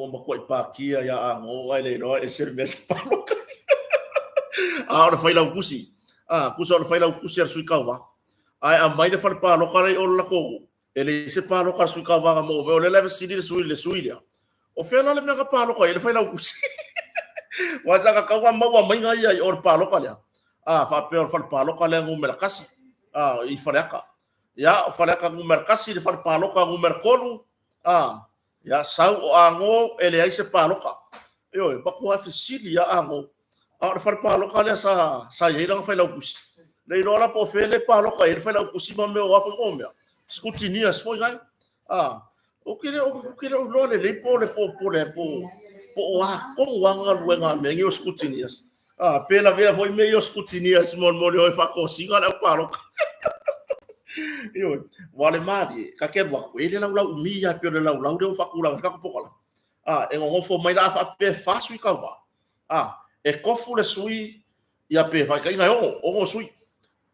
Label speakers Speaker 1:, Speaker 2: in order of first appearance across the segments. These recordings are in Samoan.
Speaker 1: Ua matuai pakia ia Ago ae le iloa e ese le mea sa paloka ai. A o le failautusi, a, tusa o le failautusi a le sui tauva, ae aumai le fale paloka lea i o le latou nuu, e leai se paloka a le sui tauva na maua mai. O lea la e fesili le sui i le sui lea, o fea la le mea na paloka ai le failautusi? Aua sa tatau ona maua mai ia i o i le paloka lea, a, faapea o le fale paloka lea numera 1, a, i Faleata. Ia, o Faleata numera 1 i le fale paloka numera 3, a, Ia sau o Ago e leai se paloka. Ioe, matua fesili lava Ago. A o le fale paloka lea sa sa i ai lana failautusi. Le iloa la po o fea le paloka i ai le failautusi ma mea o a foi mo mea. Scrutineers foi nai. A, ou te le o ou te le o iloa lelei po o le po po le po po o a tonu lava galuega a mea nei o scrutineers. A, pe lavea foi mea ia o scrutineers mo mo le o e faatosina le au paloka. Ioe, aua o le malie, ta te alu atu, e i ai le laulau umi lava pei o le laulau lea ua faatulaga i le tatou polokalame. A, e nonofo mai la a faapea e fa sui tauva, a, e tofu le sui, ia pe faitaina e ono, ono sui.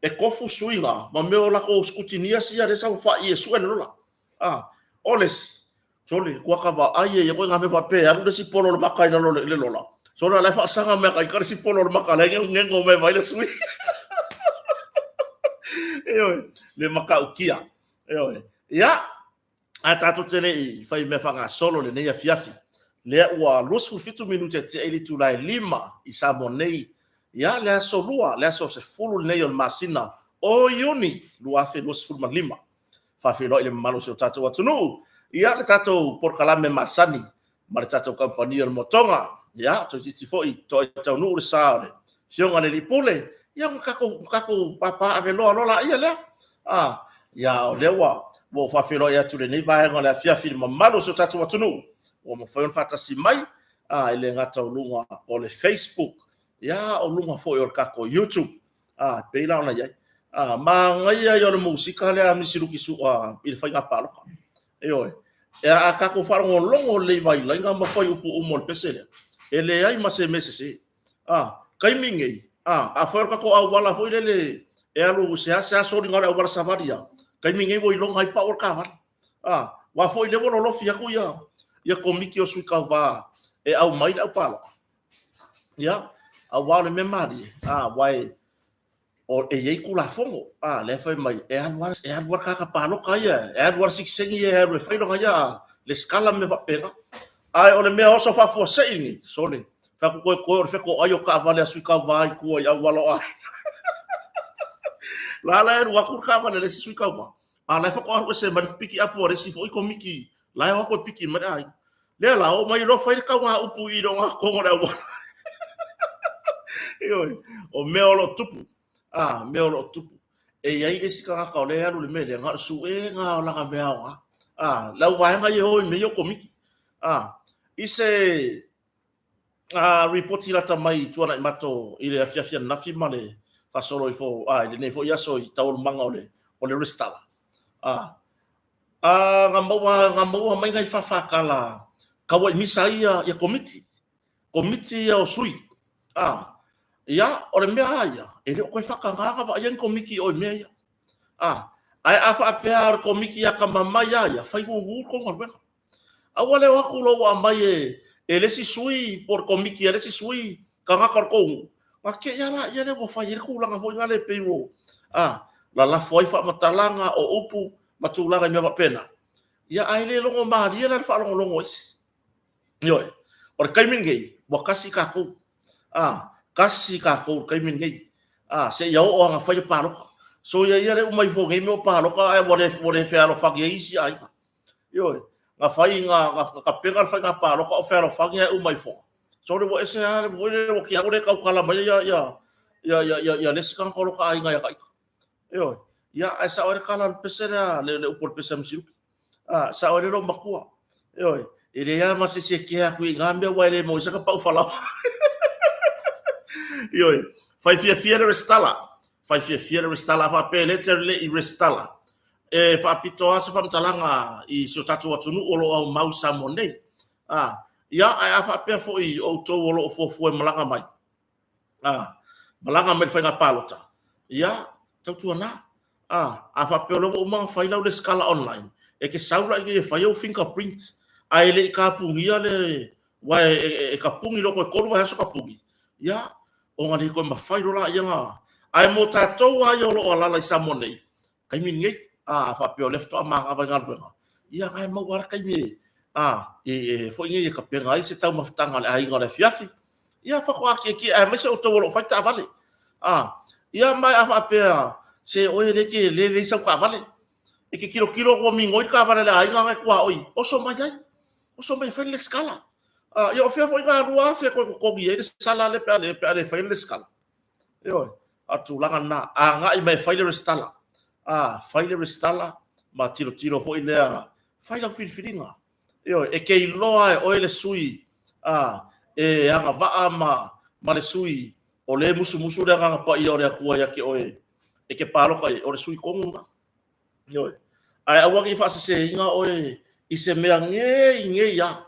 Speaker 1: E tofu sui na ma mea o latou scrutineers ia lea e saofai e sue le lola. A, o le isi, Sole, ua ka vaai e ia koe ngā mea faapea e alu le isi polo o le maka i lalo o le lola. Sole, la e faasaga mea ka ika le isi polo o le maka la e ngego mai vai le sui. Ioe, le matautia. Ioe. Ia, ae tatou te le i fai mea faagasolo lenei afiafi. Lea ua 27 minute tea i le itula e 5 i Samoa nei. Ia, le aso lua, le aso 10 lenei o le masina o Iuni 2025. Faafeiloai i le mamalu o si o tatou atunuu. Ia, le tatou polokalame masani ma le tatou kamupani o le Motoga. Ia, toeitiiti foi toai taunuu le sa o le Afioga i le Alii Pule. Ia, ona tatou, tatou papaaveloa loa laia lea. A, ia, o lea ua, ua ou faafeiloai atu i lenei vaega o le afiafi i le mamalu o si o tatou atunuu ua mafai ona faatasi mai, a, e le gata o luga o le Facebook, ia, o luga foi o le tatou YouTube. A, pei la ona i ai. A, manaia ia o le musika lea a Misi Luki Su'a i le faiga palota. Ioe. E a tatou faalogologo lelei i vailaiga ma fuaiupu uma o le pese lea, e leai ma se mea sese. A, taimi nei, a, afai o le tatou auala foi lele e alu seasea soliga o le auala savali lava, taimi nei ua iloga ai pau o le taavale. A, aua foi lea ua lolofi atu ia, ia komiti o sui tauva e aumai le au palota. Ia, aua o le mea malie, a, aua e, o, e i ai Tulafono, a, lea e fai mai, e alu lava, e alu lava le tagata palota ia, e alu lava le sitiseni ia e alu e fai lona ia resitala ma mea faapena. Ae o le mea oso faafuasei lenei, sole, fai atu toe toe o le fetoai o taavale a sui tauva i tua i auala o aiga. La la e alu atu le taavale a le isi sui tauva, a o la e faatoa alu ese mai le pikiapu a le isi foi komiti, la e o atu e piki mai le aiga. Lea la, oo mai loa fai le tauga upu i le ogatotonu o le auala. Ioe, o mea o lo o tupu, a, mea o lo o tupu. E i ai le isi tagata o lea e alu i le mea lea, na o le suega o lana mea aoga. A, le au vaega ia e o i mea ia o komiti. A, i se a, ripoti lata mai i Tuanaimato i le afiafi ananafi ma le faasolo ifo, a, i lenei foi aso i taualumaga o le, o le resitala. A, A na maua, na maua mai nai fafakala tauai misa ai ia, ia komiti, komiti ia o sui. A, ia, o le mea lava ia, e le o toe faatagaga vaaia ni komiti i o i mea ia. A, ae a faapea o le komiti atamamai lava ia, fai gugu le tou galuega. Aua le o atu loa ua aumai e, e le isi sui po o le komiti a le isi sui tagata o le tou nuu, ona te i lava laia lea ua fai ai le tulaga foi lea pei ua, a, lalafo ai faamatalaga o upu ma tulaga i mea faapena. Ia, ae le logo malie la le faalogologo a isi. Ioe. O le taimi lenei, ua tasi tatou. A, tasi tatou i le taimi lenei. A, seia oo lava ina fai le palota. Soia ia le uma ifo nei mea o palota ae ua le, ua le fealofani ai isi aiga. Ioe, na fai, na, na tapena le faiga palota o fealofani ae uma ifo. Sole ua ese lava foi lele ua ua le tautala mai ia, ia, ia, ia, ia, ia le isi tagata o lo ta aiga ia ta ita. Ioe, ia, ae sao ai le tala a le pese lea, le, le upu a le pese a Misiluki. A, sao ai le loomatua. Ioe, e leai lava ma se isi e kea atu i na mea aua e le maua ai saka pau falaoa. Ioe, fai fiafia le resitala. Fai fiafia le resitala. A faapea e le te le i resitala, e faapito lava se faamatalaga i si o tatou atunuu o lo o aumau i Samoa nei. A, ia, ae a faapea foi o outou o lo o fuafua e malaga mai, a, malaga mai le faiga palota, ia, tautuana. A, a faapea o lea ua uma ona fai lau resitala online, e te sau la i inei e fai ou fingerprint. Ae le i kapugia le, aua e kapugi loa toe 3 vaiaso kapugi, ia, ona le toe mafai loa lea ona... Ae mo tatou lava ia o lo o alaala i Samoa nei, taimi lenei, a faapea o lea faatoa manava i galuega, ia na e maua lava le taimi e foi nei e tapena ai se taumafataga a le aiga o le afiafi. Ia faatoa tietie, aemaise outou o lo o fai taavale. Ia ma a faapea se oe lea e leai sau taavale, e te tilotilo atu ua migoi le taavale a le aiga na e tuaoi, oso mai ai, oso mai e fai le resitala. Ia o fea foi na $2,000 e toe totogi ai le sala lea pe a le faia le resitala? Ioe, a o le tulaga lena, agai mai e fai le resitala. Fai le resitala ma tilotilo foi lea, fai lau filifiliga. Ioe, e te iloa lava e oe le sui e agavaa ma le sui o lea e musumusu le Agaga Paia o le Atua ia te oe e te palota i ai, o le sui tonu lena. Ioe. Ae aua ne i faaseseina oe i se mea nei nei lava.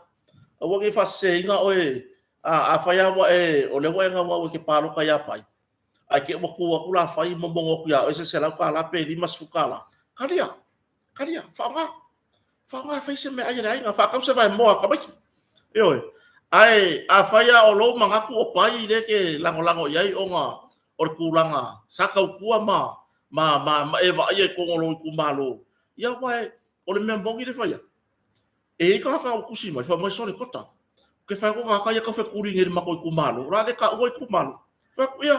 Speaker 1: Aua ne i faaseseina oe, afai lava ua e, o lea ua e naunau e te palota ia Pai, ae te i ua tu atu la Fai momono atu ia oe se $100 pe $50, talia, talia, faaaoga, faaaoga e fai se meaai a le aiga, faatau se vaemoa a tamaiti. Ioe. Ae afai lava o lou manatu o Pai lea e te lagolago i ai ona o le tulaga sa tautua ma e vaaia i totonu o lou itumalo, ia aua o le mea moni lea e fai atu, e i ai tagata ua tusi mai, fai mai, sole Kota, ou te fai atu o tagata ia e taufetuli nei i le matou itumalo, o le a le taua itumalo? Fai atu, ia,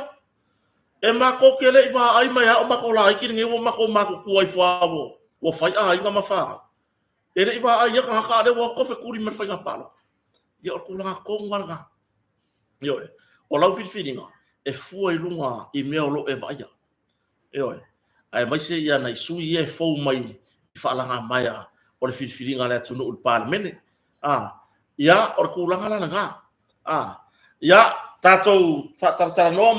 Speaker 1: e matou te le i vaai mai lava o matou laiti lenei ua matou matutua ifo lava ua fai aiga ma fanau. E le i vaai ia tagata a o lea ua o atu taufetuli mai i le faiga palota. Ia o le tulaga tonu lava lena. Ioe. O lau filifiliga, e fua i luga i mea o lo o e vaaia. Ioe. Aemaise ia nai sui ia e fou mai i faalagamaea o le filifiliga a le atunuu i le Palemene. Ia, o le tulaga la lena. Ia, tatou faatalatalanoa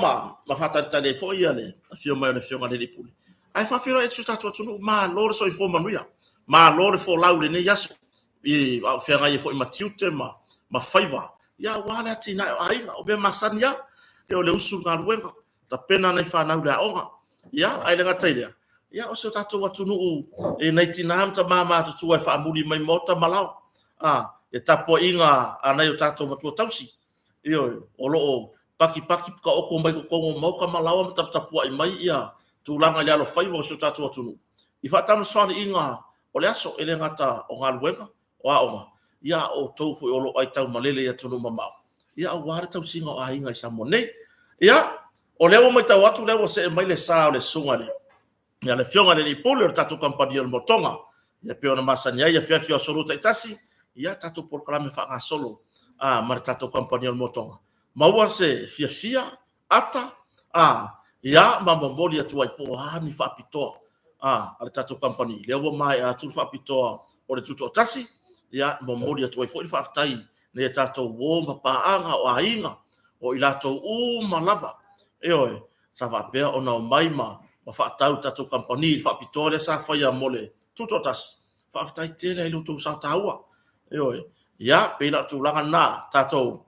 Speaker 1: ma faatalitali ai foi le afio mai o le Afioga i le Alii Pule. Ae faafeiloai atu i si o tatou atunuu, malo le soifua manuia, malo le folau i lenei aso, a o feagai ai foi ma tiute ma faiva, ia aua le atinae o aiga, o mea masani lava, o le usu i le galuega, tapena nai fanau i le aoga. Ia, ae le gata i lea, ia o si o tatou atunuu i nai tina ma tama matutua e faamuli mai maota ma laoa, le tapuaiga a nai o tatou matua tausi, ioe, o lo o patipati taoto mai totonu o maota ma laoa ma taputapuai mai ia tulaga i le alofaiva o si o tatou atunuu i faatamasoaliiga o le aso, e le gata o galuega, o aoga, ia a o outou foi o lo o aitaumalele i atunuu mamao, ia aua le tausiga o aiga i Samoa nei. Ia, o lea ua matau atu o lea ua see mai le sa o le susuga i le ia le Afioga i le Alii Pule o le tatou kamupani o le Motoga, ia pei ona masani ai afiafi o aso Lua taitasi, ia tatou polokalame faagasolo ma le tatou kamupani o le Motoga. Maua se fiafia, ata, ia ma momoli atu ai po o a ni faapitoa a le tatou kamupani. Lea ua maea atu le faapitoa o le Tutoatasi, ia momoli atu ai foi le faafetai i a tatou uo ma paaga o aiga, o i latou uma lava, ioe, sa faapea ona omai ma faatau i le tatou kamupani i le faapitoa lea sa faia mo le Tutoatasi. Faafetai tele i lo outou sao taua. Ioe. Ia, pei la o le tulaga lena, tatou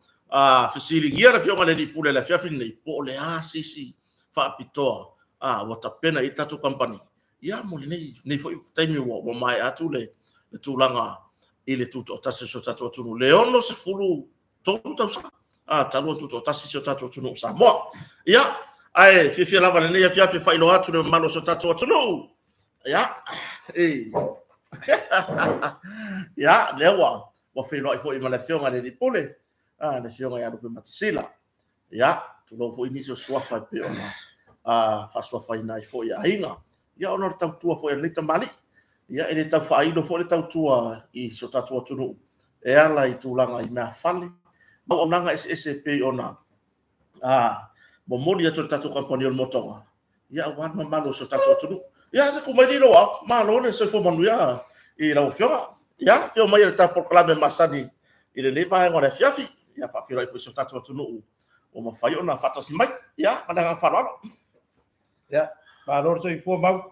Speaker 1: fesiligia le Afioga i le Alii Pule i le afiafi lenei, po o le a se isi faapitoa ua tapena i ai le tatou kamupani, ia mo lenei foi taimi ua maea atu le tulaga i le tutoatasi o si o tatou atunuu, le 63 tausaga talu ona tutoatasi si o tatou atunuu o Samoa. Ia, ae fiafia lava i lenei afiafi e faailoa atu le mamalu o si o tatou atunuu. Ia, ia, lea ua feiloai foi ma le Afioga i le Alii Pule, le Afioga ia Lupe Matasila. Ia, tulou foi nisi o suafa e pei ona faasuafaina ai foi e aiga. Ia, ona o le tautua foi a lenei tamalii. Ia, e le tau faailo foi le tautua i si o tatou atunuu e ala i tulaga i meafale ma auaunaga eseese e pei ona momoli atu e le tatou kamupani o le Motoga, ia aua le mamalu o si o tatou atunuu. Ia, se tuu mai lilo au, malo le soifua manuia i lau Afioga. Ia, afio mai i le tatou polokalame masani i lenei vaega o le afiafi. Ia, faafeiloai foi i si o tatou atunuu ua mafai ona faatasi mai. Ia, ma le agaga faaaloalo.
Speaker 2: Ia, malo le soifua Mau.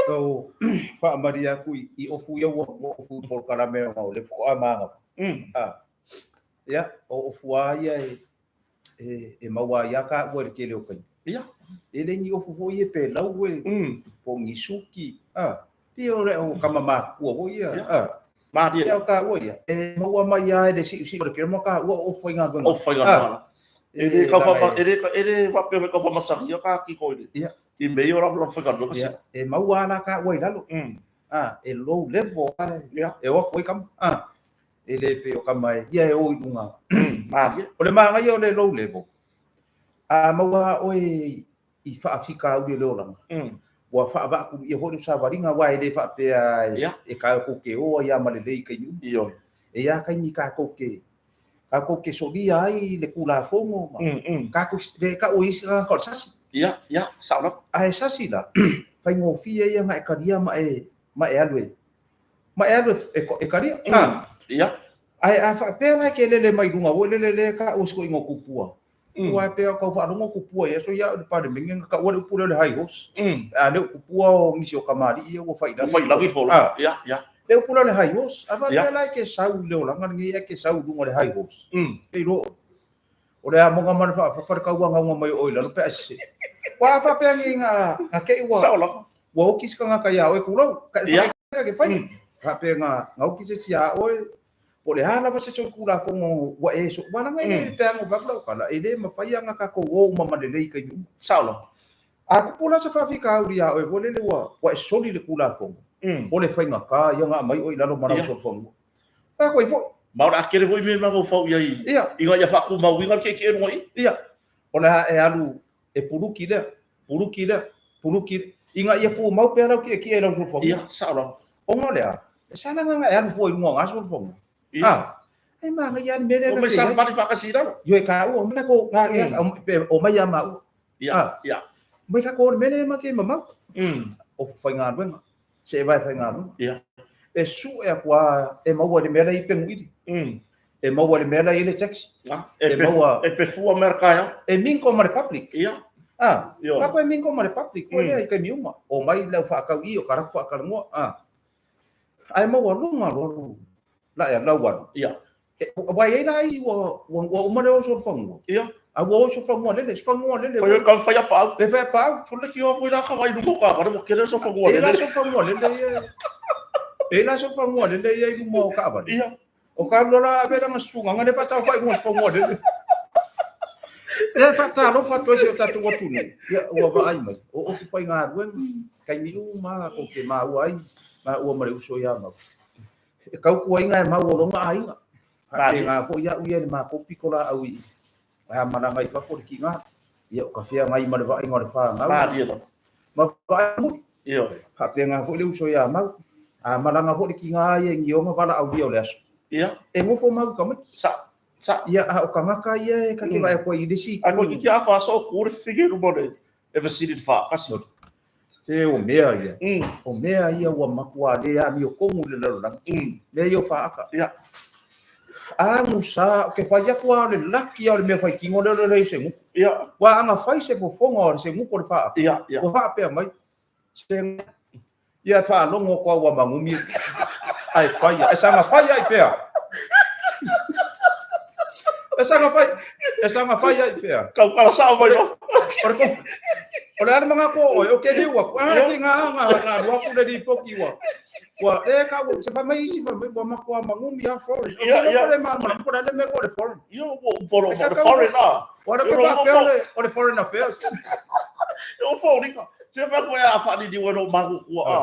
Speaker 2: So, faamalie atu i ofu ia ua ofu i polokalame ona o lea faatoa manava. Ia, o ofu lava ia e maua ai lava taua i le tele o taimi.
Speaker 1: Ia.
Speaker 2: E le ni ofu foi ia pe lau e, po o ni suki, pei o le au tama matutua foi ia.
Speaker 1: Malie.
Speaker 2: Ia o taua ia, e maua mai lava e le siusiu o le kelo ma taua o ofu faigaluega.
Speaker 1: Ofu faigaluega. E le kau wha, e le, e le whapea whai kau whamasangia ka ki koe le.
Speaker 2: Ia.
Speaker 1: I mei o la faigaluega
Speaker 2: si. E maua ala taua i lalo. Ah, e low level ai.
Speaker 1: Ia.
Speaker 2: E o atu ai kama. Ah, e le pe o kama e, ia e o i lunga.
Speaker 1: Malie.
Speaker 2: O le maangaia o le low level. A maua oe i faafitauli o le olaga, ua faavaatuia foi le savaliga, aua e le faapea e tatou te o ai lava ma lelei i taimi uma.
Speaker 1: Ioe.
Speaker 2: E i ai taimi tatou te solia ai le Tulafono ma tatou le tau ai isi tagata o le sasi.
Speaker 1: Ia, ia, sao lava.
Speaker 2: Ae sasi la, faigofie ia ona e talia ma e ma e alu e ma e alu e talia.
Speaker 1: Ia.
Speaker 2: Ae a faapea la e te lele mai luga foi lele lea e taua si toeaina o Tupua, Ua e pei kau faalogo tupua i aso ia o le Palemene na taua le upu lea o le high horse. A le o tupua o nisi o kamali'i ia ua fai i lagi.
Speaker 1: Ua fai i lagi fo la. Ia, ia.
Speaker 2: Le upu lea o le high horse. A faapea la e te sau i le olaga lenei ae te sau i luga o le high horse. E iloa oe. O le amoga ma le faafafa le kauagauga mai o oe i lalo pe a e sese. Ua a faapea nei na te i ua
Speaker 1: Sao lava.
Speaker 2: Ua oki se tagata iā oe tulou. Ka e whakaika ke whai. Faapea nga oki se isi iā oe. Po o le a lava se solitulafono ua e so, ua laga e le peaga o vaku lau kala, e le mafai lava ona tatou o uma ma lelei i taimi uma.
Speaker 1: Sao lava.
Speaker 2: A tupu la se faafitauli iā oe foi lele ua e soli le Tulafono, o le faigata ia ona aumai oe i lalo ma lau solofanua. Fai atu ai foi.
Speaker 1: Ma o le a tele foi mea e mafaufau i ai ina ia faatumauina le tietie luga i i.
Speaker 2: Ia. O le a e alu e puluki lea, puluki lea, puluki lea, ina ia tumau pea lau tietie i lau solofanua.
Speaker 1: Ia, sao lava.
Speaker 2: Ona o le a? E sa laga na e alu fua i luga o na solofanua.
Speaker 1: Ia.
Speaker 2: A, e manaia lava le mea lea
Speaker 1: na te i ai. Omai faatasi i lalo.
Speaker 2: Ioe, taua, omai tatou, omai ia maua.
Speaker 1: Ia, ia.
Speaker 2: Omai tatou o le mea lea ma te mamao. O faigaluega, se e vae faigaluega.
Speaker 1: Ia.
Speaker 2: E sue atu lava e maua i le mea la e i ai penuili. E maua i le mea la e i ai le taxi.
Speaker 1: E maua. E pefua mea taeao.
Speaker 2: E mingle ma le public.
Speaker 1: Ia.
Speaker 2: A, tatou e mingle ma le public, koe lea i taimi uma. Omai le au faatau i o ka latou faatalanoa. A. Ae maualuga loa la e lau alu.
Speaker 1: Ia.
Speaker 2: Aua e i ai la isi ua uma le oso o le fanua.
Speaker 1: Ia.
Speaker 2: A ua oso fanua lele, se fanua lele.
Speaker 1: Fai o fai a paau.
Speaker 2: Le fai a paau.
Speaker 1: Fole ki o foi la ka vai lumo ka ka mo kele so fanua lele.
Speaker 2: E la so fanua lele ia. E la so fanua lele ia i luma o kaavale.
Speaker 1: Ia.
Speaker 2: O ka lola ave lana susuga nga le faatau fai luga o se fanua lele. E faatalofa atu ai si o tatou atunuu. Ia ua vaai mai. O oku faigaluega, taimi uma ko te maua ai, maua ma le uso ia mau. E tautuaina e mau o lona aiga. Faapena foi au ia i le matou pito laau i a malaga i fafo le kiga. Ia o ka feagai ma le vaaiga o le fanau.
Speaker 1: Malie lava.
Speaker 2: Ma vaai muli.
Speaker 1: Ioe.
Speaker 2: Faapena foi le uso ia mau. A malaga foi le kiga ia i Nioga valaaulia o le aso.
Speaker 1: Ia.
Speaker 2: E nofo mau i tamaiti.
Speaker 1: Sa. Sa.
Speaker 2: Ia a o tagata ia e ka te vaai atu ai i le isi
Speaker 1: itu. A koe ki a wha so ku le whige luma le e vasili le whaakasi.
Speaker 2: Se o mea ia. O mea ia ua matua le amiotonu i le lalolagi. Mea ia o faaka.
Speaker 1: Ia.
Speaker 2: Agusa, ke fai atu lava o le laki o le mea faitino lea o le lei o se gutu.
Speaker 1: Ia.
Speaker 2: Ua aga fai se fofoga o se gutu o le faaka.
Speaker 1: Ia, ia.
Speaker 2: Ua faapea mai, se ia faalogo atu au ua magumi ae fai e saga fai ai pea. E saga fai, e saga fai ai pea.
Speaker 1: Kau kala sao mai no.
Speaker 2: O le o le a le manatu o oe, o ke liu aku, a te ngā ngā ngā rua ku le ripoki ua. Ua e ka ua, se fai mai isi fai mai, ua matua mangumi a foreign. O
Speaker 1: Ia,
Speaker 2: ke
Speaker 1: ia.
Speaker 2: le mana, ko le me ko le foreign.
Speaker 1: Ia, ua uporo
Speaker 2: E
Speaker 1: mo
Speaker 2: ka
Speaker 1: le
Speaker 2: kau-
Speaker 1: foreign a.
Speaker 2: Ua le
Speaker 1: Ia,
Speaker 2: ko
Speaker 1: ua
Speaker 2: faapea o le foreign affairs.
Speaker 1: O foreign. Se fai koe a whaanini ua no maku kua a.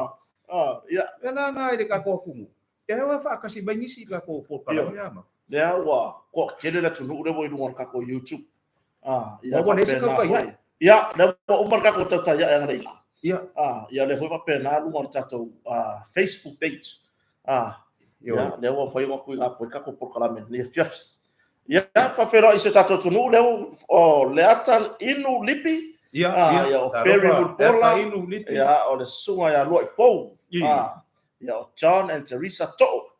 Speaker 1: A, ia.
Speaker 2: E la ngā i le tatou atumu. E hea whaakasi mai nisi i tatou polokalame ia ma.
Speaker 1: Lea ua koa kele le atunuu lea ua i luga o le tatou YouTube. A, ia
Speaker 2: Ua le isi
Speaker 1: faapena
Speaker 2: tautai
Speaker 1: foi.
Speaker 2: ai.
Speaker 1: Ia, lea ua uma le tatou tautai ai analeila.
Speaker 2: Ia.
Speaker 1: A, ia lea foi faapena luga o le tatou Facebook page. A, ia, lea ua mafai ona tuuina atu ai le tatou polokalame i lenei afiafi. Ia, faafeiloai i si o tatou atunuu lea ua o Leata Inu Lipi.
Speaker 2: Ia,
Speaker 1: A,
Speaker 2: ia.
Speaker 1: ia o Perry Mulipola.
Speaker 2: Leata Inu Lipi.
Speaker 1: Ia, o le susuga ia Luaipou. A, ia o John and Teresa To'o.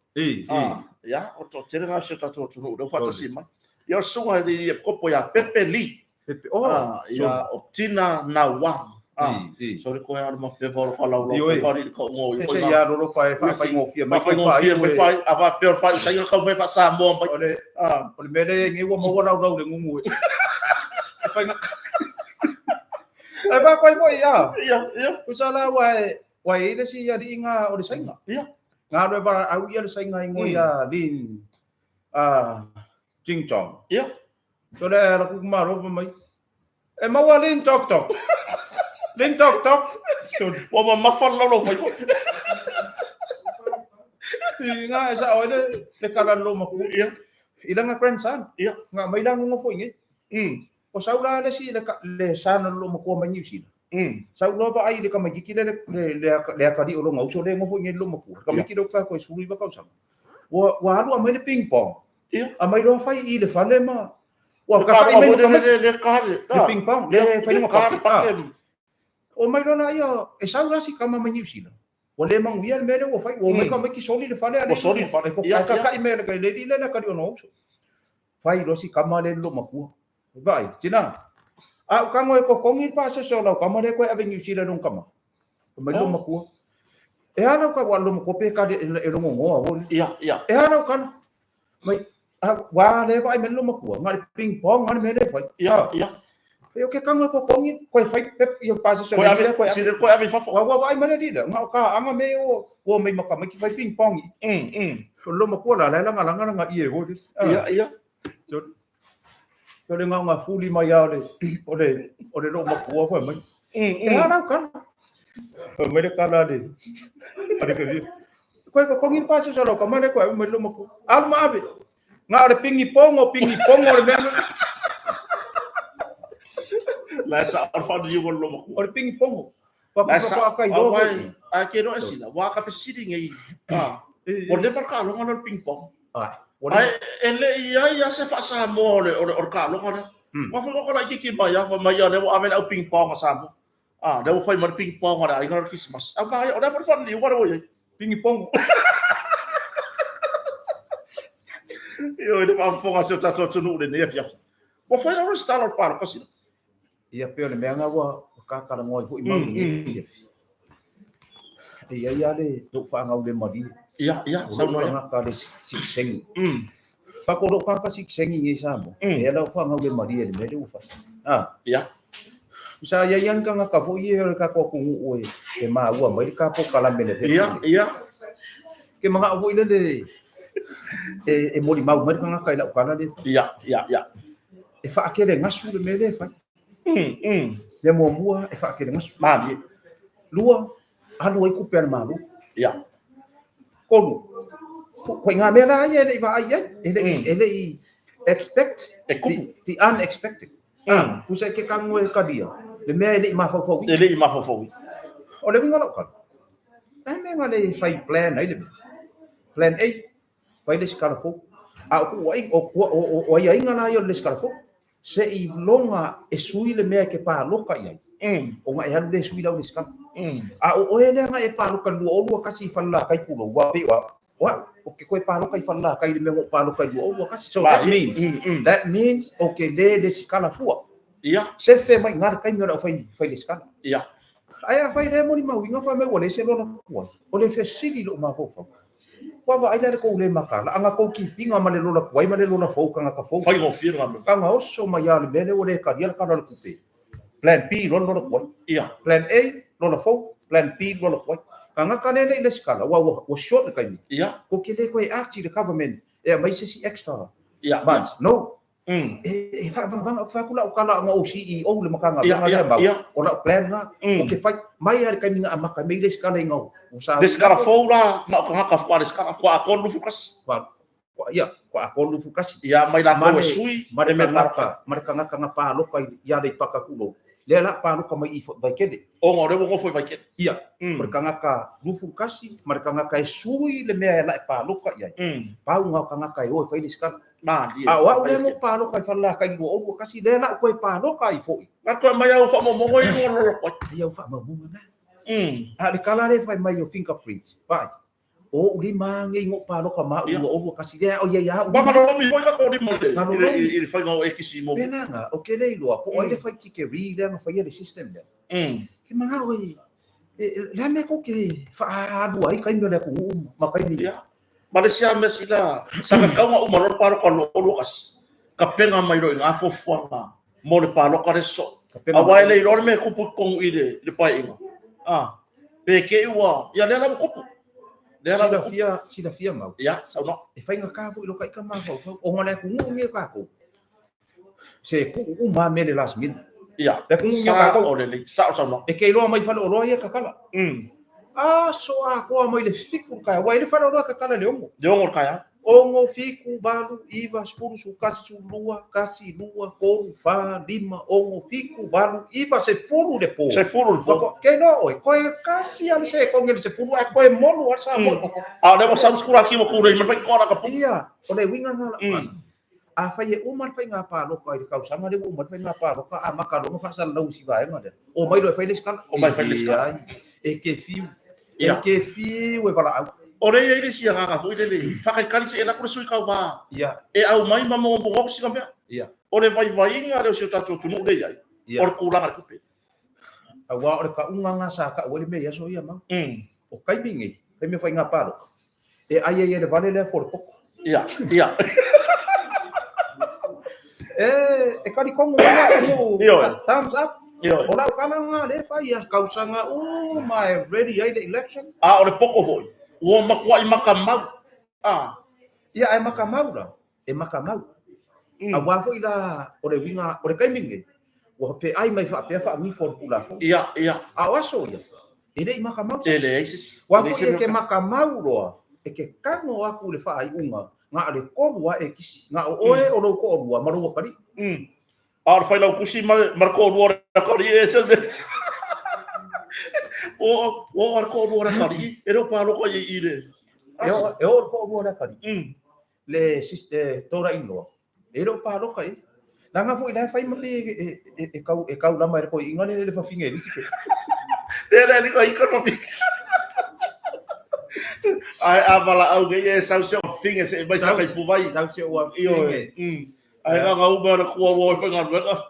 Speaker 1: A, ia, o le toatele lena o si o tatou atunuu lea ua faatasi mai. Ia o le susuga i le epikopo ia Pepe Lee.
Speaker 2: Pepe, oh,
Speaker 1: A, ia o Tina Nauang. A, sorry koe alu ma pepa o lo ka lau lau
Speaker 2: Ioe.
Speaker 1: whai i ka ungo i
Speaker 2: E se ia lolo fa e whaafaingofie mai.
Speaker 1: Whaafaingofie mai whai, a wha peo whai usainga kau whai wha Samoa mai.
Speaker 2: O le, o le mea lea ngi ua maua lau lau le ngungu e. E whainga. E wha koe foi ia.
Speaker 1: Ia, ia.
Speaker 2: Kusa la ua e, ua e ile si ia liinga o le sainga.
Speaker 1: Ia.
Speaker 2: Nga le vara au ia le sainga ingo ia Lin a Jing Chong.
Speaker 1: Ia.
Speaker 2: So le ala ku malo pa mai. E maua Lin Tok Tok. Lin Tok Tok.
Speaker 1: So ua mamafa le laulau fai.
Speaker 2: I nga e sa oi le le kala lo maku.
Speaker 1: Ia.
Speaker 2: I langa grandson.
Speaker 1: Ia.
Speaker 2: Nga mai langa ngo foi ngai. O sau la le si le le sana lo makua mai New Zealand. Sau loa vaai i le tamaititi lea le le le atalii o lona uso lea e nofo i inei i le loomatua. Le tamaititi lea ou te fai atu ai 19 tausaga. Ua ua alu aumai le ping pong. Aumai loa fai i le fale ma ua kaka'i mai ma tamaiti.
Speaker 1: Le kale.
Speaker 2: Le ping pong le fai luga pake. Omai loa laia e sau la si tama mai New Zealand. Ua le manuia le mea lea ua fai. Ua omai tamaiti soli le fale a le.
Speaker 1: Ua soli le fale.
Speaker 2: E kaka'i mai e le alii lea le atalii o lona uso. Fai loa si tama lea i le loomatua. Vaai, tina. A ou tago e totogi le pasese o lau tama lea e toe ave i Niu Sila i lona tama. Fai mai lou matua. E a lau tala, lou matua pe kali e logonoa foi.
Speaker 1: Ia, ia.
Speaker 2: E a lau tala. Mai, ua lea vaai mai lou matua, na o le ping pong lava le mea lea e fai.
Speaker 1: Ia, ia.
Speaker 2: E o ke tago e totogi, toe fai pep ia pasese o le alii lea toe ave.
Speaker 1: Sile toe ave i fafo.
Speaker 2: Ua vaai mai le alii lea, na o taaga mea ia ua omai ma tamaiti fai ping pong i. O lou matua la, la e lagalaga lana ie foi.
Speaker 1: Ia, ia.
Speaker 2: O le gaoga fuli mai lava o le o le loomatua fai mai. E a lau tala? Fai mai le tala a le a le kavia. Koe totogi le pasese o lau tama lea koe ave mai le loomatua. Alu ma ave. Na o le pingi pongo, pingi pongo le mea.
Speaker 1: La sa o le faaniu o le loomatua.
Speaker 2: O le pingi pongo.
Speaker 1: La sa o ai ke no esila. Wa ka fesili nei. Ah. Ua leva le taaloga lea o le ping pong. Ae e le i ai lava se faa-Samoa o le o le o le taaloga lea. Aua foi ua laitiiti mai lava, fai mai ia lea ua ave le au ping pong a Samoa. A, lea ua fai mai le ping pong a le aiga o le Kerisimasi. Au manaia, o le a foi le faaniliuga lea ua i ai?
Speaker 2: Pingi pongo.
Speaker 1: Ioe, le faafofoga a si o tatou atunuu i lenei afiafi. Ua fai lava le resitala o le paloka sina.
Speaker 2: Ia pei o le mea lena ua talanoa ai foi mau i lenei afiafi. E i ai lava le lou faagaulemalie.
Speaker 1: Ia, ia,
Speaker 2: O lou tagata le sitiseni. Fato o lou tagata sitiseni i nei i Samoa, e ala ou faagaulemalie i le mea lea ua fai.
Speaker 1: Ia.
Speaker 2: Sa i ai lava ni tagata foi ia o le tatou atunuu e maua mai le ta polokalame i le
Speaker 1: Ia, ia.
Speaker 2: Ke manao foi lele e molimau mai le tagata i lau tala lea.
Speaker 1: Ia, ia, ia.
Speaker 2: E faakelegasu le mea lea e fai. Mea muamua e faakelegasu.
Speaker 1: Malie.
Speaker 2: Lua, alu ai tupe a le Malo.
Speaker 1: Ia.
Speaker 2: Tolu, ko ngā mea la ia e le i vaai ai, e le i, e le i expect
Speaker 1: E kupu.
Speaker 2: the unexpected. Pusa e ke kango e kalia, le mea e le i mafaufau
Speaker 1: E le i mafaufau
Speaker 2: O le uiga o lau tala, e mea nga le fai plan ai le mea. Plan A, fai le isi tala fou. A o kuuaiga, o aiaiga la ia o le isi tala fou, se i loga e sui le mea e ke paloka i ai, ona e alu lea e sui lau resitala. A o oe lea na e paloka i le 2021 i Falelatai tulou, ua pei o au, o au, ou te toe paloka i Falelatai i le mea na ou paloka i le 2021. So that means, that means ou te le resitala fua. Sefe mai i ina le taimi o le au fai resitala. Ae afai lea e molimauina fai mai ua leai se lola tuai, o le fesili i lou mafaufau, Ua vaai la le tou le mataala, a na tou kipiga ma le lola tuai ma le lola fou tagata fou.
Speaker 1: Faigofie le galuega.
Speaker 2: Taga oso mai lava le mea lea ua le talia le tala o le tupe. Plan B loa le lola tuai.
Speaker 1: Ia.
Speaker 2: Plan A, lola fou, Plan B lola tuai. Tagata lea e le i lesitala, aua ua short le taimi.
Speaker 1: Ia.
Speaker 2: Tou te le toe ask i le government e aumai se isi extra
Speaker 1: Ia.
Speaker 2: months. No. E faavagavaga, ou te fai atu lau tala ona o CEO le Matagaluega lea mau, o lau plan lena, ou te fai mai lava i le taimi na amata ai mai le resitala ina ua sa.
Speaker 1: Resitala fou la, na o tagata faatoa resitala, faatoa atoa le 21.
Speaker 2: Ia, faatoa atoa le 21.
Speaker 1: Ia, mai latou e sui,
Speaker 2: ma le tagata, ma le tagata na paloka i Aleipata tulou, lea la paloka mai i Vaitele.
Speaker 1: Ona o lea ua nofo i Vaitele.
Speaker 2: Ia, o le tagata 21 ma le tagata e sui le mea e la e paloka i ai, pau na o tagata e o e fai le resitala.
Speaker 1: Malie.
Speaker 2: A o au lea na ou paloka i Falelatai 2021, lea la ou toe paloka ai foi.
Speaker 1: Na toe aumai au faamaumauga ia i luga o le lolo
Speaker 2: Ai au faamaumauga na. A o le tala lea e fai mai o fingerprints, vaai, o ou lima lava nei na ou paloka ma au 2021, lea o i ai lava au
Speaker 1: lima. Malolomi foi ka lima i le faiga o ekisi mo.
Speaker 2: Pēlā na, o ke le iloa, po o ai le fai tikeri lea na faia le system lea. Ke manao e, le a mea kou ke faaalu ai taimi o le atunuu ma taimi.
Speaker 1: Ia. Ma le isi lava mea sila, sa kakauga uma loa le paloka 2021, kapega mai loa i ina fuafuaga mo le paloka le soo. Aua e le iloa le mea e tupu i totonu i le paeaiga. A, pe te i ua, ia lea la ua tupu. Lea la ua
Speaker 2: Silafia, silafia mau.
Speaker 1: Ia, saunoa.
Speaker 2: E faigata foi i lo taita mafaufau, ona o le atunuu lenei o tatou, se tuu uma lava mea i le last minute.
Speaker 1: Ia,
Speaker 2: Le atunuu lenei o tatou,
Speaker 1: sao lelei, sao saunoa.
Speaker 2: E te iloa mai faleoloa ia tatala. Aso atoa mai le 7 i le taeao, aua e le faleoloa e tatala i le 6.
Speaker 1: Le 6 i le taeao.
Speaker 2: 6, 7, 8, 9, 10, 11, 12, 1, 2, 3, 4, 5, 6, 7, 8, 9, 10 le po.
Speaker 1: 10 le po.
Speaker 2: Ke iloa oe, toe tasi lava le sekone i le 10 ae toe molu lava le Samoa i totonu.
Speaker 1: A o lea ua sau le sikulaki ua tulei mai le faitotoa la ka pu.
Speaker 2: Ia, o le uiga lena o lau tala. Afai e uma le faiga palota i le tausaga lea ua uma ai le faiga palota, amata loa ona faasalalau i si vaega lea, omai loa e fai le isi kala.
Speaker 1: Omai e fai le isi kala.
Speaker 2: Leai, e te fiu, e te fiu e valaau.
Speaker 1: O lea e i ai le isi agaga foi lele, faatalitali se i alu atu le sui tauva
Speaker 2: e
Speaker 1: aumai ma mogomogo sina mea. O le vaivaiga lea o si o tatou atunuu lea e i ai, o le tulaga i le tupe.
Speaker 2: Aua o le tauga lena sa tau ai le mea i aso ia mau. O taimi nei, taimi o faiga palota, e ai ai e le vale lea folopoto.
Speaker 1: Ia, ia.
Speaker 2: E talitonu mai le atunuu, thumbs up.
Speaker 1: Ioe.
Speaker 2: O lau tala lena lea e fai ia tausaga uma e ready ai le election.
Speaker 1: A o le poto foi, ua matuai matamau. A.
Speaker 2: Ia, ae matamau la, e matamau. Aua foi la o le uiga o le taimi lenei, ua feai mai faapea faagifo o le Tulafono.
Speaker 1: Ia, ia.
Speaker 2: A o aso ia, e le i matamau se
Speaker 1: isi. E leai se isi.
Speaker 2: Aua foi e te matamau loa, e te tago atu i le faaiuga, na o le tolu lava e kisi, na o oe, o lou toalua ma lou atalii.
Speaker 1: A o le failautusi ma le toalua o le atalii e ese le mea. Ua oo lava le toalua o le atalii, e le o palota i i le...
Speaker 2: E oo le toalua o le atalii. Le tolainoa, e le o palota i ai. Leaga foi la e fai ma pe e tau e taulama e le toeaina lea le fafine e lisi pe.
Speaker 1: Lea lea liko iko le fafine. Ai a valaau nei e sau se o fafine se mai sa kai puvai.
Speaker 2: Sau se o afine.
Speaker 1: Ai nga nga uma na kua ua i whaingaluega.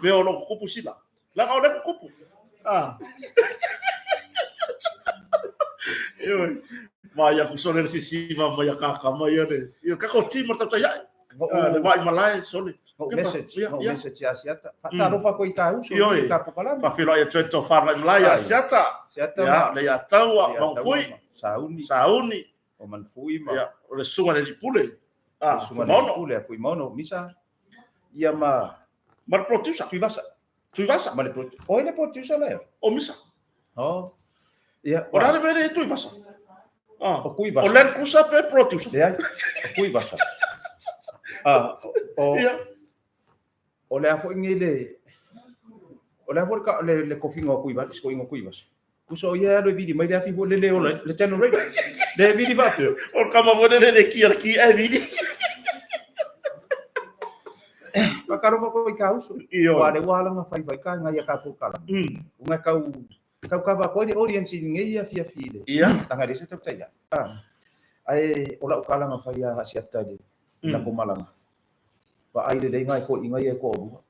Speaker 1: Mea o lo kukupu sila. Leaga o lea kukupu. Ah. Ioe. Mai aku sole le sisiva mai a kaka mai ale. Io kako tima tautai ai. Ah, le vai malae sole.
Speaker 2: No message, no message ia Asiata. Faatalofa koe i ta uso i ta pokalame.
Speaker 1: Whawhiroa ia Trent o whanau malae ia Asiata.
Speaker 2: Asiata.
Speaker 1: Ia, le ia taua, Manfui.
Speaker 2: Sauni.
Speaker 1: Sauni.
Speaker 2: O Manfui ma.
Speaker 1: Ia, o le sunga le lipule.
Speaker 2: Ah, sunga le lipule, a Fuimaono, Misa. Ia ma...
Speaker 1: Ma le producer.
Speaker 2: Tuivasa.
Speaker 1: Tuivasa.
Speaker 2: Ma le producer. O ai le producer la ea?
Speaker 1: O Misa.
Speaker 2: Oh. Ia.
Speaker 1: O le a le mea lea e Tuivasa?
Speaker 2: Ah. O Kuivasa.
Speaker 1: O Land Cruiser pe producer?
Speaker 2: Leai, o Kuivasa. Ah, o
Speaker 1: Ia.
Speaker 2: O le a foi nei le o le a foi le le kofiga o Kuivasa, sikoiga o Kuivasa. Kusa o ia e alu e vili mai le afi foi lele o le generator. Le vili faapea.
Speaker 1: O le kama foi lele le kia le kia e vili.
Speaker 2: Whakarofa koe i ka uso.
Speaker 1: Ioe.
Speaker 2: Ua le ua alanga whai whai ka ngai a ka pōkala. Unga kau, kau kava koe le audience i ngei ia fia fi le.
Speaker 1: Ia.
Speaker 2: Tanga le se tau tai a. Ae o lau kalanga whai a hasiata le. La ko malanga. Wa ai le le ngai ko i ngai e ko orua.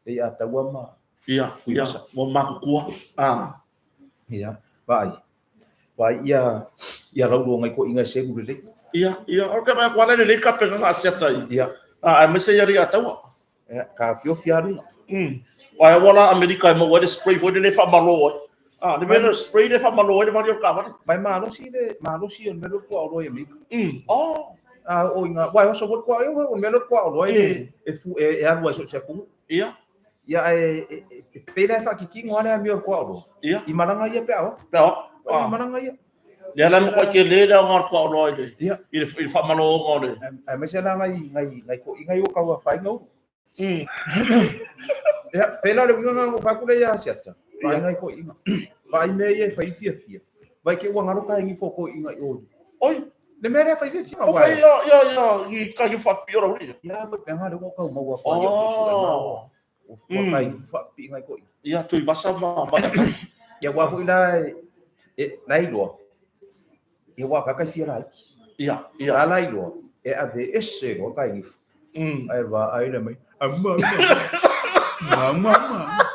Speaker 2: Le a taua ma.
Speaker 1: Ia, ia, ua makukua. Ah.
Speaker 2: Ia, wa ai. Wa ai ia, ia rauro ngai ko i ngai selu le le.
Speaker 1: Ia, ia, o ke mai kwa le le ka penga nga asiata i.
Speaker 2: Ia.
Speaker 1: Ah, ai mese ia ri a taua.
Speaker 2: Ia, ka fio fia runga.
Speaker 1: Wa e wala Amerika e mau ai le spray foi le whamalo ai. Ah, le mea spray le whamalo ai le wari o ka
Speaker 2: Mai malosi le, malosi o le mea kua o roi Amerika.
Speaker 1: Oh.
Speaker 2: Ah, o inga, wai oso kua o o mea kua o roi le, e fu, e alu ai so se kumu.
Speaker 1: Ia.
Speaker 2: Ia, e, e, pēlā e whakikingo ale a mea o kua o roi.
Speaker 1: Ia.
Speaker 2: I maranga ia pe ao.
Speaker 1: Pe ao.
Speaker 2: Ah. I maranga ia.
Speaker 1: Le ala mo ke le le o kua o roi le.
Speaker 2: Ia.
Speaker 1: I le, i le whamalo o le.
Speaker 2: Ai mai se la ngai, ngai, ngai ko, i ngai o kaua whainga uru. Ia, pēlā le uinga ngā whakure ia asiata. Vai ngai ko inga. Vai mea ia e whai fia fia. Vai ke ua ngaro ka ingi fo ko inga i olu.
Speaker 1: Oi.
Speaker 2: Le mea lea whai fia fia.
Speaker 1: O whai ia, ia, ia, i ka hi whapi ora huri.
Speaker 2: Ia, mai penga le kau maua whai ia
Speaker 1: Oh.
Speaker 2: Ua kai whapi ngai ko inga.
Speaker 1: Ia, tui vasa ma, ma.
Speaker 2: Ia, wā hui la e, lai loa. Ia wā ka kai fia lai.
Speaker 1: Ia, ia.
Speaker 2: La lai loa. E ave ese loa kai ngi. Ai wā ai le mai. Amma, amma. Amma, amma.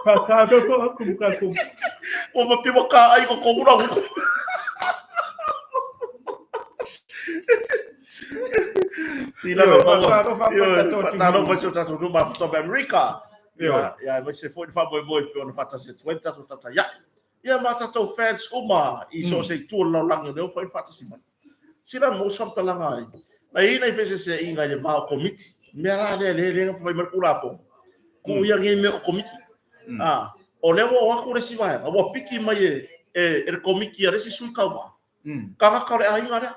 Speaker 2: Whakaaro aku ka ku.
Speaker 1: O ma piwa ka ai ko ko ura ko. Sila
Speaker 2: Io,
Speaker 1: ma
Speaker 2: whakaaro whakatato
Speaker 1: Talo fa so tato no ma to Amerika.
Speaker 2: Io.
Speaker 1: Ia, ia, mai se foi fa moi moi pe ona fatasi tuai tato tata ia. Ia ma tatou fans uma i so o se itu o le lalolagi o lea ua mafai ona faatasi mai. Sila mo se faamatalaga ai. Na i ai nai feeseeseaiga i le va o Komiti. Mea la lea lea lea fai mai le Tulafono. Tuu ia nei mea o Komiti. Ah, o lea ua o atu le isi vaega, ua piki mai e e le Komiti a le isi sui tauva. Tagata o le aiga lea.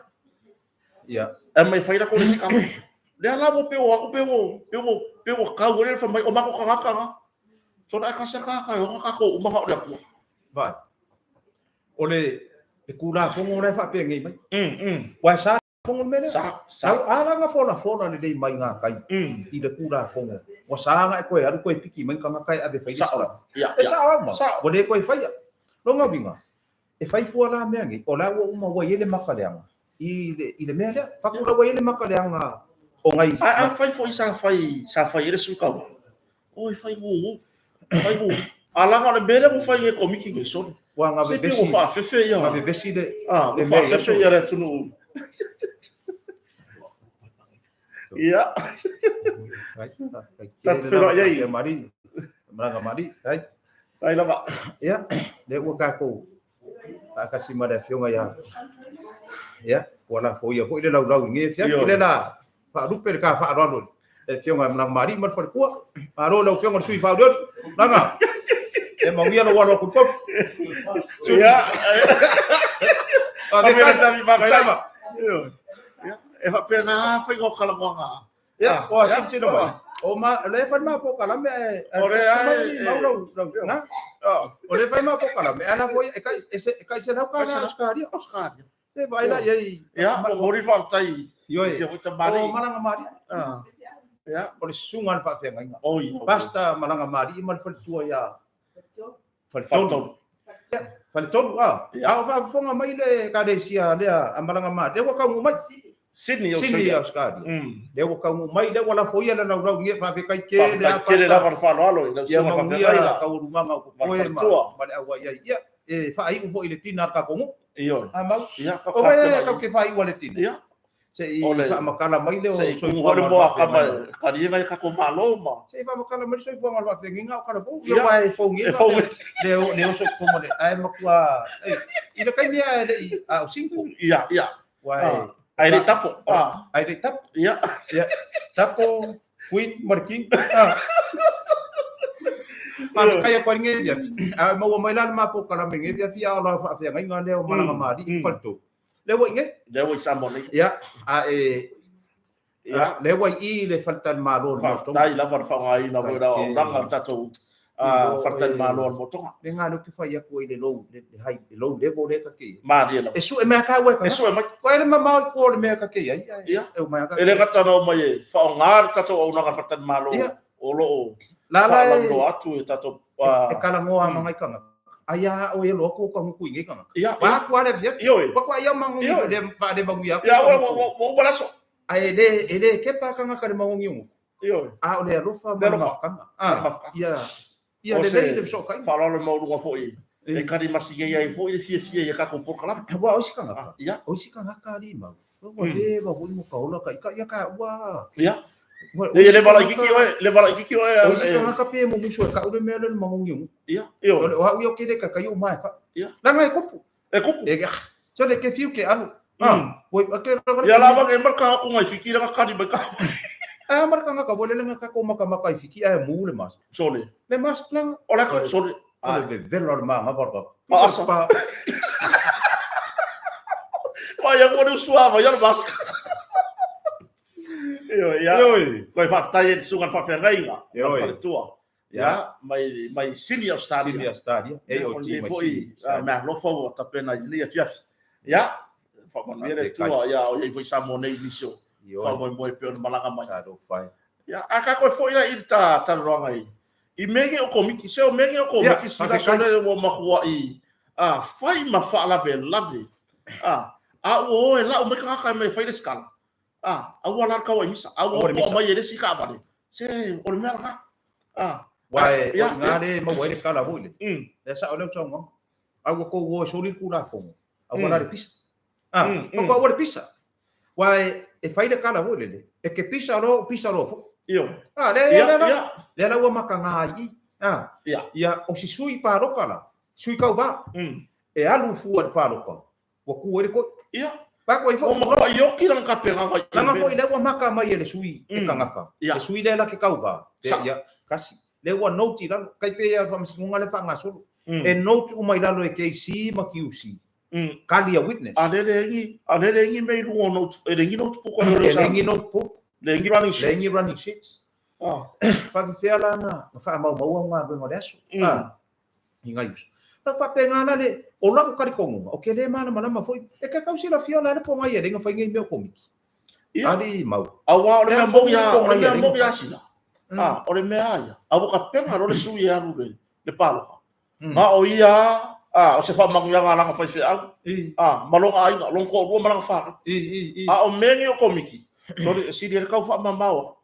Speaker 2: Ia.
Speaker 1: E mai fai latou resitala. Lea la ua pei ua o atu pei ua pei ua pei ua tau ai le fai mai o matou tagata na. Sona e tasi a tagata e ona tatou uma na o le Atua.
Speaker 2: Vai. O le Tulafono la e faapenei mai. Ua e sa fono le mea lea.
Speaker 1: Sa, sa.
Speaker 2: Au a la na folafola lelei mai ngā kai i le Tulafono. Ua sa na e koe alu koe piki mai tagata e ave fai
Speaker 1: Sa'o.
Speaker 2: resitala.
Speaker 1: Ia,
Speaker 2: E
Speaker 1: ia.
Speaker 2: sa'o au ma.
Speaker 1: Sa'o.
Speaker 2: Ua le koe faia. Lona uiga, e fai fua la mea nei, o la ua uma ua i ai le maka leaga i le, i le mea lea. Fatu la ua i ai le maka leaga o ngai.
Speaker 1: A fai foi sa fai, sa fai ai le sui tauva. Oi, fai gugu. Fai gugu. A laga o le mea lea ua fai e Komiti nei solo.
Speaker 2: Ua
Speaker 1: Se pei ua
Speaker 2: gavevesi,
Speaker 1: faafefe ia.
Speaker 2: gavevesi le,
Speaker 1: Ah, ua
Speaker 2: le mea i
Speaker 1: faafefe
Speaker 2: aso.
Speaker 1: ia le atunuu. Ia. Tatou feiloai ai.
Speaker 2: Mari, malaga mari, ai.
Speaker 1: Ai lava.
Speaker 2: Ia, lea ua tatou faatasi ma le afioga ia ia ua lafoia foi le laulau i lenei afiafi.
Speaker 1: Ioe.
Speaker 2: O le la faalupe le ta faaaloalo i le afioga ia Malaga Mari ma le faletua. Malo i lau afioga i le sui faaolioli. Malaga, e mauia lou alo atu i le kofi.
Speaker 1: Ia.
Speaker 2: Faafetai.
Speaker 1: Faafetai.
Speaker 2: Faafetai lava.
Speaker 1: Ioe. Ia, e faapena faiga o talanoaga.
Speaker 2: Ia, o a
Speaker 1: Ia,
Speaker 2: silasila mai. O ma, o lea e fai ma polokalame ae
Speaker 1: O lea
Speaker 2: ae mau lau lau na. O lea e fai ma polokalame ae la foi e kai e se e kai $100 Ausetalia.
Speaker 1: Australia.
Speaker 2: E vaai la i ai.
Speaker 1: Ia, momoli faafetai.
Speaker 2: Ioe.
Speaker 1: Sia foi tamali.
Speaker 2: O Malaga Mali.
Speaker 1: Ah. Ia.
Speaker 2: O le susuga a le faafeagaiga.
Speaker 1: Oi.
Speaker 2: Pasta Malaga Mali ma le faletua ia Faletolu.
Speaker 1: Faletolu.
Speaker 2: Faletolu, ah.
Speaker 1: Ia.
Speaker 2: A o faafofoga mai le ekalesia lea a Malaga Mali. Lea ua taunuu mai.
Speaker 1: Sydney,
Speaker 2: Sydney,
Speaker 1: Australia.
Speaker 2: Australia. Lea ua taunuu mai, lea ua lafoia le laulau i faafetai tele
Speaker 1: Faafetai
Speaker 2: a
Speaker 1: tele
Speaker 2: Pasta.
Speaker 1: lava le faaaloalo i lau
Speaker 2: Ia
Speaker 1: susuga
Speaker 2: manuia
Speaker 1: faafeagaiga.
Speaker 2: taualumaga o
Speaker 1: Ma le
Speaker 2: koe ma,
Speaker 1: faletua.
Speaker 2: ma le auai ai. Ia, e faaiu foi i le tina a le tatou nuu.
Speaker 1: Ioe.
Speaker 2: A mau.
Speaker 1: Ia,
Speaker 2: O wai kau ke faaiu a le tina.
Speaker 1: Ia.
Speaker 2: Se i
Speaker 1: O le-
Speaker 2: faamakala mai le o
Speaker 1: Se i kumu
Speaker 2: soifuaga
Speaker 1: hore
Speaker 2: o le
Speaker 1: moa kama
Speaker 2: faafeagaiga.
Speaker 1: kariega i kako malo ma.
Speaker 2: Se i faamakala mai le soifuaga o le faafeagaiga o kalafou.
Speaker 1: Ia.
Speaker 2: Ia wae e fogi
Speaker 1: E fogi.
Speaker 2: Le o le oso toma le ae makua e i le kaimi ae le i a o cinco.
Speaker 1: Ia, ia.
Speaker 2: Wae
Speaker 1: Ah. Ai le tapo. Ah,
Speaker 2: ai le tapo.
Speaker 1: ia.
Speaker 2: Ia tapo Queen ma le King. Ah. Faafetai atu ai lenei afiafi. A maua mai la le mapo kalame i lenei afiafi a o la faafeagaiga lea o Malaga Mali i faletolu. Lea ua i nei.
Speaker 1: Lea ua i Samoa nei.
Speaker 2: Ia, a e
Speaker 1: Ia.
Speaker 2: lea ua i i le faletalimalo o le Motoga.
Speaker 1: Faafetai lava le faaaogaina foi o le auaunaga a le tatou faletalimalo o le Motoga.
Speaker 2: Le ngā leo ke whai aku ai le low, le high, le low level le ka ke.
Speaker 1: Malie lava.
Speaker 2: E sue mea ka ua ka.
Speaker 1: E sue mai.
Speaker 2: Wa ele mamao i kua o le mea ka ke ai.
Speaker 1: Ia.
Speaker 2: E o mea ka
Speaker 1: E le gata na o mai e faaaoga le tatou auaunaga a le faletalimalo
Speaker 2: Ia.
Speaker 1: o lo o
Speaker 2: La la e,
Speaker 1: faalauiloa atu e tatou
Speaker 2: e kalangoa mangai kanga. Ai a o e loa ko ka nguku i ngai kanga.
Speaker 1: Ia,
Speaker 2: Wa aku ale via.
Speaker 1: Ioe.
Speaker 2: Wa kwa ia mangongi
Speaker 1: Ioe.
Speaker 2: le fa le mangu ia.
Speaker 1: Ia, ua ua ua uma le aso.
Speaker 2: Ai e le e le kepa kanga ka le mangongi ungu.
Speaker 1: Ioe.
Speaker 2: A o le alofa ma
Speaker 1: Le
Speaker 2: le
Speaker 1: alofa.
Speaker 2: mafutaga. Ah,
Speaker 1: Mafutaga.
Speaker 2: ia ia
Speaker 1: O
Speaker 2: le
Speaker 1: se
Speaker 2: lei le fesootaiga.
Speaker 1: Faaaloalo maualuga foi
Speaker 2: E.
Speaker 1: e kali masigi ai foi le fiafia i a tatou polokalame.
Speaker 2: Ua o isi tagata.
Speaker 1: Ah, ia.
Speaker 2: O isi tagata alii mau. Ua le va foi mo ka ola ka ika ia ka ua.
Speaker 1: Ia.
Speaker 2: Ua
Speaker 1: Le le vala ikiki oe, le vala ikiki oe.
Speaker 2: O isi tagata pe mo musu e kau le mea le le mangongi ungu.
Speaker 1: Ia, ioe.
Speaker 2: O au ia o ke le ka kai o mai ka.
Speaker 1: Ia.
Speaker 2: Langa e kupu.
Speaker 1: E kupu.
Speaker 2: E so le ke fiu ke alu. Ah, oi ake ra
Speaker 1: Ia lava ke marka aku ngai fiki langa kali mai ka.
Speaker 2: Ah, marka nga ka wole lenga ka ko maka maka i fiki ai mu le mas.
Speaker 1: Sole.
Speaker 2: Le mas langa.
Speaker 1: O la ka sole.
Speaker 2: O le vevelo le manga barka.
Speaker 1: Ma asa.
Speaker 2: Pa
Speaker 1: Ma ia ngone usuava ia le mas. Ioe, ia.
Speaker 2: Ioe.
Speaker 1: Koe faafetai e le susuga i le faafeagaiga.
Speaker 2: Ioe.
Speaker 1: Faletua. Ia, mai mai Sydney Australia.
Speaker 2: Sydney Australia. E o
Speaker 1: O
Speaker 2: ti
Speaker 1: lenei
Speaker 2: mai
Speaker 1: foi
Speaker 2: Sydney.
Speaker 1: mea alofa ua tapena i lenei afiafi. Ia, faamanuia le Atua, ia o iai foi Samoa nei i nisi o
Speaker 2: Ioe.
Speaker 1: faamoemoe pei ona malaga mai.
Speaker 2: Talo fai.
Speaker 1: Ia, a ka koe foi la i le ta talanoaga i i mea nei o komiti, se o mea nei o komiti
Speaker 2: Ia,
Speaker 1: sila
Speaker 2: faafetai.
Speaker 1: sole ua makua'i fai ma faalavelave. A ua o e lau mai tagata e mai fai le sikala. A aua la le tau ai misa, a ua
Speaker 2: Aua le
Speaker 1: o
Speaker 2: misa.
Speaker 1: mai e le isi taavale. Se o le mea lena. A
Speaker 2: Wa e
Speaker 1: ia,
Speaker 2: o ngā le maua ai le kala foi le. Le sao leo saunoaga. A ua kou o e soli le Tulafono. A ua la le pisa. Ah, o ua le pisa. Wa e e fai le kala foi lele. E ke pisa lo pisa lo foi.
Speaker 1: Ioe.
Speaker 2: Ah, le
Speaker 1: Ia,
Speaker 2: le le.
Speaker 1: ia.
Speaker 2: Le la ua maka ngā i. Ah.
Speaker 1: Ia.
Speaker 2: Ia o si sui pāloka la. Sui kauvā. E alu fua i le palota, ua tu ai le toi.
Speaker 1: Ia.
Speaker 2: Vai koe
Speaker 1: foi. Ua matua ioki lana tapenaga i
Speaker 2: Lana foi lea ua maka mai e le sui e tagata. Le sui lea la ke kauvā. Ia, kasi. Lea ua note i lalo. Tai pei lava o le faamasinoga lea e faagasolo. E note uma i lalo e KC ma QC. Kali a witness.
Speaker 1: A le leai a le leai ni mea i luga o note, e leai ni notebook a
Speaker 2: E leai ni notebook.
Speaker 1: Leai ni running sheets.
Speaker 2: Leai ni running sheets. Faafefea la na faamaumaua galuega o le aso. I ngai uso. Tau faapena la le, o lau talitonuga, ou te le malamalama foi, e te tau silafia la le pogai e le na fai nei mea o komiti.
Speaker 1: Ia.
Speaker 2: Ali mau.
Speaker 1: Aua o le mea moni a, o le mea moni a sina. A, o le mea a ia. A ua tapena loa le sui e alu le, le paloka. Ma o ia a, o se faamanuiaga a lana faifeau. A, ma lona aiga, lona toalua ma lana fanau. A o mea nei o komiti, sorry, e sili ai le tau faamamao atu.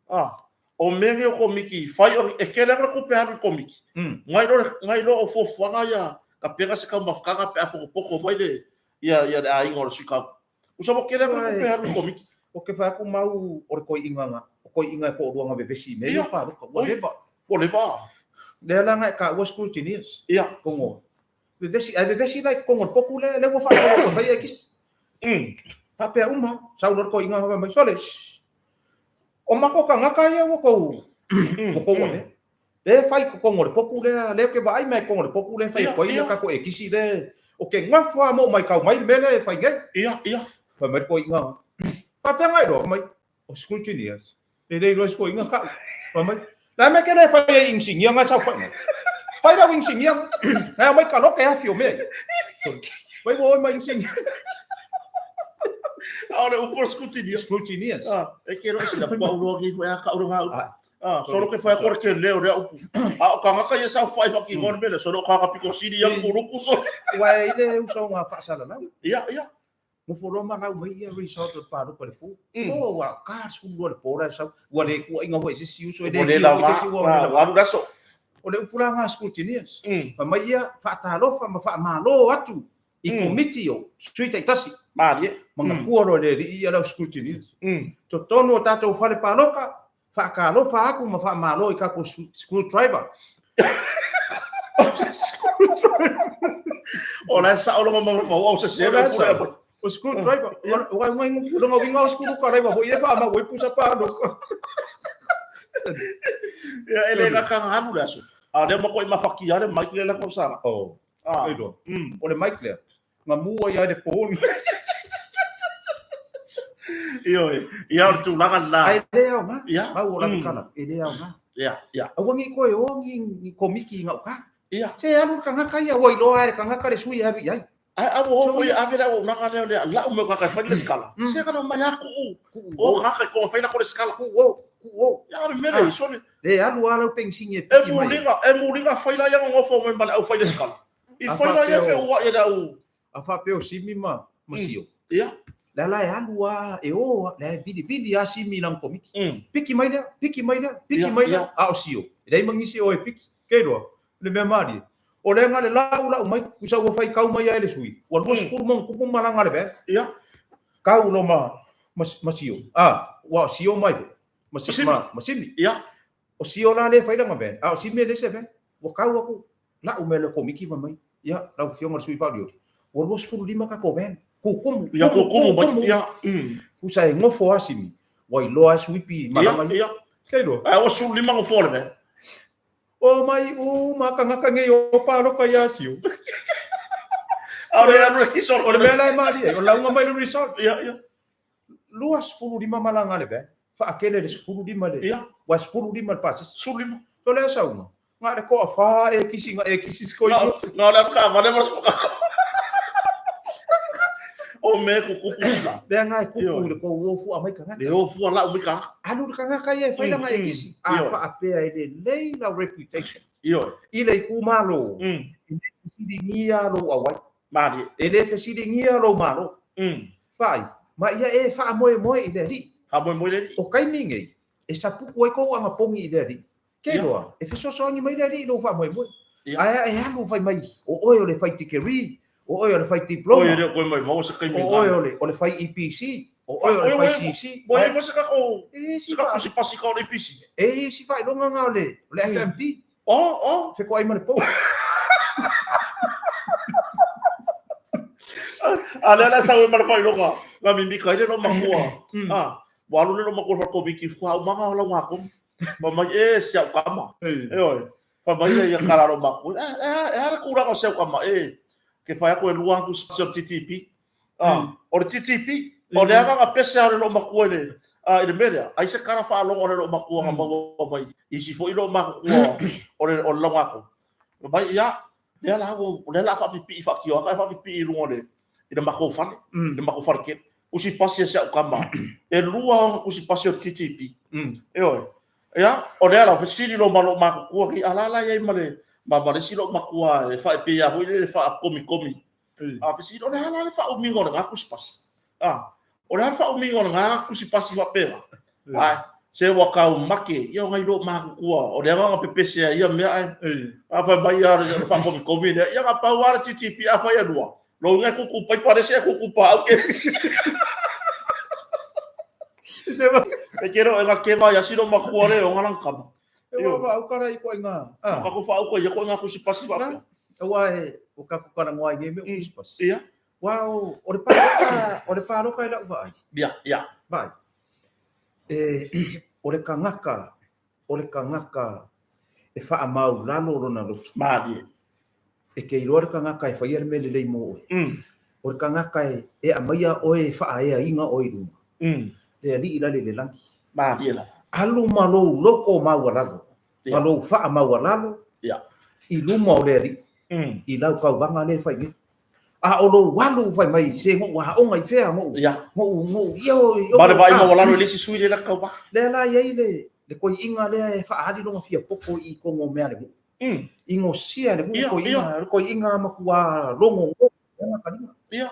Speaker 1: A, o mea nei o komiti, fai o, e tele atu le tupe alu i komiti. Nai lo, nai lo o fuafuaga ia, tapena se taumafataga pe a potopoto mai le, ia, ia le aiga o le sui tau. Usa ua tele atu le tupe alu i komiti.
Speaker 2: Ou te fai atu mau o le toeaina na, o toeaina e toalua na vevesi i mea ia o palota, ua leva.
Speaker 1: Ua leva.
Speaker 2: Lea la na e taua scrutineers.
Speaker 1: Ia.
Speaker 2: Kongo. Vevesi, ae vevesi la i totonu o le potu lea, lea ua faasolo atu e fai e kisi. Faapea uma, sau loa le toeaina fai mai, sole, shh. O matou tagata ia ua tou, ua tou avea. Lea e fai i totonu o le potu lea, lea ou te vaai mai i totonu o le potu lea e fai atu ai le tatou ekisi lea, ou te nofo lava ma ou matau mai le mea lea e fai nei.
Speaker 1: Ia, ia.
Speaker 2: Fai mai le toeaina, faapefea na iloa? Fai mai, o scrutineers. E le iloa e se toeaina ka'u. Fai mai, le a mea e te le fai ai i inisinia na e saofai mai? Fai lau inisinia na e aumai kalote afi o mea ia. Fai ua oi ma inisinia.
Speaker 1: A o le upu o le scrutineers.
Speaker 2: Scrutineers.
Speaker 1: Ah, e ke loa sila pua uloa ki fo e a ka'u le ngā Ah, solo ke whai kore ke leo rea upu. A o kangaka ia sau whai whaki ngone mele, solo o kanga piko siri ia kuruku so.
Speaker 2: Ua e ile uso ngā whaasalalau.
Speaker 1: Ia, ia.
Speaker 2: Nofo loa ma lau mai ia result o le palota i le po. Oh, ua ka 12 le po la e sau. Ua le kuaʻiga foi i se isi uso, e le kio foi se isi ua le lava.
Speaker 1: Ua alu le aso.
Speaker 2: O le upu la nga scrutineers. Fai mai ia, faatalofa ma faamalo atu i komiti o sui taitasi.
Speaker 1: Malie.
Speaker 2: Manatua loa e le alii ia lau scrutineers. Totonu o tatou fale palota, faatalofa atu ma faamalo i tatou screwdriver.
Speaker 1: O la e sao lona mafaufau au sese le pule a
Speaker 2: O screwdriver. O ai ngai lona uiga o screwdriver foi e faamau ai pusa palota.
Speaker 1: Ia e le gata na alu le aso. A lea ma koe mafakia le mic le la tausaga.
Speaker 2: Oh. Ah. O le mic lea. Na mua ia le po.
Speaker 1: Ioe, ia o le tulaga lena.
Speaker 2: Ae le aoga. Ia. Mau o lana kala, e le aoga.
Speaker 1: Ia, ia.
Speaker 2: Aua ne i toe o ni, ni komiti i gauta.
Speaker 1: Ia.
Speaker 2: Se alu le tagata ia, ua iloa e le tagata le sui e alu i ai.
Speaker 1: Ae a ua o foi e ave le auaunaga lea o le lau mea o tagata e fai le lesitala. Se kana omai lava tuu o tagata i kona fai lako lesitala.
Speaker 2: Tuu o, tuu o.
Speaker 1: Ia o le mea lea, sole.
Speaker 2: Le alu lava lau penisini e piki mai.
Speaker 1: E muliga, e muliga fai la ia nonofo mai ma le au fai lesitala. I fai la ia feuai e le au.
Speaker 2: A faapea o Simi ma Sio.
Speaker 1: Ia.
Speaker 2: Lea la e alu a e o, lea e vilivili a Simi i lana komiti. Piki mai lea, piki mai lea, piki mai lea, a o Sio. E leai ma nisi o e piki. Ke iloa, le mea malie. O lea na le lau lau mai, usa ua fai kau mai ai le sui. Ua 20 ma ona tupu malaga a le van.
Speaker 1: Ia.
Speaker 2: Kau loa ma, ma, ma Sio. A, ua Sio mai foi. Ma,
Speaker 1: Simi.
Speaker 2: ma, ma Simi.
Speaker 1: Ia.
Speaker 2: O Sio la lea e fai lana van, a o Simi e leai se van. Ua kau aku, lau mea le komiti fai mai, ia, lau Afioga i le sui faaliuli, ua 25 tatou van, kukumu,
Speaker 1: Ia, kukumu mai,
Speaker 2: kukumu.
Speaker 1: ia.
Speaker 2: Usa e nofo lava Simi, ua iloa lava suipi malaga
Speaker 1: ia. Ia, ia.
Speaker 2: Kei iloa.
Speaker 1: Ae ua 15 nofo o le van.
Speaker 2: O mai uma tagata nei o paloka ia Sio.
Speaker 1: A o le alu le kiso.
Speaker 2: O le mea la e malie ai, o lauga mai le result.
Speaker 1: Ia, ia.
Speaker 2: 25 malaga a le van, faatele le 15 le,
Speaker 1: Ia.
Speaker 2: ua 15 le pasese.
Speaker 1: 15.
Speaker 2: So le sauga, na o le toafa e kisi na e kisi se koi.
Speaker 1: Na o le alu taavale ma le sukaka. O mea e kukupu sila.
Speaker 2: Lea na e kupu i le tou o fua mai tagata.
Speaker 1: Le o fua lau mai tagata.
Speaker 2: Alu le tagata ia e fai lana e kisi. A faapea e lelei lau reputation.
Speaker 1: Ioe.
Speaker 2: I le itumalo, e le fesiligia lou auai.
Speaker 1: Malie.
Speaker 2: E le fesiligia lou malo. Vaai, ma ia e faamoemoe i le Alii.
Speaker 1: Faamoemoe i le Alii.
Speaker 2: O taimi nei, e sapuku ai kou agapogi i le Alii. Ke iloa, e fesoasoani mai le Alii i lou faamoemoe. Ae e alu fai mai, o oe o le fai tikeri, o oe o le fai diploma,
Speaker 1: Oi e le o koe maumau se taimi
Speaker 2: o oe o le fai EPC, o oe o le fai CC.
Speaker 1: Ua i ai foi se tatou, se tatou pasipasi ka o le EPC.
Speaker 2: E i ai isi faailoga na o le FMP.
Speaker 1: Oh, oh.
Speaker 2: Fetoai ma le pou.
Speaker 1: A lea la sau ai ma le faailoga na mimika ai le loomatua. A, ua alu le loomatua i le fale komiti, ua aumaga o lauga komi. Fai mai, e, si au tama. Ioe. Fai mai ia tala a loomatua, e, e a le tulaga o si au tama, e, ke fai atu e lua atu si o le TTP. A, o le TTP, o le agaga pese lava o le loomatua i le, a, i le mea lea, ai se tala faalogo a le loomatua na maua mai isi foi loomatutua o le, o le lauga Fai mai, ia, lea la ua, o lea o le a faapipii faatio ata e faapipii i luga o le, i le matou fale, i le matou fale tele. Tusi pasi a si au tama, e lua ona tusi pasi o le TTP. Ioe. Ia, o lea la, fesili loa ma lou matutua nei, a la la i ai ma le, ma ma le isi loomatua e faapei lava foi lele faakomikomi. A fesili, o le a la le faaumiga o lena tusi pasi? A, o le a le faaumiga o lena tusi pasi faapena? Ai, se ua tau make, ia o nai loomatutua, o le agaga pepese ai ia mea ae. A fai mai ia le faakomikomi lea, ia na pau lava le TTP, afai e lua, lona uiga e tutu paipa le isi ae tutu paau ke isi. E ke lo e ga ke vai asi lo matua le o ngalang kama.
Speaker 2: E ua faauka la i koʻiga.
Speaker 1: O kako faauka ia koʻiga tusi pasi faapea.
Speaker 2: Aua e o kako kalagoa ai nei mea o tusi pasi.
Speaker 1: Ia.
Speaker 2: Ua o o le pāloka, o le pāloka e lau vaai.
Speaker 1: Ia, ia.
Speaker 2: Vaai. E o le kangaka, o le kangaka e faamaulalo lona loto.
Speaker 1: Malie.
Speaker 2: E ke iloa le kangaka e faia le mea lelei mo oe. O le kangaka e e aumaia oe e faaeaina oe i luma. Le alii la le i le lagi.
Speaker 1: Malie lava.
Speaker 2: Alu ma lou loko maualalo, ma lou faamaualalo i luma o le alii, i lau tauvaga lea e fai nei. A o lou alu fai mai se goʻu aoga i fea, goʻu, goʻu, goʻu, ia o,
Speaker 1: ia o. Ma le vaai maualalo i le isi sui lea la tauvaga.
Speaker 2: Lea la e i ai le, le koiʻiga lea e faaali lona fia poto i tonu o mea a le nuu. I gosia e le nuu koiʻiga, le koiʻiga matua logo lona taliga.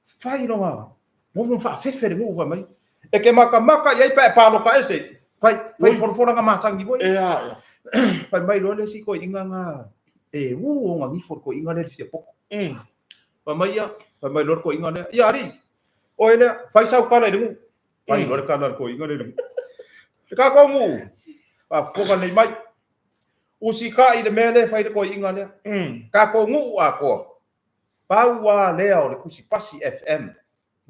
Speaker 2: Fai lona, nofo faafefe le nuu fai mai. E ke makamaka i ai pe a e pāloka ese, fai, fai folafolaga masani foi. Fai mai loa le isi koiʻiga na e ū ona gifo le koiʻiga lea i le fia poto. Fai mai ia, fai mai loa le koiʻiga lea, ia alii, oe lea, fai sau tala i le nuu. Fai loa le tala a le koiʻiga lea i le nuu. Le tatou nuu, faafofoga lelei mai, usitai i le mea lea e fai le koiʻiga lea. Tatou nuu atoa, pau lava lea o le tusipasi FM,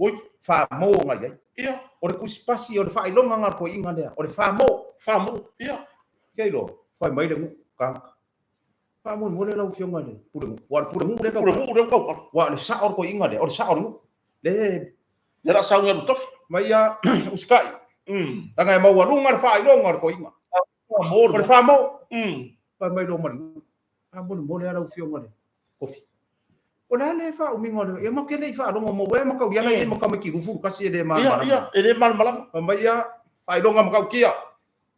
Speaker 2: oi, famo na i ai.
Speaker 1: Ia.
Speaker 2: O le tusipasi, o le faailoga na o le koiʻiga lea, o le famo.
Speaker 1: Famo, ia.
Speaker 2: Ke iloa, fai mai le nuu, tagata. Faamolemole lau Afioga i le Pulenuu, aua o le Pulenuu lea e
Speaker 1: tautala. Pulenuu lea e tautala.
Speaker 2: Aua o le sao o le toeaina lea, o le sao o le nuu. Le.
Speaker 1: Lea la sau i alu tofi.
Speaker 2: Mai ia usitai. Leaga e maualuga le faailoga o le toeaina.
Speaker 1: O
Speaker 2: le famo. Fai mai loa ma le nuu. Faamolemole lava lau Afioga i le Kofi. O le a le faaumiga o le. Ia ma ke le i faalogo mo ea ma kauiala ia ma tamaiti 21 e le
Speaker 1: malamalama. Ia, ia, e le malamalama.
Speaker 2: Fai mai ia faailoga matautia.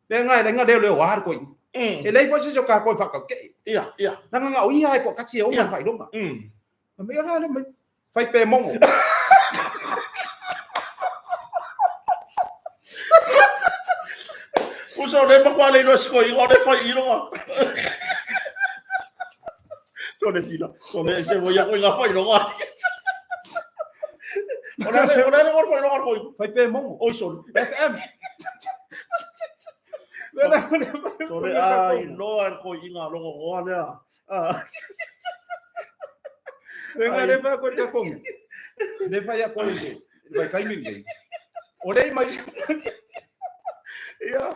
Speaker 2: Lea nga e leai nga leo leo a le koiʻiga. E leai foi se isi o kakou e faakaukeʻe.
Speaker 1: Ia, ia.
Speaker 2: Leaga na o ia e toatasi e ona le faailoga. Fai mai, o le a lea mai? Fai pe mogo.
Speaker 1: Uso le matua le iloa se koiʻiga o le fai iloga. Sole sila. Sole se mo ia koiʻiga fai iloga. O le a le, o le a le fai iloga koiʻiga?
Speaker 2: Fai pe mogo.
Speaker 1: Oi sole.
Speaker 2: FM.
Speaker 1: Sole a iloa le koiʻiga logo goa lea.
Speaker 2: Venga le fa ko ka kongi. Le fa ya ko le. Vai kai mi le. O le mai.
Speaker 1: Ia,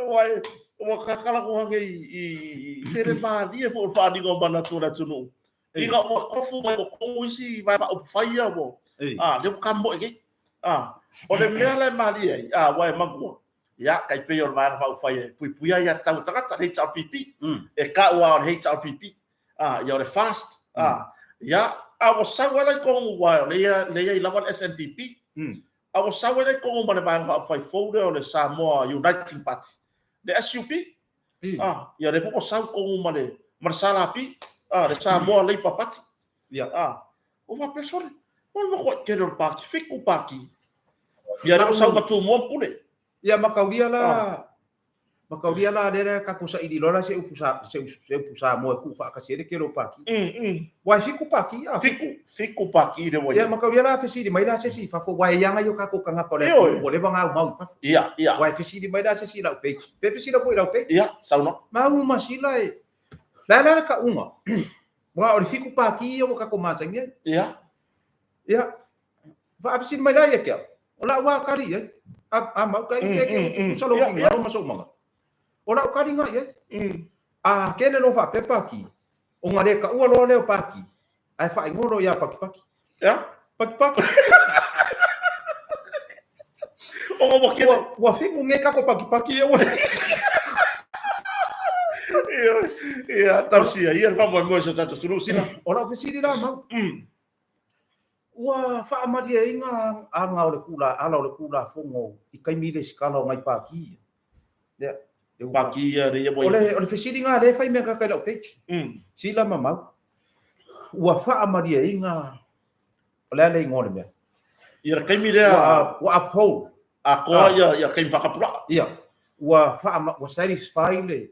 Speaker 1: wai, ua kakala ko hange i tere malie fo o whaaniga o manatu o le atunuu. Ina ua kofu mai o kou isi vae faaupufai ia ua, a, lea ua kamoe nei. A, o le mea la e malie ai, a, ua e makua, ia, kai pei o le Vaega Faaupufai e puipuia ia tatau o tagata, le HRPP, e kau lava o le HRPP, a, ia o le FAST, a, ia, a ua sau ai la i totonu, aua o lea e i ai lava le SNPP, a ua sau ai la i totonu ma le Vaega Faaupufai fou lea o le Samoa Uniting Party, le SUP, A, ia lea foi ua sau totonu ma le, ma le SLP, a, le Samoa Labour Party.
Speaker 2: Ia.
Speaker 1: A, ua faapea sole, o le makuaʻi tele o le pati, 7 pati. Ia lea ua sau ma Tumua ma Pule.
Speaker 2: Ia mataulia la, mataulia la lea la tatou saili loa la se upu sa, se, se upu Samoa e tuu faatasi ai le tele o pati. Ua e 7 pati, a?
Speaker 1: 7, 7 pati lea ua
Speaker 2: i ai. Ia mataulia la fesili mai la se isi i fafo, aua e i ai nai o tatou tagata o le atunuu ua leva ona aumau i fafo.
Speaker 1: Ia, ia.
Speaker 2: Aua e fesili mai la se isi i lau page. Pe fesili atu i lau page.
Speaker 1: Ia, saunoa.
Speaker 2: Mau ma sila e, le a la le tauga? Aua o le 7 pati ia ua tatou masani ai.
Speaker 1: Ia.
Speaker 2: Ia, faafesili mai la ia te au, o lau lava tali i ai, a mau ka i ke tutusa lou finagalo ma sou manatu. O lau taliga i ai, a kele loa faapea Paki, ona le taua loa lea o Paki, ae faaigoa loa ia Pakipaki.
Speaker 1: Ia?
Speaker 2: Pakipaki.
Speaker 1: Ona ua kele.
Speaker 2: Ua fiku nei kako Pakipaki ia ua.
Speaker 1: Ia, tausia ia le faamoemoe o si o tatou atunuu sina.
Speaker 2: O lau fesili la mau. Ua faamalieina aga o le kula, ala o le Tulafono i taimi lesitala o nai pākī ia. Lea,
Speaker 1: le ua. Pākī ia lea
Speaker 2: ua. O le fesili na lea e fai mea kaka i lau page. Sila ma mau. Ua faamalieina, o le a le igoa o le mea?
Speaker 1: Ia le taimi lea.
Speaker 2: Ua uphold.
Speaker 1: Atoa ia taimi faatapulaa.
Speaker 2: Ia. Ua faa, ua satisfy le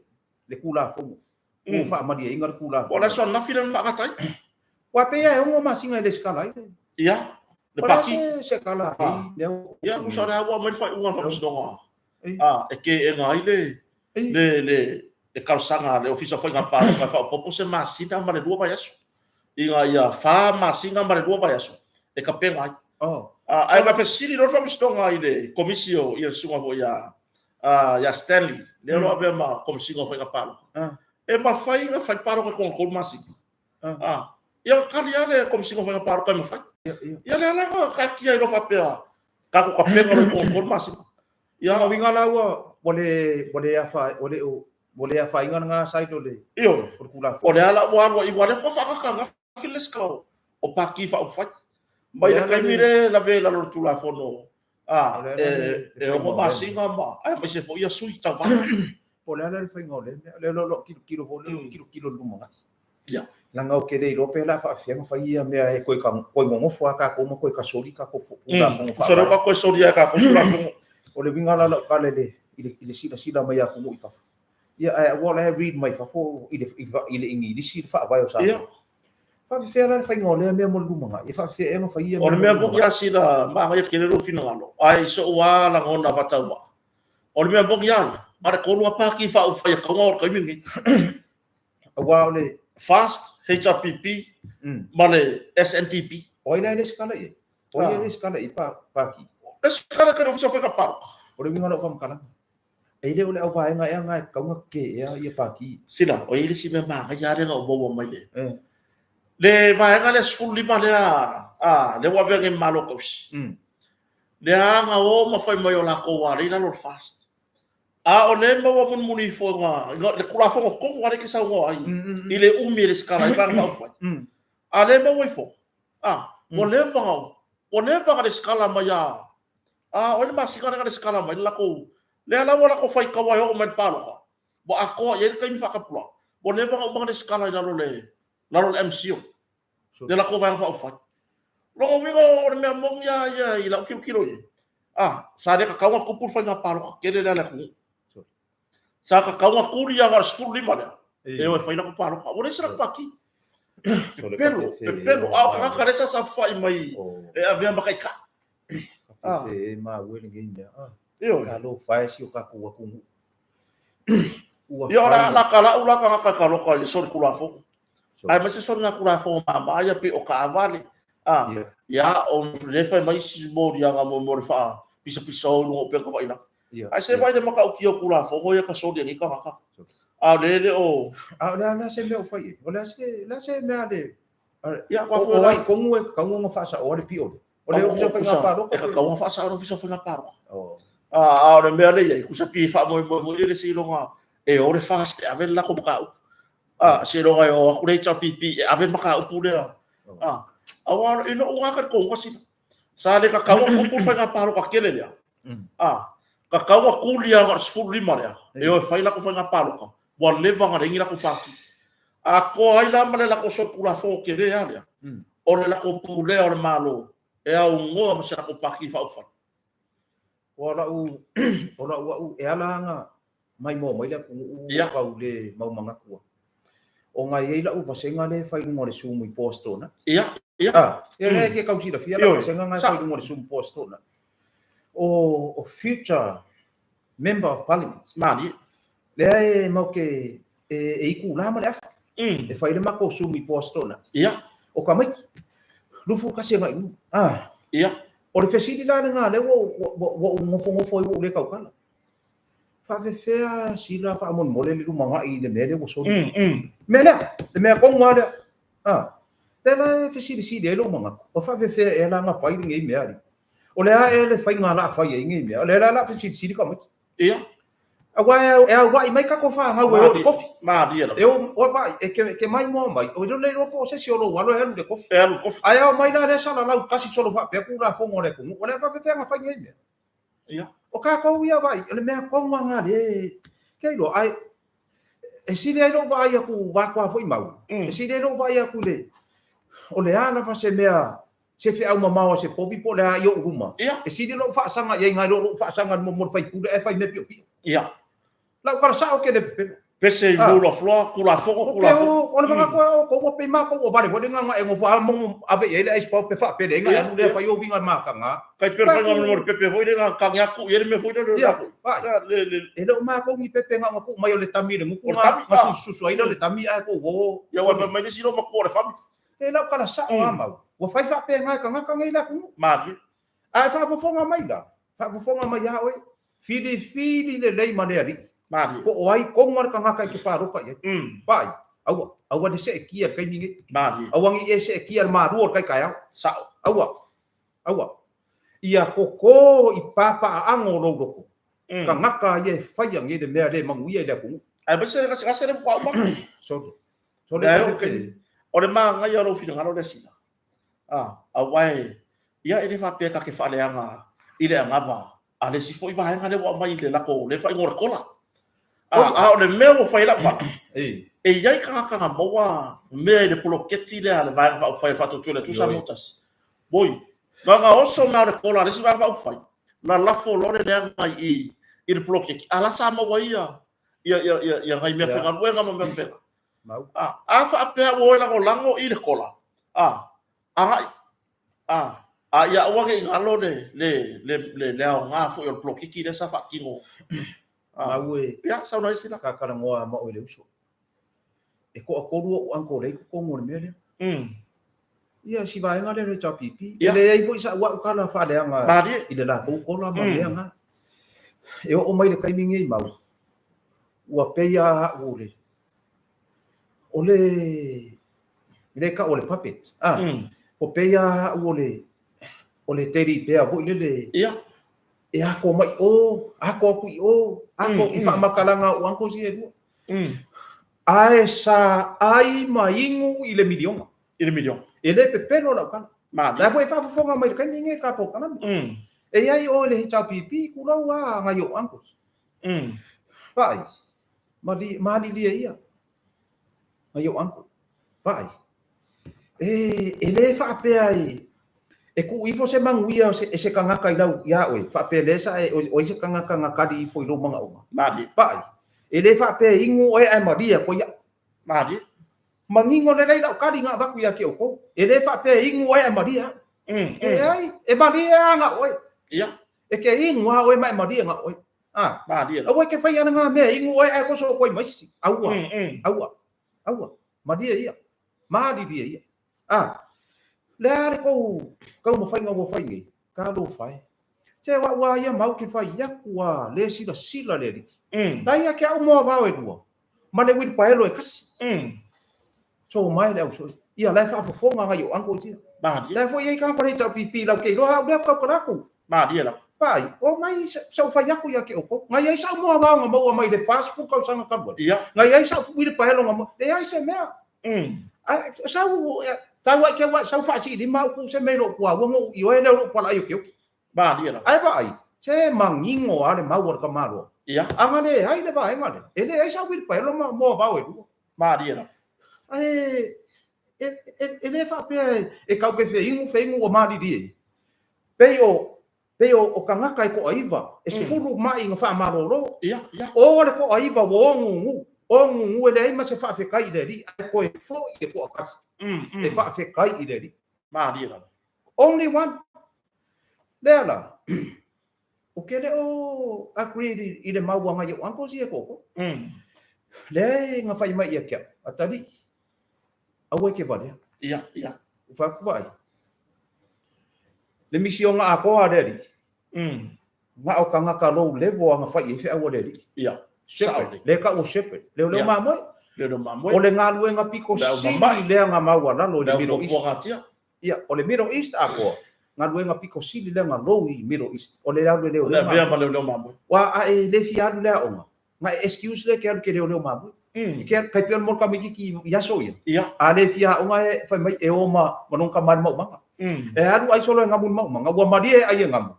Speaker 2: Tulafono. Ua faamalieina le Tulafono.
Speaker 1: Po o le aso ananafi lea na faagata ai?
Speaker 2: Ua pei lava e ono masina e lesitala ai le.
Speaker 1: Ia, le paki.
Speaker 2: O le a se kala ai
Speaker 1: lea ua. Ia, tusa o lea ua aumai le faaiuga a le Faamasinoga e teena ai le talosaga a le Ofisa o Faiga Palota e faaopoopo se masina ma le 2 vaiaso, ina ia 4 masina ma le 2 vaiaso e tapena ai. Ae na fesili loa le Faamasinoga i le Komisi o le susuga foi ia Stanley, lea o lo o avea ma Komesina o Faiga Palota, e mafai ona fai palota i totonu o le 3 masina. Ia na tali lava le Komesina o Faiga Palota e mafai. Ia lea la na taatia ai loa faapea, tatou tapena loa i totonu o le 3 masina.
Speaker 2: Ia o uiga la ua le afaina lena side o le Tulafono.
Speaker 1: O lea la ua alu ai, aua o lea faatoa faagata ananafi le lesitala o Pati Faaupufai. Mai le taimi lea e lavea i lalo o le Tulafono e 6 masina ma aemaise foi ia sui tauva.
Speaker 2: Po o le a la le faiga o lea mea, o lea o lo o tilotilo foi, o lo o tilotilo i le lumanai. Leaga ou te le iloa pe o le a faapefea ona fai ia mea e toe nonofo lava tatou ma toe tasoli tatou
Speaker 1: Tulafono Faavae. Tusa o toe soli lava e tatou Tulafono.
Speaker 2: O le uiga la o lau tala i le silasila mai a atunuu i fafo. Ia, ae aua o la e read mai fafo i le Igilisi le Faavae o Samoa. Faapefea la le faiga o lea mea mo le lumanai? E faapefea ea ona fai ia
Speaker 1: mea? O le mea moni lava sina manaia tele lou finagalo, ae i sou lava lagona faatauvaa, o le mea moni lava ia, na o le 3 lava Pati Faaupufai e tatau ona o i le taimi lenei.
Speaker 2: Aua o le
Speaker 1: FAST, HRPP ma le SNDP.
Speaker 2: O ai la e lesitala i ai? O ai e lesitala i Pati?
Speaker 1: Lesitala i le Ofisa o Faiga Palota.
Speaker 2: O le uiga o lau faamatalaga, e le o le auvaega ea na e tatau ona tetee ea ia Pati?
Speaker 1: Sila, o i ai le isi mea manaia lava lea na ou maua mai le le vaega lea 15 lea, lea ua avea nei ma Malo Tausi. Lea na o ma fai mai o latou lava lea i lalo o le FAST. A o lea e maua mulimuli ifo i le Tulafono tonu lava lea e te saunoa ai i le umi e lesitala ai Vaega Faaupufai. A o lea e maua ifo, ua leva ona, ua leva ona lesitala mai a, a o ai le masina lea na lesitala mai le latou, lea la ua latou faitau e oo mai i le palota, ua atoa i ai le taimi faatapulaa, ua leva ona uma ona lesitala i lalo o le MCIL, le latou Vaega Faaupufai. Lona uiga o le mea moni lava ia i lau tilotilo i ai, sa le tatau ona tupu le faiga palota tele lea a le atunuu. Sa tatau ona tuli lava na o le 15 lea e o e fai latou palota. Ua leai se latou pati. Pepelo, pepelo. A o tagata lea sa saofafai mai e avea ma taitai.
Speaker 2: E maua lenei mea. Talofa e si o tatou atunuu.
Speaker 1: Ia o la ka lau la tagata e taloka i le solitulafono. Aemaise soligatulafono mama ia pei o taavale. Ia o le fai mai isi moliaga mo le faapisapisao i luga o upega tafailagi. Ae se vaai i le matautia o Tulafono ia ka soli e nei tagata. A o lea e le o...
Speaker 2: A o le a la se mea o fai ai? O le a se, le a se mea a le... Ia, o ai tonu e tatau ona faasaoa le pio lea? O le Ofisa o Faiga Palota?
Speaker 1: E tatau ona faasaoa le Ofisa o Faiga Palota. A o le mea lea e i ai, tusa pei e faamoemoe foi lele seiloga e o le FAST e ave le latou mataupu. Seiloga e o atu le HRPP e ave le mataupu lea. Aua i lou lava talitonuga sina, Sa le tatau ona tupu le faiga palota tele lea. Tatau ona tuli lava na o le 15 lea, e o e fai latou faiga palota, ua leva ona leai ni latou pati. Atoa ai la ma le latou solitulafono tele lava lea, o le latou pulea o le Malo e aunoa ma se latou pati faaupufai.
Speaker 2: O lau, o lau au, e ala ona maimoa mai le atunuu tau le mau manatu ai. Ona e i ai lau vasega lea e fai i luga o le Zoom i Boston.
Speaker 1: Ia,
Speaker 2: ia. Ah, ia, e te tau silafia lau vasega na e fai i luga o le Zoom Boston. O future member of parliament.
Speaker 1: Malie.
Speaker 2: Lea e mau ke e itulā ma le afa. E fai le matou Zoom i Boston.
Speaker 1: Ia.
Speaker 2: O tamaiti. 21 agai i luga. Ah.
Speaker 1: Ia.
Speaker 2: O le fesili la lena lea ua ua ou nofonofo ai ua ou le tautala. Faafefea sila faamolemole le lumanai i le mea lea ua soli. Mea lea, le mea tonu lava lea. Ah. Lea la e fesilisili ai lou manatu, o faafefea ea la na fai lenei mea alii? O le a ea le faiga la fai ai nei mea? O lea la la fesilisili tamaiti.
Speaker 1: Ia.
Speaker 2: Aua e auai mai tatou fanau e o i le kofi.
Speaker 1: Malie lava.
Speaker 2: E o, o vai, e ke, ke maimoa mai, o le iloa po o se isi o lou alo e alu i le kofi.
Speaker 1: E alu i le kofi.
Speaker 2: Ae ao mai la lea salalau tasi solo faapea Tulafono a le atunuu, o le a faafefea ona fai nei mea?
Speaker 1: Ia.
Speaker 2: O tatou ia vai, o le mea tonu lava lena lea, ke iloa, ae e sili ai lou vaai atu vatoa foi mau, e sili ai lou vaai atu i le, o le a lava se mea se feau mamao a se povi po o le a i ou luma,
Speaker 1: Ia.
Speaker 2: e sili lou faasaga i ai nai lo lou faasaga i le mo le faipule ae fai mea piopio.
Speaker 1: Ia.
Speaker 2: Lau tala sao ke le pepelo.
Speaker 1: Pese i
Speaker 2: Ah.
Speaker 1: rule of law, Tulafono,
Speaker 2: O ke
Speaker 1: Tulafono.
Speaker 2: o, o le manatu e o kou pe makou ua vale foi le gagae nofo a mo ave i ai le ice pop pe faapele ai
Speaker 1: Ia,
Speaker 2: alu lea
Speaker 1: ia.
Speaker 2: fai o uiga mataga.
Speaker 1: Kai pe faiga mo le pepe foi le na kage atu i ai le mea foi le
Speaker 2: Ia,
Speaker 1: la foi.
Speaker 2: vai.
Speaker 1: Ia, le le
Speaker 2: E le o makou ni pepe na ona tuu mai o le tami i le gutu
Speaker 1: O le
Speaker 2: na
Speaker 1: tami,
Speaker 2: na
Speaker 1: ah.
Speaker 2: susususu ai lea o le tami ae kou o.
Speaker 1: Ia ua fai mai le isi lo matua o le family.
Speaker 2: E lau tala sao a mau. Ua fai faapena e tagata nei le atunuu.
Speaker 1: Malie.
Speaker 2: Ae faafofoga mai la, faafofoga mai ia oe, filifili lelei ma le alii.
Speaker 1: Malie.
Speaker 2: Po o ai tonu a le tagata e te palota i ai. Vaai, aua, aua le seetia i le taimi nei.
Speaker 1: Malie.
Speaker 2: Aua ne i e seetia i le malua o le taitaeao.
Speaker 1: Sao.
Speaker 2: Aua, aua. Ia koko i papaaano o lou loto. Tagata ia e faia nei le mea le manuia i le atunuu.
Speaker 1: Aemaise le gasegase le matua uma.
Speaker 2: Sole. Sole
Speaker 1: Leai,
Speaker 2: ka
Speaker 1: o
Speaker 2: fefe.
Speaker 1: O le magaia o lou finagalo lea sina. A, aua e, ia e le faapea ta te faaleaga i le anava a le isi foi vaega lea ua aumai i le latou le faaigoa o le kola. A, a o le mea ua fai ai lau vala,
Speaker 2: E.
Speaker 1: e i ai tagata na maua mea i le poloketi lea a le Vaega Faaupufai a le Faatuatua i le Atua Samoa Tasi. Moi, na ona oso mea o le kola a le isi Vaega Faaupufai, lalafo loa le leaga i i le poloketi, a la sa maua ai ia ia ia ia, ia nai mea faigaluega ma mea faapena.
Speaker 2: Mau.
Speaker 1: A, a faapea ua o e lagolago i le kola, a, agai, a, a ia aua ne i galo le, le, le, le, le aoga foi o le poloketi lea sa faatino. A,
Speaker 2: Mau e.
Speaker 1: Ia, saunoa isi la.
Speaker 2: Sa talanoa ma oe i le uso. E toatolu ou uncle lea i totonu o le mea lea. Ia, si vaega lea o le HRPP. E leai foi sa'u a'u tala faaleaga
Speaker 1: Malie.
Speaker 2: i le latou kola ma mea na. E oo mai le taimi nei mau, ua pei a a'u o le, o le, le ka'u o le puppet. Ah, ua pei a a'u o le, o le teddy bear foi lele.
Speaker 1: Ia.
Speaker 2: E ako mai i o, ako aku i o, ako i faamatalaga a ou uncles ia e lua. Ae sa ai ma inu i le miliona.
Speaker 1: I le miliona.
Speaker 2: E le pepelo lau tala.
Speaker 1: Malie.
Speaker 2: La foi e faafofoga mai i le taimi lenei i le ta polokalame. E i ai oe i le HRPP, tulou a nai ou uncles. Vaai, mali, malilie ia, nai ou uncle. Vaai, e, e le faapea e, e tuu ifo se manuia o se, e se tagata i lau, iā oe, faapea lea sa e, o ai se tagata na kali ifo i lou manaoga.
Speaker 1: Malie.
Speaker 2: Vaai, e le faapea e inu oe ae malie atu ai au.
Speaker 1: Malie.
Speaker 2: Manino lelei lau kali na avatu ia te outou. E le faapea e inu oe ae malie au. Leai, e malie lava na oe.
Speaker 1: Ia.
Speaker 2: E te inu lava oe ma e malie na oe. A.
Speaker 1: Malie.
Speaker 2: Aua e te fai ana ngā mea e inu oe ae koso atu ai ma isi. Aua. Aua. Aua. Malie ia. Malilie ia. A. Le a le kou taumafaiga ua fai nei, talofa e. Se o a'u a ia mau ke fai aku a le silasila le alii. La ia ke a'u moa vao e lua, ma le uilipaelo e kasi. So mai le au soi. Ia la e faafofoga ngai o uncle tia.
Speaker 1: Malie.
Speaker 2: La foi ai ka ko le tau pipi lau ke iloa a'u lea kau kalaku.
Speaker 1: Malie la.
Speaker 2: Pai, o mai sa u fai aku ia ke oko. Ngai ai sa moa vao nga maua mai le fast food tausaga talu ai.
Speaker 1: Ia.
Speaker 2: Ngai ai sa uilipaelo nga maua. Leai se mea. A, sa u, tau ai ke ua sau faasiilima a'u ku se mea i lou puaua na ou ioe lea o lou palaai o ke oki.
Speaker 1: Malie la.
Speaker 2: Ae vaai, se manino a le mau a le tamaloa.
Speaker 1: Ia.
Speaker 2: A na leai le vaega lea, e leai sa uilipaelo ma moa vao e lua.
Speaker 1: Malie la.
Speaker 2: Ae e, e, e le faapea e kau ke feinu feinu ua malilie. Pei o, pei o, o tagata e toaiva, e sefulu ma'i na faamalolo.
Speaker 1: Ia, ia.
Speaker 2: O le toaiva ua ogugu, ogugu e leai ma se faafetai i le Alii, ae toe foi le toatasi e faafetai i le Alii.
Speaker 1: Malie lava.
Speaker 2: Only one. Lea la, ou te le o agree i le mau a ngai ou uncles ia e toatoa. Lea e na fai mai ia ke au, atalii, aua e te valea.
Speaker 1: Ia, ia.
Speaker 2: Ua fai atu vaai. Le misioga atoa a le Alii, na o tagata low level aga fai i ai feau a le Alii.
Speaker 1: Ia.
Speaker 2: Shepherd, lea e tau o shepherd, leoleo mamoe.
Speaker 1: Leoleo mamoe.
Speaker 2: O le galuega pito sili lea na maualalo i le Middle East. Ia, o le Middle East atoa, galuega pito sili lea na low i Middle East. O le alu e leoleo mamoe.
Speaker 1: O le avea ma leoleo mamoe.
Speaker 2: Aua a e le fia alu i le aoga, na e excuse lea e te alu e te leoleo mamoe. E te alu, tai pei o le molikamaititi i aso ia.
Speaker 1: Ia.
Speaker 2: A le fia aoga e fai mai e o ma lona tama i le maumaga. E alu ai solo e gamu i le maumaga, ua malie e ai e gamu,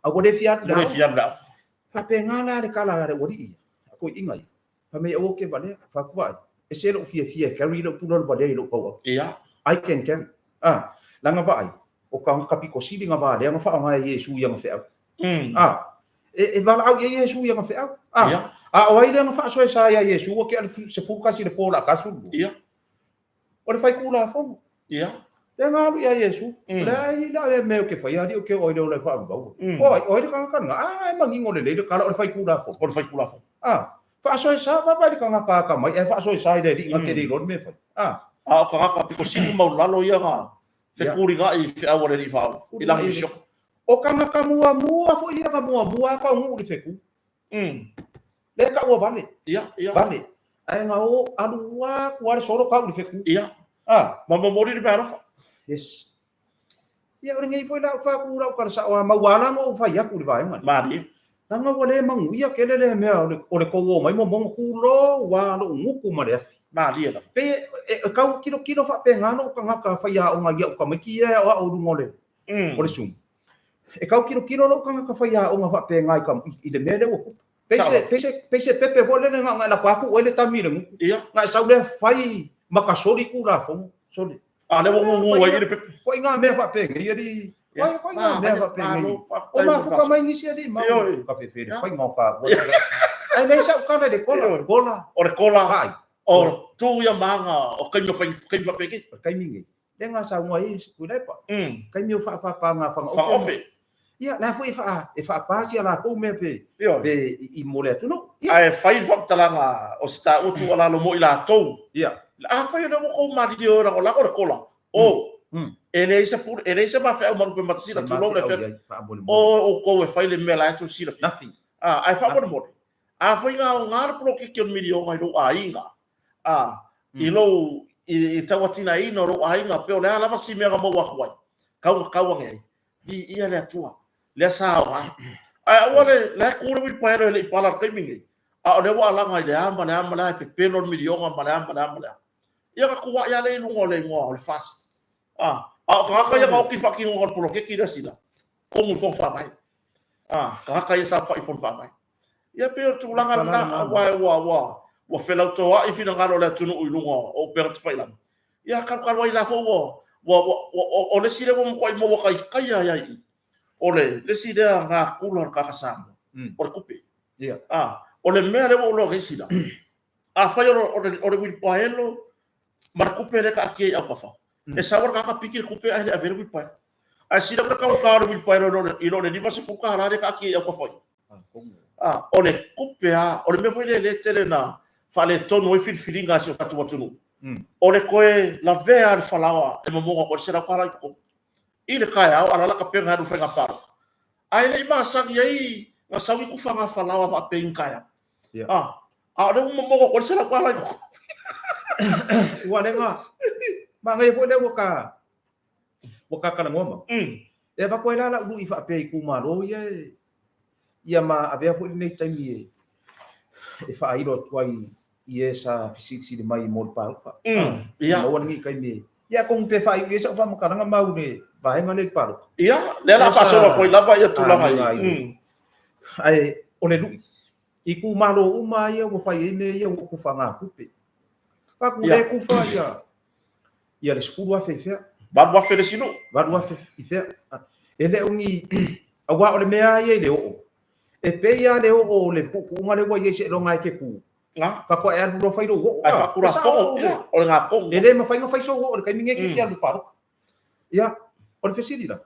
Speaker 2: a ua le fia alu i le
Speaker 1: aoga. Ua le fia alu i le aoga.
Speaker 2: Faapena la le tala a le ualii ia, a toeaiina ia. Fai mai, aua ou te valea, fai atu vaai, ese lou fiafia e carry lou pula o le valea i lou tauau.
Speaker 1: Ia.
Speaker 2: I can carry. A, leaga vaai, o ka pito sili na valea na faaaoga e Iesu i ana feau. A, e valaau i ai Iesu i ana feau. A,
Speaker 1: Ia.
Speaker 2: a o ai lea na faasoesa ia Iesu ua tea le 11 i le po o le a 12?
Speaker 1: Ia.
Speaker 2: O le faitulafono.
Speaker 1: Ia.
Speaker 2: Lea na alu ia Iesu. O le a i la le mea ou te faia, alii ou te oo i le ola e faavavau. O ai, o ai le tagata lena? A, e manino lelei le tala, o le faitulafono.
Speaker 1: O le faitulafono.
Speaker 2: A, faasoesa, vaavaai i le tagata atamai, ae faasoesa i le alii na te le iloa le mea e fai. A.
Speaker 1: A o tagata pito sili maualalo ia na fetuliga'i i feau a le Alii Faaola i lana misiona.
Speaker 2: O tagata muamua foi ia na muamua lava taunuu i le fetu. Lea e taua vale.
Speaker 1: Ia, ia.
Speaker 2: Vale. Ae na o alu atu lava le solo tau i le fetu.
Speaker 1: Ia.
Speaker 2: A.
Speaker 1: Ma momoli le meaalofa.
Speaker 2: Yes. Ia o lenei foi la ou fai atu lau tala sao a mau ala na ou fai atu i le vaega lea.
Speaker 1: Malie.
Speaker 2: Leaga ua le manuia tele lea mea o le tou o mai momono tulou a lou gutu ma le afi.
Speaker 1: Malie lava.
Speaker 2: Pei e tau kilokilo faapena lou tagata faiaoga i au tamaiti ia e aoao i luga o le Zoom. E tau kilokilo lou tagata faiaoga faapena i le mea lea ua tupu. Pei se pepe foi lele na ona e lapa atu oe le tami i le gutu.
Speaker 1: Ia.
Speaker 2: Na e sau lea fai ma ka soli Tulafono. Soli.
Speaker 1: A lea ua gugu ai i le pepe.
Speaker 2: Ko i ngā mea faapenei alii. Ko i ngā mea faapenei. O mafuka mai nisi alii mau. Ka fefe le faiga o ka. Ae leai sau tala i le kola. Kola.
Speaker 1: O le kola.
Speaker 2: Vaai.
Speaker 1: O tu ia maga o kaimi o kaimi faapenei.
Speaker 2: O le taimi nei. Lea na saunoa ai Tuilaepa. Taimi o faapapa ngā whangaofe.
Speaker 1: Whangaofe.
Speaker 2: Ia, la foi e whaapāsi a lākou mea pe, pe i mo le atunuu.
Speaker 1: Ia. Ae fai le faamatalaga o se taua tuualalo mo i latou.
Speaker 2: Ia.
Speaker 1: Afai o lea ua kou malilio e lagolago le kola, o, e leai se pule, e leai se mafeau malupe matasila, tulou le afioga. O outou e fai le mea la e tou silafia.
Speaker 2: Nothing.
Speaker 1: Ae faamolemole, afai na aoga le poloketi o le miliona i lou aiga, a, i lou, i tauatinaeina o lou aiga, pe o le a lava si mea na maua atu ai, kau na kau ane ai, viia le Atua, lea sa aoga ai. Ae aua le, la e tu le uilipaelo e le i pala i le taimi lenei, a o lea ua alaga i le a ma le a ma le a e pepelo le miliona ma le a ma le a ma le a. Ia na tuuai lava lea i luga o le igoa o le FAST. A, a o tagata ia na oti i faatinoga o le poloketi lea sila, komu i fono faavae. A, tagata ia sa fai i fono faavae. Ia pei o le tulaga lena, aua ua, ua, ua felautoaʻi finagalo o le atunuu i luga o upega tafailagi. Ia kalukalu ai la foi ua, ua, ua, ua, o le isi lea ua matuai maua taitaia ai i i, o le isi lea gakula o le tagata Samoa, o le tupe.
Speaker 2: Ia.
Speaker 1: A, o le mea lea ua ou iloa nei sila, afai o le uilipaelo ma le tupe lea e taatia i autafa, e sau lava le tagata piki le tupe ae le avea le uilipaelo. Ae sila ua taugata o le uilipaelo i lo le $50 lea e taatia i autafa i. A, o le tupe lava, o le mea foi lea lea e tele na faaletonu ai filifiliga a si o tatou atunuu, o le toe lavea o le falaoa e momono atu ai le $100 i totonu i le taeao, a o la e tapena e alu i le faiga palota. Ae le i masani ai na sau ni tufaga falaoa faapea i ni taeao. A, a o lea ua momono atu ai le $100 i totonu.
Speaker 2: Ua leva, manaia foi lea ua ta ua ta talanoa mau. E avatu ai la lau lui faapea i itumalo ia e, ia ma avea foi lenei taimi e, e faailo atu ai i e sa fesilisili mai mo le palota.
Speaker 1: Ia.
Speaker 2: Maua lenei taimi e, ia atonu pe faaiu i ai sau faamatalaga mau i le vaega lea i le palota.
Speaker 1: Ia, lea o le a faasolo atu ai lava ia tulaga ia.
Speaker 2: Ae o le lui, i itumalo uma ia ua fai ai mea ia ua tufaga tupe. Faatu le tufa ia ia le 10,000 i fea?
Speaker 1: 8,000 le isi nuu.
Speaker 2: 8,000 i fea? E le o ni, aua o le mea lava ia i le oo, e pei lava le oo o le tuutuuga lea ua i ai seiloga e te tu, faatoa e alu loa fai lou oo.
Speaker 1: Ae faatulafono, ia, o le gatonu.
Speaker 2: E le mafai ona fai sou oo i le taimi nei e te alu i le palota. Ia, o le fesili la,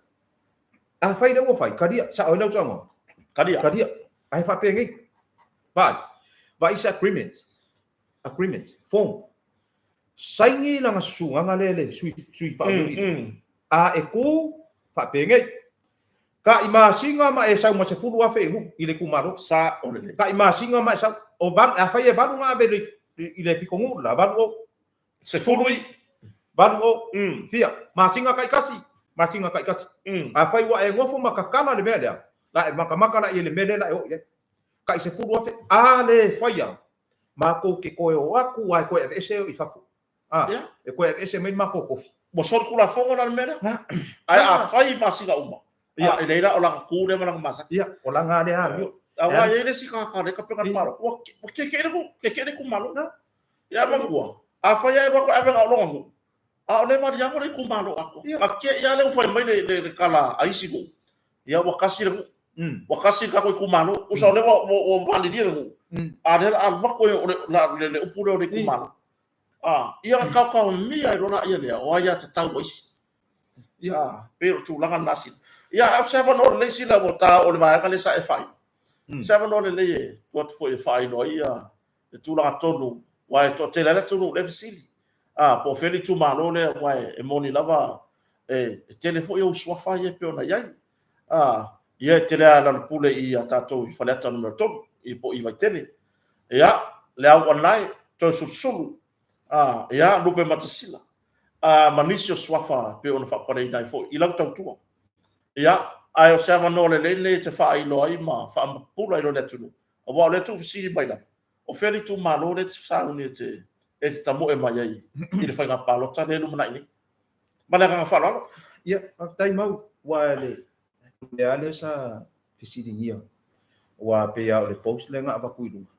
Speaker 2: afai lea ua fai, talia, sao ai lau saunoaga?
Speaker 1: Talia.
Speaker 2: Talia. Ae faapenei, vaai, vaai se agreement, agreement, form, Saini lana susugaga lea le sui, sui faamulimuli. A e ku, faapenei. Ka i masina ma e sau ma 10,000 i nuu i le itumalo.
Speaker 1: Sa o lelei.
Speaker 2: Ka i masina ma e sau o valu, afai e valu na ave i le pitonuu la, valu o.
Speaker 1: 10 i.
Speaker 2: Valu o. Fia, masina taitasi, masina taitasi. Afai ua e nofo ma tatala le mea lea, la e matamata la i le mea lea la e oo i ai. Kai 10,000, a le faia, matou te toe o atu a e toe aveese i fafo. E toe aveese mai matou tofi.
Speaker 1: Ua solitulafono la le mea lea. Ae afai masina uma, e leai la o lana tu lea ma lana masaki.
Speaker 2: Ia, o lana lea amio.
Speaker 1: Aua e i ai le isi tagata lea e tapena le palota, ua tietie le itumalo. Ia manatua, afai lava e alu atu e ave na o lona nuu, a o le valiago le itumalo atoa. A tietie lava lea ua fai mai le tala a isi nuu, ia ua tasi le nuu. Ua tasi le tatou itumalo. Tusa o lea ua malilie le nuu, a o lea o le a alu atu le upu lea o le itumalo. Ia na taotaomia ai loa laia lea o aiatatau a isi. Ia, pei o le tulaga lena Sila. Ia, a o se avanoa lelei Sila ua ta oo i le vaega lea sa e faailoa. Se avanoa lelei e tuu atu foi e faailoa ai le tulaga tonu, aua e toatele lava le atunuu lea e fesili. Po o fea le itumalo lea, aua e moni lava e tele foi ou suafa ia e pei ona i ai. Ia e tele lava Lealailepule i a tatou i Faleata Nu.3, i po o i Vaitele. Ia, le Auanae, Toeolesulusulu, ia, Lupematasila, ma nisi o suafa e pei ona faapaleina ai foi i lau tautua. Ia, ae o se avanoa lelei lenei e te faailoa ai ma faamapula ai loa le atunuu, aua o lea e tuufesili mai lava, o fea le itumalo lea e te sauni e te tamoe mai ai i le faiga palota lea e lumanai nei. Ma le agaga faaaloalo.
Speaker 2: Ia, faafetai Mau, aua le mea lea sa fesiligia, aua pei lava o le post lea na avatu i luga,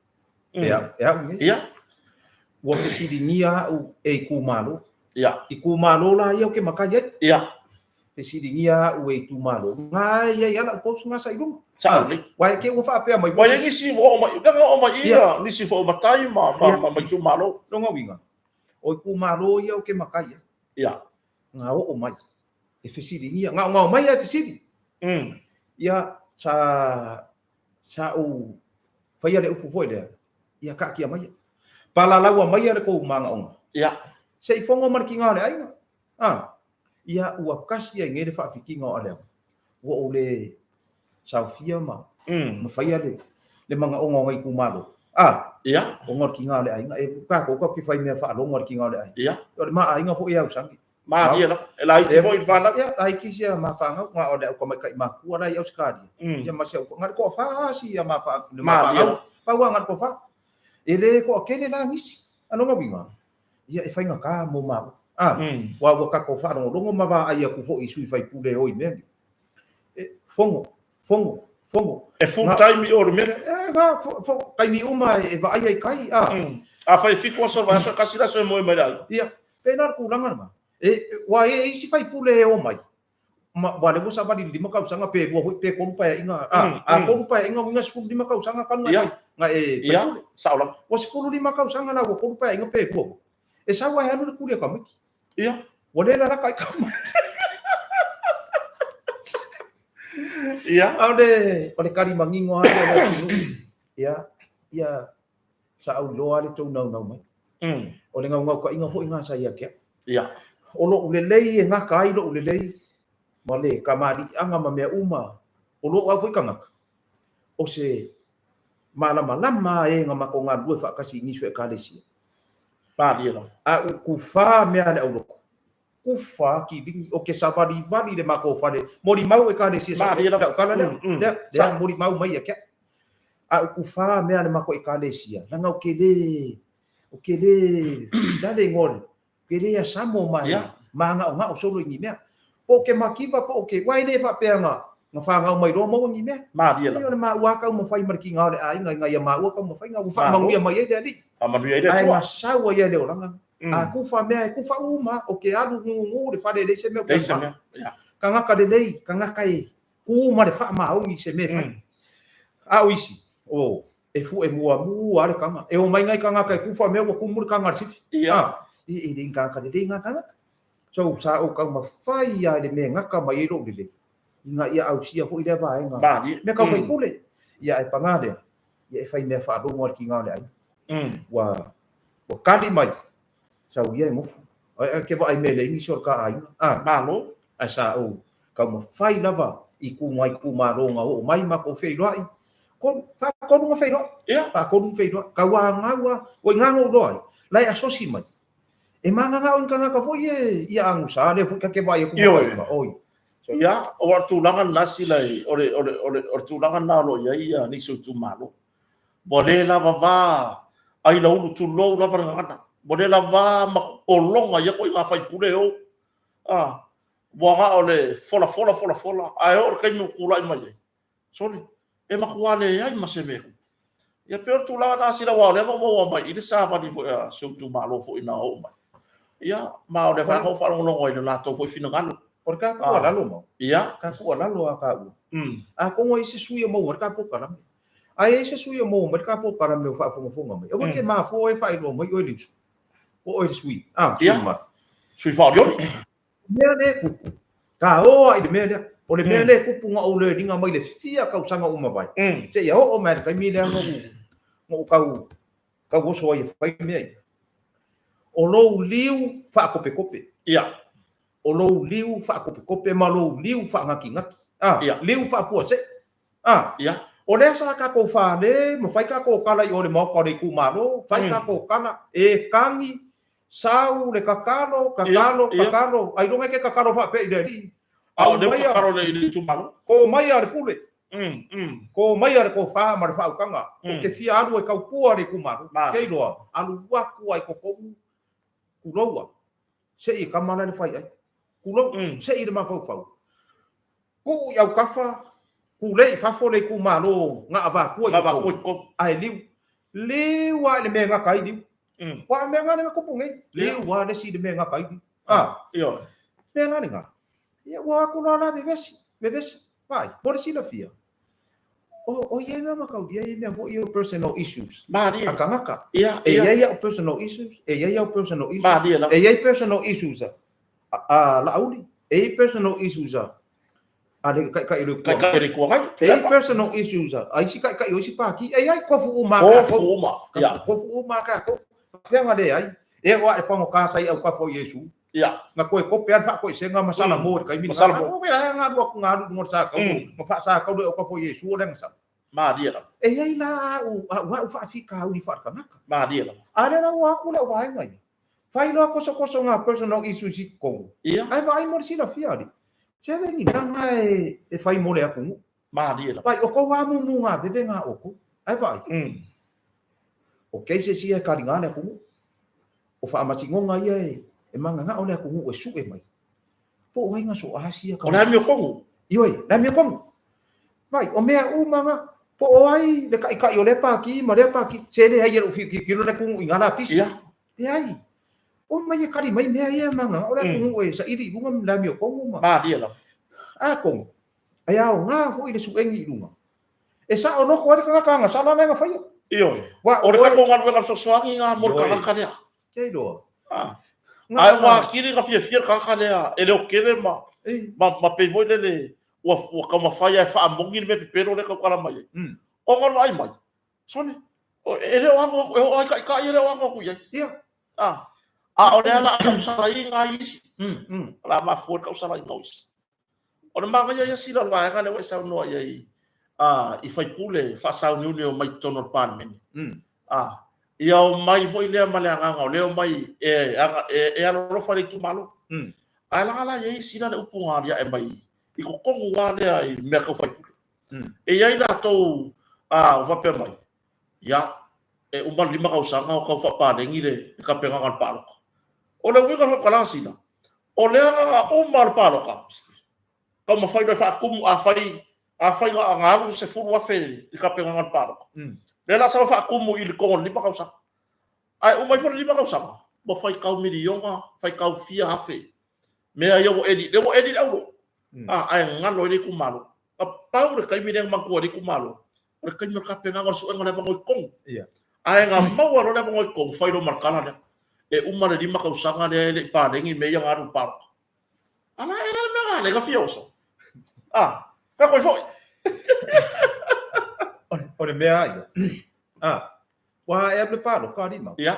Speaker 2: e au nei. Ua fesiligia au e itumalo. Itumalo la ia ou te matai ai. Fesiligia au e itumalo. Na e i ai lava lau post na sa i luga.
Speaker 1: Sao lelei.
Speaker 2: Aua e te ua faapea mai.
Speaker 1: Ua i ai nisi ua oo mai, leaga oo mai i ia nisi foi o matai ma itumalo.
Speaker 2: Lona uiga, o itumalo ia ou te matai ai. Na oo mai e fesiligia. Na o mai e fesili. Ia, sa ou faia le upu foi lea, ia taatia maia. Palalaua maia le tou manaoga. Se i fono ma le tiga o le aiga. Ia, ua tasi ai nei le faafitiga o Aleaga. Ua ou le saofia ma faia le manaoga o nai itumalo. Ona o le tiga o le aiga. E tatou tatou te fai mea faalogo a le tiga o le aiga. O le ma aiga foi e ausage.
Speaker 1: Malie lava. E laiti foi le fanau.
Speaker 2: Ia, laiti si a ma fanau. Na o le au tamaitai matua la i Ausetalia. Ia ma si au, na o le toafa si a ma fanau. Pau lava na o le toafa. E le toatele la nisi. A lona uiga, ia e faigata mo maua. Aua ua tatou faalogologo ma vaai atu foi i sui usufono e o i mea nei. E, fono, fono, fono.
Speaker 1: E full time i o le mea lea?
Speaker 2: E, na, taimi uma e vaai ai tai.
Speaker 1: Afai e 7 aso o le vaiaso, e tasi le aso e moe mai le aiga.
Speaker 2: Ia, pena le tulaga lena. E, ua e isi faipule e o mai, ma, ua le ua savali i le 5 tausaga pe 2 foi pe 3 paeaiga, a 3 paeaiga uiga 15 tausaga talu na e
Speaker 1: faipule. Sao lava.
Speaker 2: Ua 15 tausaga la ua 3 paeaiga pe 2 foi. E sau lava e alu le kuli a tamaiti. Ua le lalaka i tamaiti. A o le tali manino lava lea o le atunuu. Ia, ia, sa ou iloa lava le tou naunau mai. O le naunautaiga foi lena sa ia te au. O lou lelei e gata ai lou lelei ma le kamaliiaga ma mea uma o lou au foi tagata, o se malamalama e na matou galulue faatasi i nisi o Ekalesia.
Speaker 1: Malie lava.
Speaker 2: A ou kufa mea a le aulotu, kufa kiligi, o ke savalivali le matou fale, molimau Ekalesia sa
Speaker 1: Malie lava.
Speaker 2: Lau tala lea, lea, lea molimau mai ia te au. A ou kufa mea a le matou Ekalesia, leaga ou te le, ou te le, le a le igoa o le, ou te le asamo ma e magaogao solo i ni mea. Po o ke makiva po o ke, aua e le faapea na fanau mai loa maua ni mea.
Speaker 1: Malie lava.
Speaker 2: O le maua taumafai ma le tiga o le aiga ina ia maua taumafaiga ua faamanuia mai ai le Alii.
Speaker 1: Faamanuia ai le Atua.
Speaker 2: Ae na sau ai le olaga. A kufa mea e kufa uma, o ke alu gugu le fale e leai se mea o ke alu maʻa. Tagata lelei, tagata e ku ma le faamaoni i se mea e fai. A o isi, o, e fuʻe muamua lava le taga. E omai nai tagata e kufa mea ua tumu le taga a le sifi. E le tagata lelei na tagata. So, sa ou taumafai lava i le mea e gata mai ai lou lelei, ina ia ausia foi lea vaega. Mea tau faipule. Ia, ae paga lea, ia e fai mea faalogo a le tiga o le aiga. Ua kali mai, sau ia e nofo. Ae ke vaai mea e leai nisi o le ta aiga.
Speaker 1: Malo.
Speaker 2: Ae sa ou taumafai lava i kuga i itumalo na oo mai matou feiloai, tolu, faatolu na feiloai, faatolu na feiloai, tauagau a, ua iga na ou iloa ai, la e asosi mai. E magagao i ni tagata foi e ia agusa lea foi ta te vaai atu ma
Speaker 1: Ioe.
Speaker 2: Oi.
Speaker 1: Ia, o le tulaga lena sila o le o le o le o le tulaga lena o lo o i ai ia nisi o itumalo. Ua le lava va ai la ulu tulou lava le gagana. Ua le lava ma pologa ia koe ngā faipule o. Ah, ua ga o le fola fola fola fola ae oo le taimi ua tulai mai ai. Sole, e matua leai ma se mea. Ia pei o le tulaga lena sila aua o lea na ou maua mai i le savali foi a si ou itumalo foi na oo mai. Ia, ma o lea foi na ou faalogologo ai i le latou foi finagalo.
Speaker 2: O le ka tuualalo mau.
Speaker 1: Ia.
Speaker 2: Ka tuualalo a ka ua. Atonu ai se sui o maua le ka polokalame. Ai ai se sui o maua mai le ka polokalame o faafogafoga mai. Aua te mafua oe faailoa mai oe le uso. O oe le sui. Ah, sui mamalu.
Speaker 1: Sui faaolioli.
Speaker 2: Mea lea e tupu. Ka o a i le mea lea. O le mea lea e tupu na ou learning mai le fia tausaga ua mavae. Seia oo mai le taimi lea na ou tau tau oso ai e fai mea ia. O lou liu faakopetope.
Speaker 1: Ia.
Speaker 2: O lou liu faakopetope ma lou liu faanatinati. Ah,
Speaker 1: Ia.
Speaker 2: Liu faafuasei. Ah,
Speaker 1: Ia.
Speaker 2: O lea sa tatou fale ma fai tatou tala i o le maota o le itumalo, fai tatou tala e tagi, sau le tatalo, tatalo, tatalo, ailoga e te tatalo faapea i le Alii.
Speaker 1: A o lea ua tatalo i le itumalo.
Speaker 2: Ko maia le pule. Ko maia le tofa ma le faautaga. Ou te fia alu e tautua le itumalo. Ke iloa, alu atu ai totonu tuloua. Sei e kama la le fai ai. Tulou, sei le mafaufau. Tuu i autafa, tulei i fafo le itumalo na avatua i totonu. Ae liu, liu lava i le mea e gata ai liu. Aua o mea na lea na tupu nei. Liu lava le isi i le mea e gata ai liu. A, mea la lena. Ia ua atu loa la vevesi, vevesi. Vaai, mo le silafia, o i ai mea mataulia ia mea foi ia o personal issues.
Speaker 1: Malie.
Speaker 2: A tagata.
Speaker 1: Ia,
Speaker 2: E
Speaker 1: ia.
Speaker 2: i ai au personal issues, e i ai au personal issues.
Speaker 1: Malie lava.
Speaker 2: E i ai personal issues a Laauli, e i ai personal issues a le Taitai o le Itu Agai.
Speaker 1: Taitai o le Itu Agai.
Speaker 2: E i ai personal issues a isi Taitai o isi Pati. E i ai tofu uma a tatou.
Speaker 1: Tofu uma. Ia.
Speaker 2: Tofu uma a tatou. Faafefea na leai. E oo lava i le pagota sa i autafa o Iesu.
Speaker 1: Ia.
Speaker 2: Na toe kope lava le faatoesega ma Salamo i le taimi
Speaker 1: Ma
Speaker 2: lena.
Speaker 1: Salamo.
Speaker 2: O la e galu atu galu i luga o le sa tau, ma faasatau le autafa o Iesu o le agasala.
Speaker 1: Malie lava.
Speaker 2: E i ai la au, au, au faafitauli faaletagata.
Speaker 1: Malie lava.
Speaker 2: A lea la ua aku lau vaega ia. Fai loa kosokoso ngā personal issues i totonu.
Speaker 1: Ia.
Speaker 2: Ae vaai mo le silafia alii. Se le ni ganga e fai mo le atunuu.
Speaker 1: Malie lava.
Speaker 2: Vai, o kou amumu ngā veve ngā oko. Ae vaai. O cases ia e kariga le atunuu. O faamasinoga ia e magagao le atunuu e sue mai. Po o ai nga so Asia
Speaker 1: O le amiotonu.
Speaker 2: Ioe, le amiotonu. Vai, o mea uma nga, po o ai le taitai o lea pati ma lea pati, se leai e lou tilotilo le atunuu i nga lapisi.
Speaker 1: Ia.
Speaker 2: Leai. O mai e kali mai mea ia magagao le atunuu e saili i luga le amiotonu ma.
Speaker 1: Malie lava.
Speaker 2: Atonu, e aoga foi le suegi i luga. E sao loko ai le tagata agasala lea na faia.
Speaker 1: Ioe.
Speaker 2: Wa,
Speaker 1: O le
Speaker 2: oe-
Speaker 1: tatou galuega fesoasoani nga mo le
Speaker 2: Ioe.
Speaker 1: tagata lea.
Speaker 2: Kia iloa.
Speaker 1: Ah.
Speaker 2: Nga-
Speaker 1: Ae ua atili na fiafia le tagata lea e leotele ma
Speaker 2: E.
Speaker 1: ma pei foi lele ua taumafai lava e faamoni le mea pepelo lea e tautala mai ai. Ona o le vaai mai, sole, e le o ago atu, e oo lava i taitai e le o ago atu i ai.
Speaker 2: Ia.
Speaker 1: Ah. A o lea o le a tausalaiga ai isi. O le a mafua le tausalaiga o isi. O le manaia ia sila o le vaega lea ua e saunoa i ai i faipule faasauniuni o mai totonu o le Palemene. Ia omai foi lea ma le agaga o lea omai e alolofa le itumalo. Ae laga la i ai sila le upu na aliae mai i totonu lava lea i mea tau faipule. E i ai latou ua faapea mai, ia, e uma le 5 tausaga o tau faapalegi le tapenaga o le palota. O le uiga o le faamatalaga sila, o le agaga uma o le palota, taumafai loa e faatumu, afai na alu le 10,000 i tapenaga o le palota, lea la sau e faatumu i le totonu o le 5 tausaga. Ae uma ifo le 5 tausaga, ua faitau miliona, faitau fia afe, mea ia ua eli, lea ua eli le auloa, ae galo ai le itumalo. Na pau le taimi lea na manatua ai le itumalo, o le taimi o le tapenaga o le suega o le avanoa i totonu. Ae na maua loa le avanoa i totonu, fai loa ma le tala lea. E uma le 5 tausaga lea e le i palegi mea ia na alu i le palota. Ala e la le mea na le na fia oso. Ka koe foi.
Speaker 2: O le mea ia. Ua e alu le palota alii mau.
Speaker 1: Ia.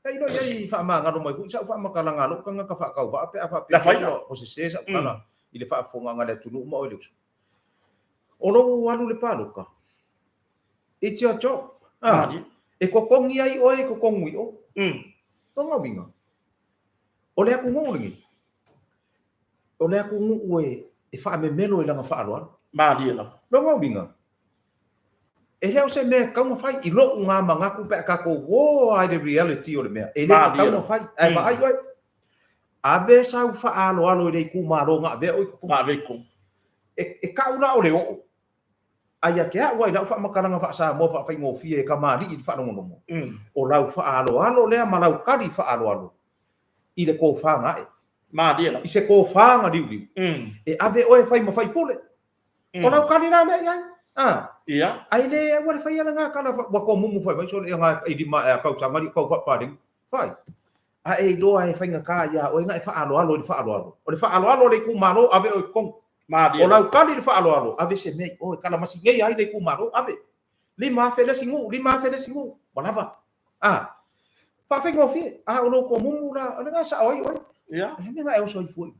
Speaker 2: E iloa i ai faamagalo mai foi sau faamatalaga a lou tagata faatauvaa pe a
Speaker 1: La
Speaker 2: faapea
Speaker 1: faina.
Speaker 2: o sese sau tala i le faafofogaga a le atunuu ma oe le uso. O lou alu i le paloka, it's your job. Ah, e totogi ai oe e totogu i o. Lona uiga, o le atunuu lenei, o le atunuu e faamemelo i lana faaaloalo.
Speaker 1: Malie lava.
Speaker 2: Lona uiga, e le o se mea e tatau ona fai i lou na manatu pe a tatou o lava i le reality o le mea, e le tatau ona fai. Ae vaai oe, ave sau faaaloalo i le itumalo na avea oe i totonu.
Speaker 1: Na avea i totonu.
Speaker 2: E tau la o le oo, a ia te a'u lava i lau faamatalaga faa-Samoa faafaigofie e kamali'i i le faalogologo, o lau faaaloalo lea ma lau tali faaaloalo i le tofa na a'e.
Speaker 1: Malie lava.
Speaker 2: I se tofa na liuliu, e ave oe e fai ma faipule. O lau tali la lea i ai. A.
Speaker 1: Ia.
Speaker 2: Ai le aua le faia lena tala ua tomumu fai mai sole ia na i lima ea tausaga alii tau faapaleni. Fai. A e iloa e faigata iā oe na e faaaloalo i le faaaloalo. O le faaaloalo a le itumalo, ave oe i totonu.
Speaker 1: Malie.
Speaker 2: O lau tali i le faaaloalo, ave se mea i o e kalamasingei ai le itumalo, ave. 5000 le isi nuu, 5000 le isi nuu. Ua lava. A. Faafaigofie. A o lou tomumu la, o lena e sao ai oe.
Speaker 1: Ia.
Speaker 2: O le mea na e oso ai fua i.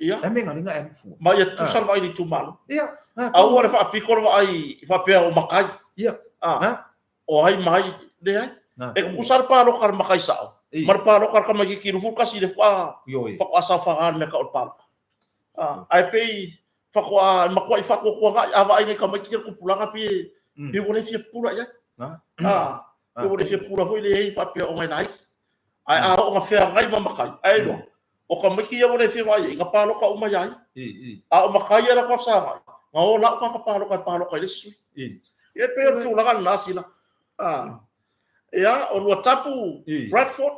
Speaker 1: Ia.
Speaker 2: Le mea na lena e alu fua.
Speaker 1: Ma ia tutusa le vaai i le itumalo.
Speaker 2: Ia.
Speaker 1: Aua le faapito le vaai faapea o matai.
Speaker 2: Ia.
Speaker 1: A. O ai ma ai, leai. E tutusa le paloka a le matai sao ma le paloka a le tamaitiiti 21 i le faatoa saofaga le mea tau o le paloka. Ae pei faatoa e matuai faatuatuaga a vaai nei tamaiti ia le tupulaga pei pei ua le fia pupula i ai. Pei ua le fia pupula foi le faapea ona e laiti. Ae a oo ina feagai ma matai, ae iloa, o tamaiti ia ua le fia vaai i ai, na paloka uma ia ia. A o matai ia latou fesagai, na o lau tagata paloka e paloka i le isi sui. Ia e pei o le tulaga lena sila. Ia, o Luatapu, Bradford,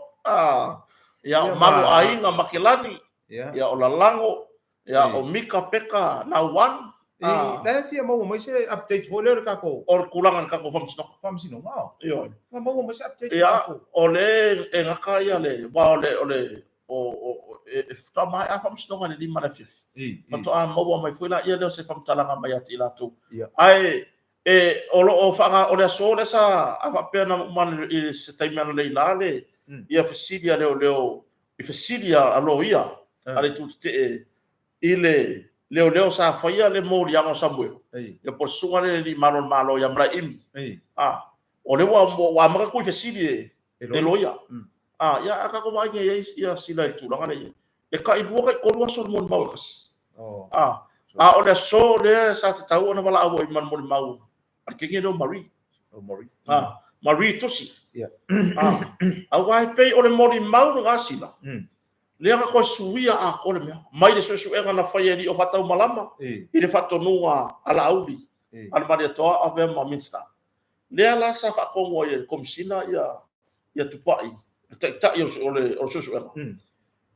Speaker 1: ia, o Maluaiga, Makelani, ia, o Lalago, ia, o Mika Peka, Nauan.
Speaker 2: La e fia maua mai se update foi lea o le tatou.
Speaker 1: O le tulaga i le tatou faamasinoga.
Speaker 2: Faamasinoga, o.
Speaker 1: Ioe.
Speaker 2: Na maua mai se update.
Speaker 1: Ia, o le e gata ia le, aua o le, o le, o, o, e faatoa maea faamasinoga i le 5 i le afiafi. Faatoa maua mai foi laia lea o se faamatalaga mai ia te i latou. Ae e, o lo o faaga, o le aso lea sa a faapea na uma i se taimi analeila le, ia fesili a leoleo, i fesili a loia a le itu tetee i le leoleo sa faia le moliaga o Samuelu, ia po o le susuga lea i le alii malo o le Malo ia Malaeimi. O lea ua amata atu i fesili e loia. Ia, a tatou vaai nei i ai ia sila i le tulaga lea i ai. E tai lua tai tolu aso le molimau e tasi. A o le aso lea sa tatau ona valaau ai ma le molimau a le teine lea o Marie. Marie Tusi. Aua e pei o le molimau lena sila, lea na toe suia atoa le mea, mai le suesuega na faia e alii o Faataumalama i le faatonuga a Laauli, a le Malietoa avea ma Minisita. Lea la sa faatonu ai e le Komesina ia Tupai, le taitai o le suesuega,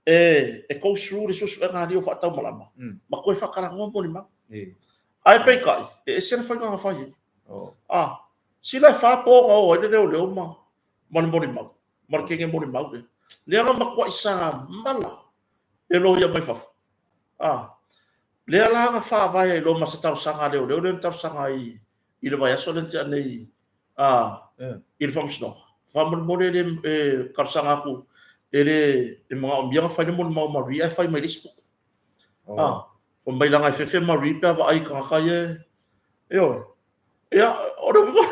Speaker 1: e go through le suesuega a alii o Faataumalama ma toe faatalanoa molimau. Ae peitai, e ese le faiga na fai ai. Sila e fa po na o ai le leoleo ma le molimau, ma le teine molimau lea. Lea na matuai samala e loia mai fafo. Lea la na faavae ai loa ma se talosaga a leoleo lea na talosaga ai i le vaiaso lea na tea nei i le faamasinoga. Faamolemole e le talosaga atu e le e manaomia na fai le molimau a Marie ae fai mai le isi poto. Fai mai leaga e fefe Marie pe a vaai i tagata ia e, ioe. Ia, o le uiga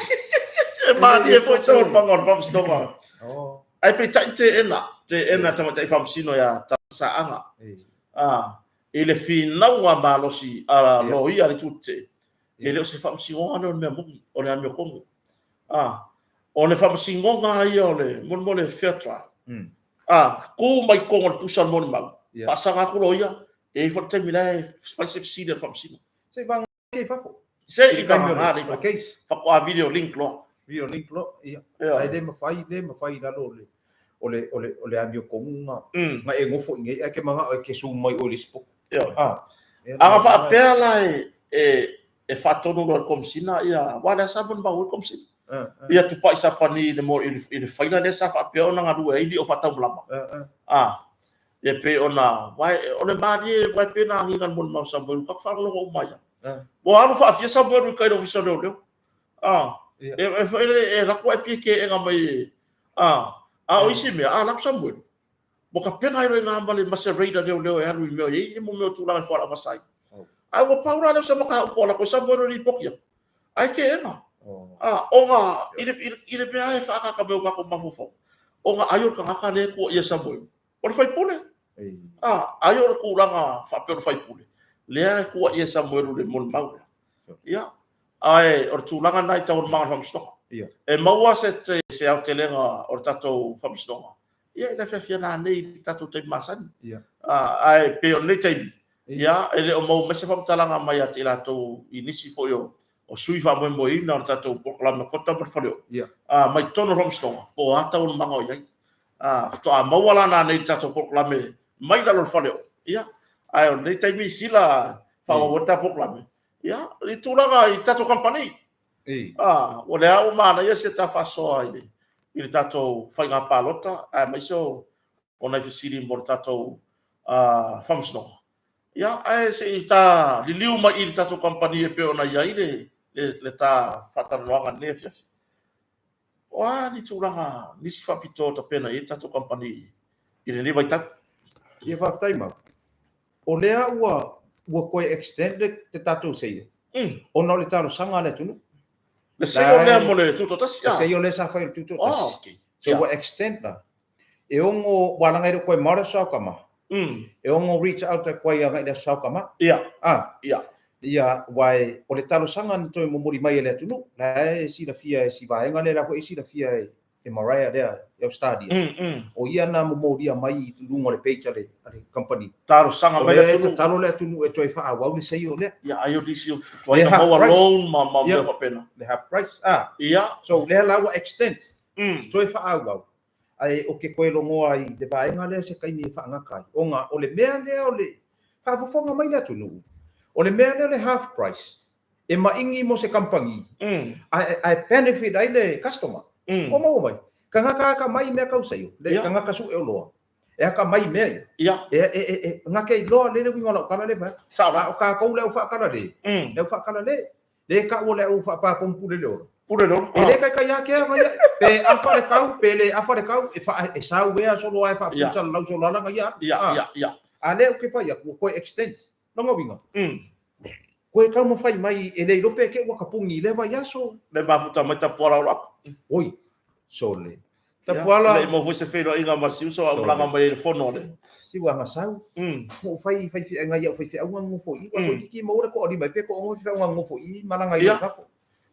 Speaker 1: e malie foi taualumaga o le faamasinoga. Ae peitai teena, teena tamaitai faamasino ia Saaga i le finauga malosi a loia a le itu tetee, e le o se faamasinoga lea o le mea moni, o le amiotonu. O le faamasinoga lava ia o le molimoli le fair trial. Tu mai totonu o le pusa o le molimau, faasaga atu loia, e i ai foi le taimi la e fai se fesili a le faamasino.
Speaker 2: Se i vagana i fafo.
Speaker 1: Se i vagana i fafo. Faatoa video link loa.
Speaker 2: Video link loa, ia. Ae le mafai, le mafai i lalo o le, o le, o le amiotonu na, na e nofo i inei, ae ke manao e ke zoom mai oe i le isi poto.
Speaker 1: A na faapea la e faatonu loa e le Komesina ia, aua o lea sa molimau ai le Komesina, ia Tupai Sapani i le, i le faila lea sa faapea ona galue ai lio faataumalama. E pei ona, o le malie, aua e pei ona agiga i le molimau a Samuelu, tatou faalogologo uma ai lava. Ua alu faafia Samuelu i tai i le Ofisa o Leoleo. E alu atu ae pei e teena mai, a o isi mea, a alu atu Samuelu, ua tapena ai loa i ina ma se raider leoleo e alu i mea e i ai mea o tulaga e fualaau faasaina. Ae ua pau la lea o se mataupu a latou Samoa e lipoti atu. Ae teena. Ona i le, i le mea e faaataata mai o tatou mafaufau, ona ai o le tagata lea e tuuaia e Samoa, o le faipule. Ai o le tulaga faapea o le faipule, lea e tuuaia e Samoa le molimau lea. Ia, ae o le tulaga lena i taualumaga o le faamasinoga. E maua se, se aotelega o le tatou faamasinoga, ia i le afiafi nanei i le tatou taimi masani. Ae pei o lenei taimi, ia, e le o maua mai se faamatalaga mai ia te i latou i nisi foi o sui faamoemoeina o le tatou polokalame Kota ma le Faleoo, mai totonu o le faamasinoga, po o a taualumaga o i ai. Faatoa maua la nanei i le tatou polokalame mai lalo o le Faleoo, ia, ae o lenei taimi sila faaauau ai le tatou polokalame, ia, i tulaga i tatou kamupani. Ua lea ua manaia se ta faasoa i le tatou faiga palota, aemaise o nai fesili mo le tatou faamasinoga. Ia, ae se i ta liliu mai i le tatou kamupani e pei ona i ai le ta faatalanoaga i lenei afiafi. O a ni tulaga, nisi faapitoa o tapena i ai le tatou kamupani i lenei vaitau?
Speaker 2: Ia, faafetai Mau. O lea ua toe extend le tatou seio ona o le talosaga a le atunuu.
Speaker 1: Le seio lea mo le tutoatasi?
Speaker 2: Le seio lea sa fai o le tutoatasi. Oh, okay. So ua extend la. E ono, ua laga e le o toe mao le Aso Saukama. E ono reach out atu ai agai i le Aso Saukama.
Speaker 1: Ia.
Speaker 2: Ah.
Speaker 1: Ia.
Speaker 2: Ia, ua e, o le talosaga na toe momoli mai e le atunuu, la e silafia e si vaega lea, la foi e silafia e e Mariah lea i Australia. O ia na momolia mai i luga o le page a le, a le company.
Speaker 1: Talosaga mai le atunuu.
Speaker 2: O tatalo le atunuu e toe faaauau le seio lea.
Speaker 1: Ia, ai o nisi o tuai na maua loan ma mea faapena.
Speaker 2: Le half price. Ah.
Speaker 1: Ia.
Speaker 2: So, lea la ua extend. Toe faaauau. Ae o ke toe logoa i le vaega lea se taimi e faagata ai. Ona o le mea lea o le faafofoga mai le atunuu, o le mea lea o le half price, e maʻigi mo se kamupani, ae benefit ai le customer. Ua maua mai? Tagata akamai i mea tau seio, le tagata sue oloa, e akamai i mea ia. E gake iloa lea le uiga o lau tala lea e fai atu. A o tatou le au faakalale, le au faakalale, lea e tau o le au faapaponu pule le ola.
Speaker 1: Pule le ola.
Speaker 2: E le taitai lava kea ia, pe afa le tau, pe le afa le tau, e sau ea solo ae faapusalalau solo ala ia. A lea ou te fai atu, ua toe extend. Lona uiga, koe taumafai mai e le iloa pe te ua tapuni i lea vaiaso.
Speaker 1: Le mafuta mai Tapuala o Loapu.
Speaker 2: Oi, sole. Tapuala.
Speaker 1: Le i maua foi se feiloaiga ma si uso a o malaga mai ai i le fono a le.
Speaker 2: Si ua gasau. Ua ou fai faifeauga i au faifeauga nofo i i. Ua toeitiiti maua le toalima ai pe toaono faifeauga nofo i i malaga i fafo.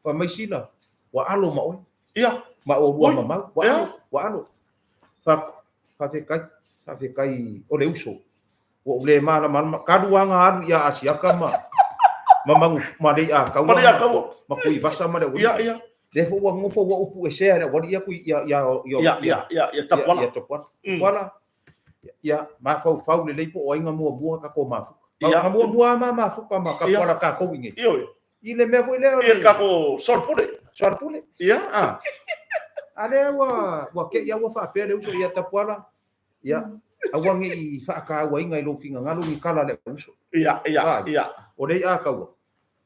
Speaker 2: Fai mai sila, ua alo ma oe. Ma oulua mamau. Ua alo, ua alo. Fai atu, faafetai, faafetai o le uso. Ua ou le malamalama. Talu lava na alu ia Asiata ma ma manu ma Lei'ataua
Speaker 1: ma Lei'ataua
Speaker 2: ma Tuivasa ma le aualii.
Speaker 1: Ia, ia.
Speaker 2: Lea foi ua nofo ua ou puesea le aualii atu ia ia
Speaker 1: ia ia ia ia ia Tapuala.
Speaker 2: Ia Tapuala. Tapuala. Ia mafaufau lelei po o ai na muamua tatou mafuta.
Speaker 1: Ia.
Speaker 2: Na muamua lava ma mafuta ma Tapuala tatou i inei.
Speaker 1: Ioe.
Speaker 2: I le mea foi lea o
Speaker 1: le Ia tatou soalepule.
Speaker 2: Soalepule.
Speaker 1: Ia.
Speaker 2: Ah. A lea ua ua te i lava ua faapea le uso ia Tapuala. Ia, aua ne i faatauaina i lou finagalo ni tala a le uso.
Speaker 1: Ia, ia, ia.
Speaker 2: O Lei'ataua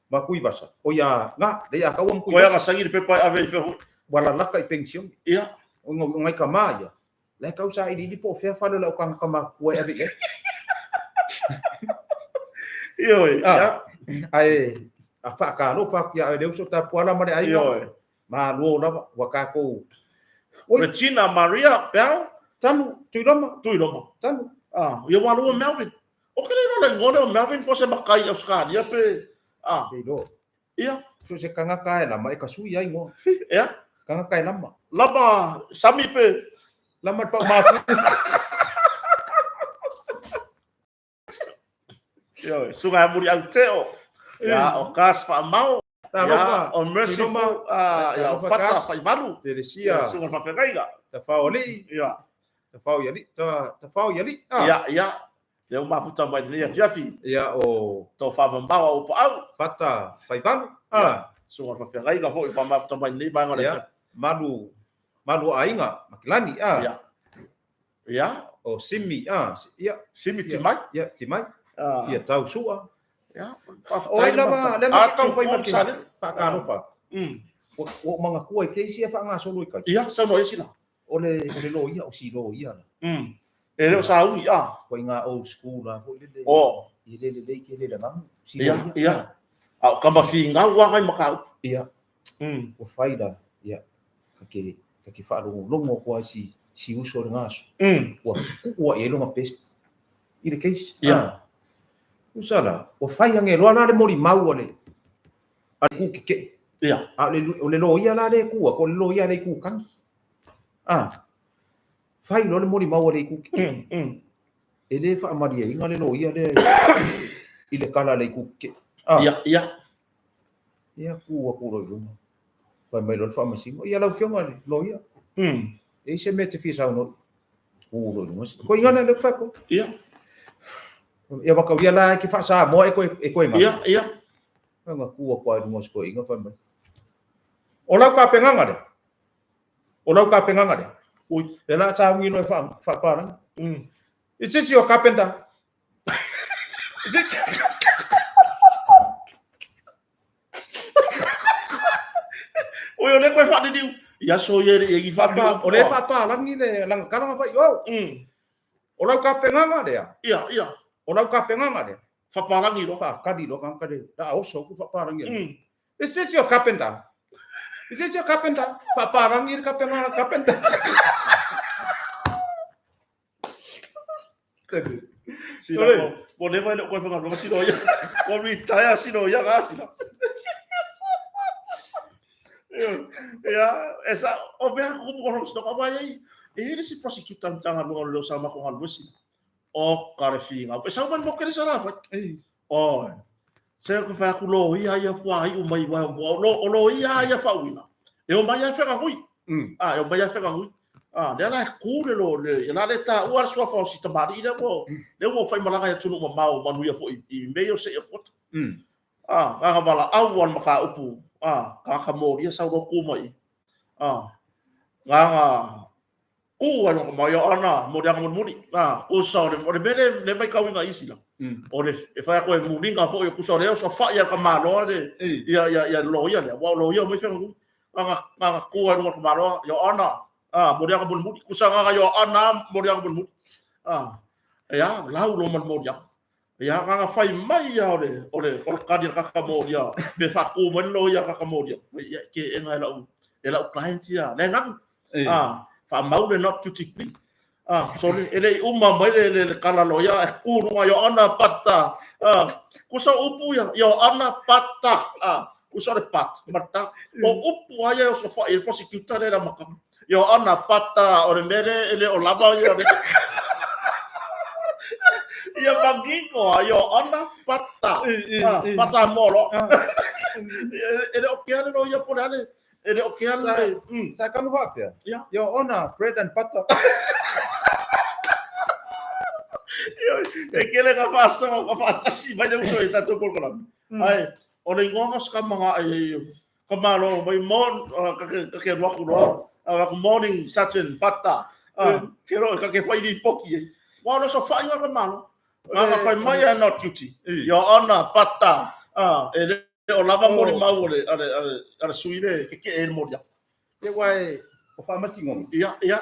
Speaker 2: ma Tuivasa, o ia, na, Lei'ataua ma
Speaker 1: Tuivasa. Koe ana saini le pepa e ave i fea foi.
Speaker 2: Ua lalaka i penisione.
Speaker 1: Ia.
Speaker 2: O ngai tama ia, la e tau sailiili po o fea fale o le au tagata matutua e ave i ai.
Speaker 1: Ioe, ia.
Speaker 2: Ae a faatalofa atu ia oe le uso Tapuala ma le aiga.
Speaker 1: Ioe.
Speaker 2: Malo lava, ua tatou.
Speaker 1: Oi. Regina Maria Bell.
Speaker 2: Tanu, Tuiloma.
Speaker 1: Tuiloma.
Speaker 2: Tanu.
Speaker 1: Ah, ia ua lua Melvin. O ke le iloa le igoa lea o Melvin po o se makai i Australia pe ah.
Speaker 2: Le iloa.
Speaker 1: Ia.
Speaker 2: So se tagata e lama e kasui ai igoa.
Speaker 1: Ea.
Speaker 2: Tagata e lama.
Speaker 1: Lama sami pe.
Speaker 2: Lama le pau mapu.
Speaker 1: Ioe, suga e muri au teo. Ia, o Gas Faamau. Ia, o Merciful, ia, o Fata Faivalu.
Speaker 2: Telesia.
Speaker 1: Suga Whawhengainga.
Speaker 2: Ta whao alii.
Speaker 1: Ia.
Speaker 2: Ta whao i alii. Ta whao i alii.
Speaker 1: Ia, ia. Lea ua mafuta mai lenei afiafi.
Speaker 2: Ia, o.
Speaker 1: Tō whamamao a Upaau.
Speaker 2: Fata Faivalu.
Speaker 1: Ia. Suga Whawhengainga foi whamafuta mai lenei vaega o le afiafi.
Speaker 2: Malu, malu aiga, Makilani.
Speaker 1: Ia. Ia.
Speaker 2: O Simi, ah, ia.
Speaker 1: Simi Timai.
Speaker 2: Ia, Timai.
Speaker 1: Ah.
Speaker 2: Fia tau sua.
Speaker 1: Ia.
Speaker 2: O ai lava, le ma tau fai ma
Speaker 1: sale.
Speaker 2: Whaakalofa. Ua ou manatua i keisi e whaangasolo i kai.
Speaker 1: Ia, saunoa ia sila.
Speaker 2: O le, o le loia, o si loia la.
Speaker 1: E le o sauni, a.
Speaker 2: Ko i ngā old school la foi lele.
Speaker 1: O.
Speaker 2: I le lelei ke le lagamu.
Speaker 1: Ia, ia. A o kama fingau a ngai makaupu.
Speaker 2: Ia. Ua fai la, ia, ka ke, ka ke whaalongolongo ko ai si, si uso le ngaso. Ua kuua i ai longa best. I le case.
Speaker 1: Ia.
Speaker 2: Ah. Usa la, ua fai ange loa la le moli mau a le, a le ku keke.
Speaker 1: Ia.
Speaker 2: A o le, o le loia la le kua, ko le loia le ku kangi. Ah. Fai loa le moli mau a le ku keke. E le whaamariainga le loia le i le kala le ku keke. Ah.
Speaker 1: Ia, ia.
Speaker 2: Ia ku aku loa i luga. Fai mai loa le faamasino. Ia lau Afioga i le loia. E i se mea e te fia saunoa. Ku loa i luga. Ko inga le fai ko.
Speaker 1: Ia.
Speaker 2: Ia waka ia la e ke whaasamoa e koe e koe ngā.
Speaker 1: Ia, ia.
Speaker 2: Nga ku aku ai lunga ko inga fai mai. O lau ka penganga le. O lau ka penganga le.
Speaker 1: Ui.
Speaker 2: Le la tsaungi no e wha whaparanga. It's just your carpenter. Is it?
Speaker 1: Oi, o le koe whaaniniu. Ia so ia re i whaaniniu.
Speaker 2: O le whaapārangi le langa karanga whai. Oh. O lau ka penganga lea.
Speaker 1: Ia, ia.
Speaker 2: O lau ka penganga lea.
Speaker 1: Whaparangi ro.
Speaker 2: Whaakari ro kanga kare. La oso ku whaparangi. Is this your carpenter? Is this your carpenter? Whaparangi le kapenganga carpenter.
Speaker 1: Sila ko. Mo le vai le koe whangarua silo ia. Mo retire silo ia ngā sila. Ia, e sa, o mea kupu kono sino ka mai ai. E hele si prosecutor tanga lunga leo sa mako ngalua sila. O kare whinga. E sau man mo kere sa rāwhai. O, se ko whai aku lo ia ia kua ai umai wai o lo, o lo ia ia whauina. E o mai a whenga hui. Ah, e o mai a whenga hui. Ah, lea la e kū le lo, le, e la le tā ua le sua whao si tamari i le mo, le ua whai malanga ia tunu ma mau manuia fo i mei o se i o kota. Ah, ngā wala au an maka upu. Ah, kā ka mōria sau lo kū mai. Ah, ngā ngā kū ai longa mai o ana, mō le anga muri. Ah, kū sao le, o le mele, le mai kau inga isi la. O le, e whai ako e muringa fo i o kusa o leo, so whai a ka māloa le, ia, ia, ia lo ia lea, wao lo ia o mai whenga hui. Ngā ngā kū ai longa ka māloa, ia ana, ah, mō le anga muri. Kusa ngā ngā ia ana, mō le anga muri. Ah, ia, lau lo man mō le anga. Ia, ngā ngā whai mai ia o le, o le, o le kani kaka mō ia, me whakū mai lo ia kaka mō ia. Ia, ke enga e lau client ia, le ngangu. Ah, wha maule not guilty plea. Ah, sorry, e le uma mai le, le, le kala lo ia, e kūrunga ia ana pata. Ah, kusa upu ia, ia ana pata. Ah, kusa le pat, mata. O upu aia o sofa, e prosecutor le la makanga. Ia ana pata, o le mere, e le o lava ia. Ia mangingo, ia ana pata. Ah, pasa molo. E le o ke ale lo ia pole ale. E le o ke ale.
Speaker 2: Sa kanu whapea?
Speaker 1: Ia.
Speaker 2: Your Honor, bread and butter.
Speaker 1: E kele ka whaasawa, ka whaatasi mai le uso i tātou korokorame. Ai, o le ingoa ngā skamanga ai, ka mālo, mai mon, ka ke ruaku roa, ka morning, Saturn, butter, ke roa, ka ke whairi poki ai. Wā o so whai ngā ka mālo. Ngā whai mai a not guilty. Your Honor, butter, e le o lava mori mau o le, a le sui le, ke ke e le mori a.
Speaker 2: Te wai, o whaamasingo.
Speaker 1: Ia, ia.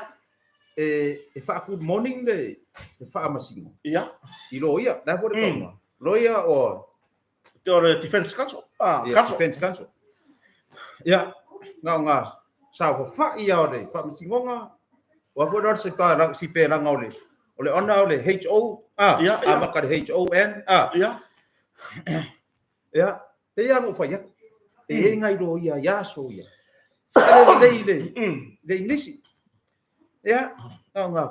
Speaker 2: E wha good morning le, e whaamasingo.
Speaker 1: Ia.
Speaker 2: I lo ia, nā fo le kaunga. Lo ia o...
Speaker 1: Te o le Defense Council. Ah, Council.
Speaker 2: Defense Council. Ia, ngā ngā, sa o wha ia o le whaamasingonga, o fo rā se tā si pē ranga o le, o le ona o le H-O, a,
Speaker 1: Ia, ia.
Speaker 2: A maka le H-O-N, a.
Speaker 1: Ia.
Speaker 2: Ia, te ia ngō whai aku. E e ngai ro ia, ia so ia. Whakarere lei le, le inglisi. Ia, ngā ngā,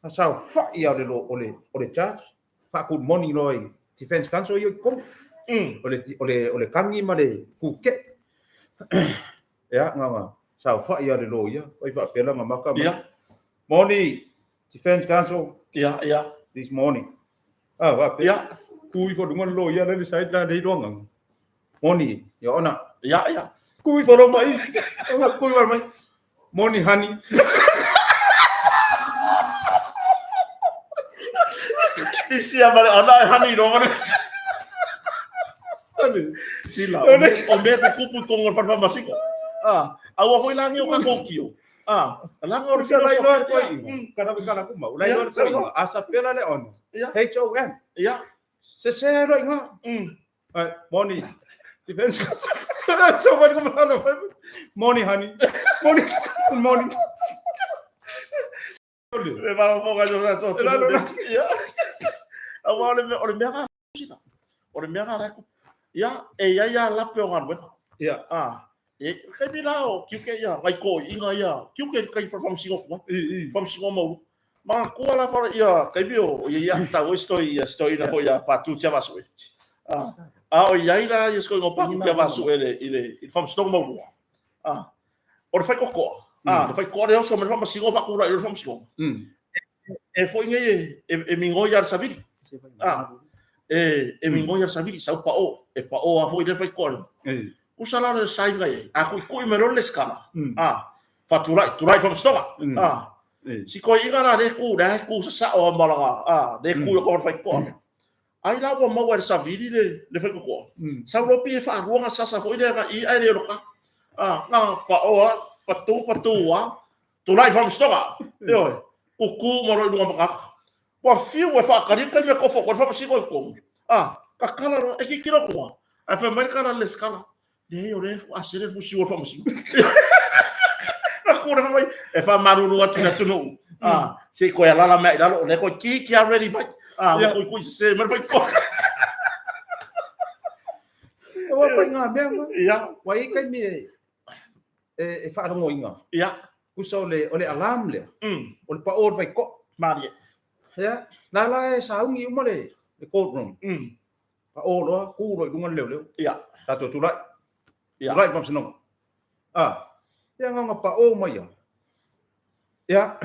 Speaker 2: ngā sao wha ia o le, o le, o le charge. Wha good morning roi Defense Council i o komu. O le, o le, o le kangi ma le kuke. Ia, ngā ngā, sao wha ia le lo ia. Wai wha pela ngā maka.
Speaker 1: Ia.
Speaker 2: Morning, Defense Council.
Speaker 1: Ia, ia.
Speaker 2: This morning. Ah, wha pela.
Speaker 1: Ia.
Speaker 2: Kui fo dunga lo ia le side la le roanga. Morning, Your Honor.
Speaker 1: Ia, ia.
Speaker 2: Kui fo ro mai. Kui fo mai. Morning, honey.
Speaker 1: Isi a mare ana e honey ro mare. Sila, o me ko kupu kongo whanwha masika. Ah, aua hoi langi o ka kōkio. Ah, laga o le
Speaker 2: Usa lai loa le toeaina, kana we kana kuma, lai loa le toeaina, a sapela le ono, H-O-M, sese loa i ina. Ai, morning, defense so what come on morning honey, morning, morning.
Speaker 1: Le faafofoga i o tatou atunuu. Ia. Aua o le mea, o le mea lena sina. O le mea lena ia, e i ai lava lape o galuega.
Speaker 2: Ia.
Speaker 1: Ah, e taimi la o tiute ia, nai toeaiina ia, tiute kai faamasino atu ai. Faamasino maualuga. Manatua la fale ia taimi o ia ia tau ai si ia si toeaina foi ia Patu Tiavaasue. Ah, a o i ai la ia si toeaina o Patu Tiavaasue i le i le i le faamasinoga maualuga. Ah, o le faitotoa, ah, le faitotoa le oso mai le faamasinoga faatulai i le faamasinoga. E foi nei e migoi lava i le savili. Ah, e migoi lava i le savili, sau pao, e pao lava foi le faitotoa lea. Tusa la o le saina i ai, a tuitui mai loa le lesitala, ah, faatulai, tulai i le faamasinoga. Ah, si toeaina la lea e tu, lea e tu sasao lava ma lana, ah, lea e tu i le faitotoa lea. Ai la ua maua e le savili le faitotoa. Sau loa pei e faalua ona sasa foi lea na i ae le oloka. Ah, na pao lava, patu patu lava, tulai i faamasinoga. Ioe, kuku uma loa i luga o matata. Ua fiu e faatali le taimi e tofo atu ai le faamasino i totonu. Ah, tatala loa, e tilotilo atu lava, ae fai mai le tala a le lesitala, Leai, o lea e sele le fusiua o le faamasino. Na kū le fai mai, e faamalulu atu i le atunuu. Ah, se i toe alala mai i lalo, o lea toeitiiti lava ready mai. Ah, ua tuitui sese mai le faitotoa.
Speaker 2: Ua pai ngā mea ngā. Ua i ai taimi e faalogoina. Tusa o le alarm lea. O le pao o le faitotoa.
Speaker 1: Malie.
Speaker 2: Ia, la la e sauni uma le courtroom. Pao loa, ku loa i luga le leoleo. Tatou tulai. Tulai i le faamasinoga. Ah, ia na ona pao mai lava. Ia,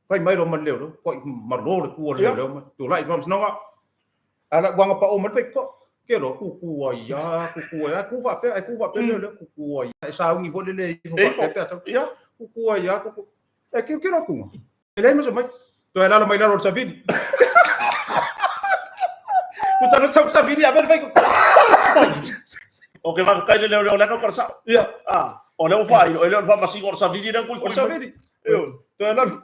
Speaker 2: fai mai loa ma le leoleo, ko'i malo le ku a le leoleo mai. Tulai i le faamasinoga. A la ua na pao mai le faitotoa. Ke loa, kuku ai lava, kuku ai lava, ku faapea, e ku faapea le leoleo, kuku ai lava. E sauni foi le le ifo faapea pe a sau. Kuku ai lava, kuku. E tilotilo atu, e leai ma se mai. Toe alala mai lalo o le savili. Ua tana sau savili ave le faitotoa.
Speaker 1: O ke faafetai le leoleo lea kau sao.
Speaker 2: Ia.
Speaker 1: Ah, o lea ua faailo, e le o le faamasino o le savili lea
Speaker 2: O le savili. Toe alala.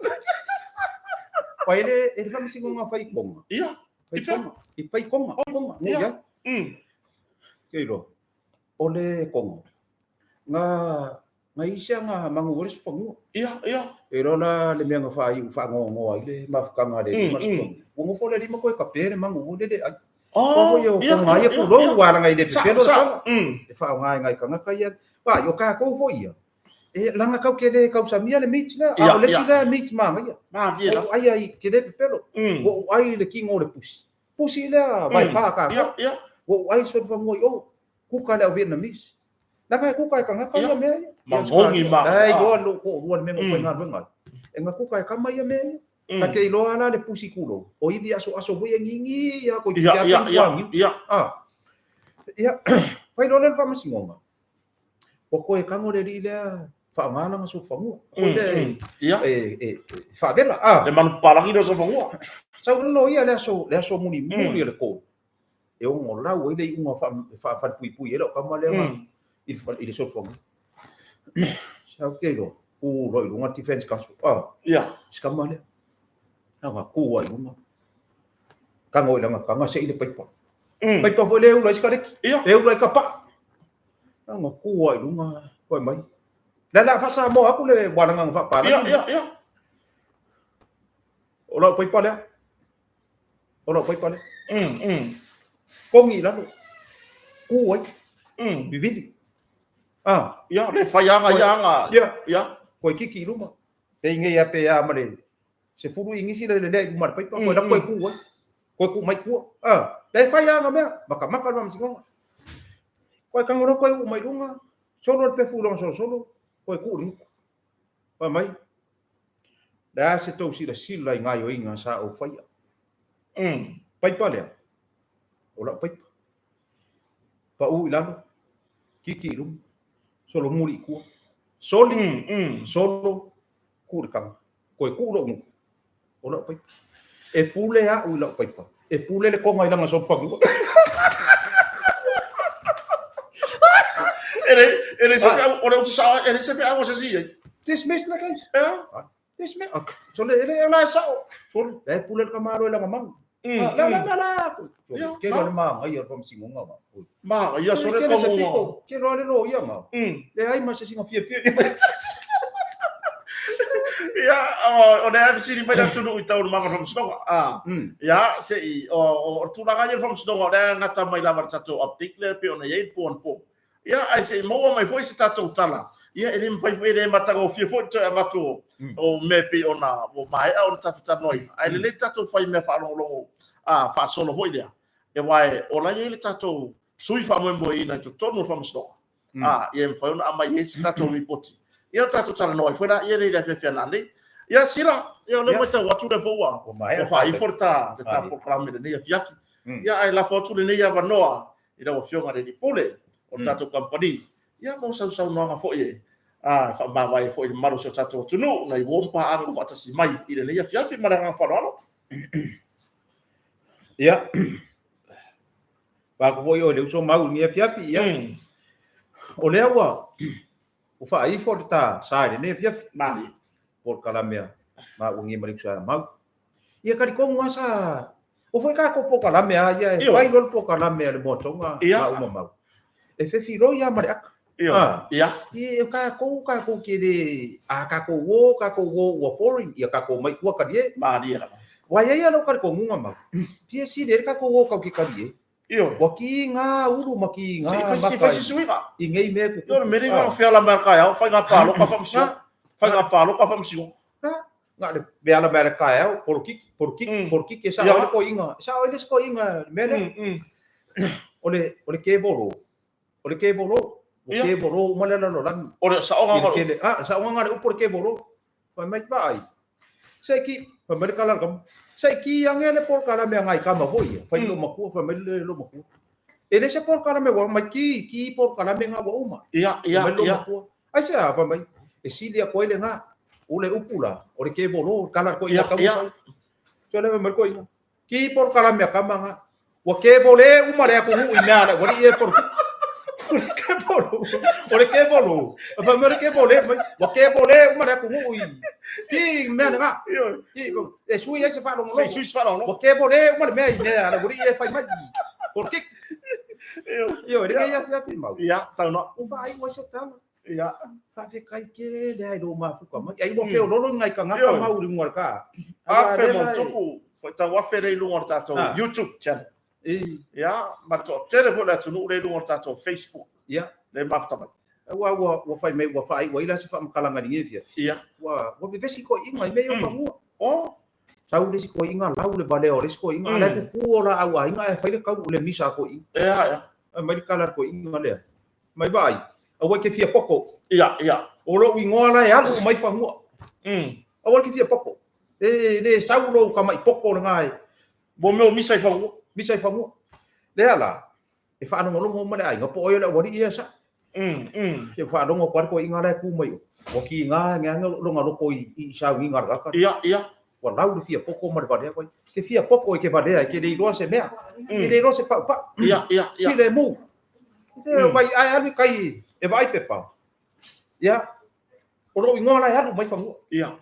Speaker 2: Ua e le e le faamasinoga fai konga.
Speaker 1: Ia.
Speaker 2: Fai konga. I fai konga. Konga. Ia. Ke iloa. O le konga. Nga nga isi nga mangu o le sofanua.
Speaker 1: Ia, ia.
Speaker 2: E iloa la le mea nga faaiu faangoangoa ai le mafutaga a le lima le sofanua. Ua nofo le lima koe kape le mangu o le le ai.
Speaker 1: Oh,
Speaker 2: ia, ia, ia, ia, ua langa i le pepelo le tala. E faaaoga e ngai kangaka ia. Wa, o kākou foi ia. E langa kau ke le kausamia le meat lea, a o le isi lea meat manaia.
Speaker 1: Manaia la.
Speaker 2: Ua ou ai ai ke le pepelo. Ua ou ai le kingo o le pusi. Pusi lea vai wha kākou.
Speaker 1: Ia, ia.
Speaker 2: Ua ou ai solofanua i o. Kuka le au Vietnamese. Langa e kuka e kangaka ia mea ia.
Speaker 1: Magogi ma.
Speaker 2: Ai loa lo ko rua le mea ngo faigaluega ai. E nga kuka e kama ia mea ia. Ka te iloa la le pusi kulou. O ivi aso aso foi e ngingi ia ko i te ata i kuangiu. Ah. Ia, fai loa le faamasinoga. Ua koe kango le alii lea faaaoga lana sofanua. Koe lea e faavela.
Speaker 1: Ah. Le manupapalagi lea o sofanua.
Speaker 2: Sau lalo ia le aso mulimuli o le kolu. E ono lau ai le iuga e faafalepuipui ai lau tama lea i le soifuaga. Sau ke iloa, ku loa i luga le defense counsel. Ah, si tama lea. Anga ku ai luga. Kanga i langa kanga sei le paipa. Paipa foi le ula i sikareti. E ula i ka paa. Anga ku ai luga, koe mai. La la faasamoa aku le walanga nga faapalagi. O lau paipa lea. O lau paipa lea. Kogi i lalo. Ku ai. Vivili.
Speaker 1: Ah. Ia, le whai anga ia anga.
Speaker 2: Ia. Ia. Koe kiki i luma. Pe ingei a pe a ma le sefulu ingisi le lelea i luma le paipa. Koe la koe ku ai. Koe ku mai kua. Ah. Le whai anga mea. Maka maka le faamasinoga. Koe kangoro koe uu mai lunga. Solo le pefu longa solo solo. Koe ku le nguku. Fai mai, Le a se tou silasila i gaioiga sa ou faia? Paipa lea, o lau paipa. Pau i lalo, kiki i luma, solo muli i kua. Soli, solo, ku le kanga. Koe ku lou nuku, o lau paipa. E pule a'u i lau paipa. E pule le konga i lana sopofanua.
Speaker 1: E le, e le se feau, o le utu sao, e le se feau o se si ai.
Speaker 2: Dismiss le case.
Speaker 1: Ea.
Speaker 2: Dismiss. Ok. So le le la sao.
Speaker 1: Sole.
Speaker 2: Le pule le kamalo e langa mau. La la la la. Ke lo ma ngai o faamasinoga ma.
Speaker 1: Ma ia sole
Speaker 2: ko mo. Ke lo le lo ia ma. Le ai ma se singa fia fia.
Speaker 1: Ia, o le fesili mai le atunuu i taualumaga o le faamasinoga. Ia, se i, o tulaga ia o le faamasinoga, o lea e gata mai lava i le tatou update lea pei ona i ai le po anapo. Ia, ae se i maua mai foi se tatou tala, ia e le mafai foi, e le matagofie foi le toe avatu o mea e pei ona ua maea ona tatou talanoaina. Ae lelei le tatou fai mea faalogologo faasolo foi lea, aua o la e i ai le tatou sui faamoemoeina i totonu o le faamasinoga. Ia e mafai ona aumai ai se tatou lipoti. Ia o tatou talanoa ai foi la ia i le afiafi a nanei. Ia Sila, ia o lea ua matau atu lea foi ua faaifo le ta polokalame i lenei afiafi. Ia ae lafo atu lenei avanoa i lau Afioga i le Alii Pule o le tatou kamupani. Ia mo sau saunoaga foi e faamavae foi i le mamalu o si o tatou atunuu nai uo ma paaga ua faatasi mai i lenei afiafi ma le agaga faaaloalo.
Speaker 2: Ia, Paku foi oe le uso mau i lenei afiafi, ia. O lea ua faaifo le ta sa i lenei afiafi.
Speaker 1: Malie.
Speaker 2: Polokalame a maua ngi ma le uso mau. Ia talitonu lava sa o foi tatou polokalame a ia e fai loa le polokalame a le moatoga maua mau. E fefiloi lava ma le aka.
Speaker 1: Ia.
Speaker 2: Ia tatou tatou te le a tatou o tatou o ua boring ia tatou omai i tua talie.
Speaker 1: Malie lava.
Speaker 2: Ua i ai lou talitonuga mau. Fia sili ai le tatou o tatou te talie.
Speaker 1: Ioe.
Speaker 2: Ua kiga ulu ma kiga
Speaker 1: maka. Se i fai se suiga.
Speaker 2: I nei mea e tutupu.
Speaker 1: Ioe, le mea lea na feala mai le taeao, faiga palota faamasinoga. Faiga palota faamasinoga.
Speaker 2: Na le mea ala mai le taeao, polokiki, polokiki, polokiki, e sao ai le toeaina, e sao ai le isi toeaina i le mea lea. O le, o le kevolo, o le kevolo, ua kevolo uma le lalolagi.
Speaker 1: O le saoga
Speaker 2: o le, ah, saoga le upu o le kevolo. Fai mai vaai. Se ki, fai mai le kala kama. Se ki ange le polokalame a ngai kama foi ia. Fai lo makua, fai mai le lo makua. E le se polokalame ua mai ki, ki polokalame nga ua uma.
Speaker 1: Ia, ia, ia.
Speaker 2: Ai se a, fai mai, e sili aku ai le nga. O le upu la, o le kevolo, kala ko ia kau. So le mai ko ia. Ki polokalame a kama nga. Ua kevole uma le atunuu i mea a le aualii e polokiki. O le kevolo, o le kevolo, fai mai o le kevole mai, ua kevole uma le atunuu i ki mea lena. E sui ai se faalogologo.
Speaker 1: Se i sui se faalogologo.
Speaker 2: Ua kevole uma le mea i mea a le aualii e fai mai polokiki. Ioe, lenei afiafi mau.
Speaker 1: Ia, saunoa.
Speaker 2: Ua faaiu ai se tala.
Speaker 1: Ia.
Speaker 2: Faafetai tele lava i lou mafuta mai. Ai ua feololo i nai tagata mau i luga o le ka.
Speaker 1: Afe ma tupu, faitau afe lea i luga o le tatou YouTube channel. Ia, ma le toatele foi o le atunuu lea i luga o le tatou Facebook.
Speaker 2: Ia.
Speaker 1: Lea e mafuta mai.
Speaker 2: Ua ua ua fai mai ua faaiu ai la se faamatalaga i lenei afiafi.
Speaker 1: Ia.
Speaker 2: Ua ua vevesi toeaiina i mea ia o fanua.
Speaker 1: Oh.
Speaker 2: Sau le isi toeaiina lau le valea o le isi toeaiina, a la e tutu o laau aiga ae fai le tau le misa a toeaiina.
Speaker 1: Ia, ia.
Speaker 2: Aumai le tala a le toeaina lea. Mai vaai, aua e te fia poto.
Speaker 1: Ia, ia.
Speaker 2: O lou igoa la e alu uma ai fanua. Aua e te fia poto. E le sau lou tama'i poto lena e.
Speaker 1: Mo mea o misa i fanua.
Speaker 2: Misa i fanua. Lea la, e faalogologo uma le aiga, po o ai o le aualii ea sa. Se faalogo atu lava le toeaina la e tu mai o. Ua kiga age lona loto i sauniga a le tagata.
Speaker 1: Ia, ia.
Speaker 2: Ua lau le fia poto ma le valea koe. Te fia poto e te valea e te le iloa se mea. E le iloa se paupau.
Speaker 1: Ia, ia, ia.
Speaker 2: Filemu. E mai ae alu i kai e vaai pepa. Ia, o lou igoa la e alu mai fanua.
Speaker 1: Ia.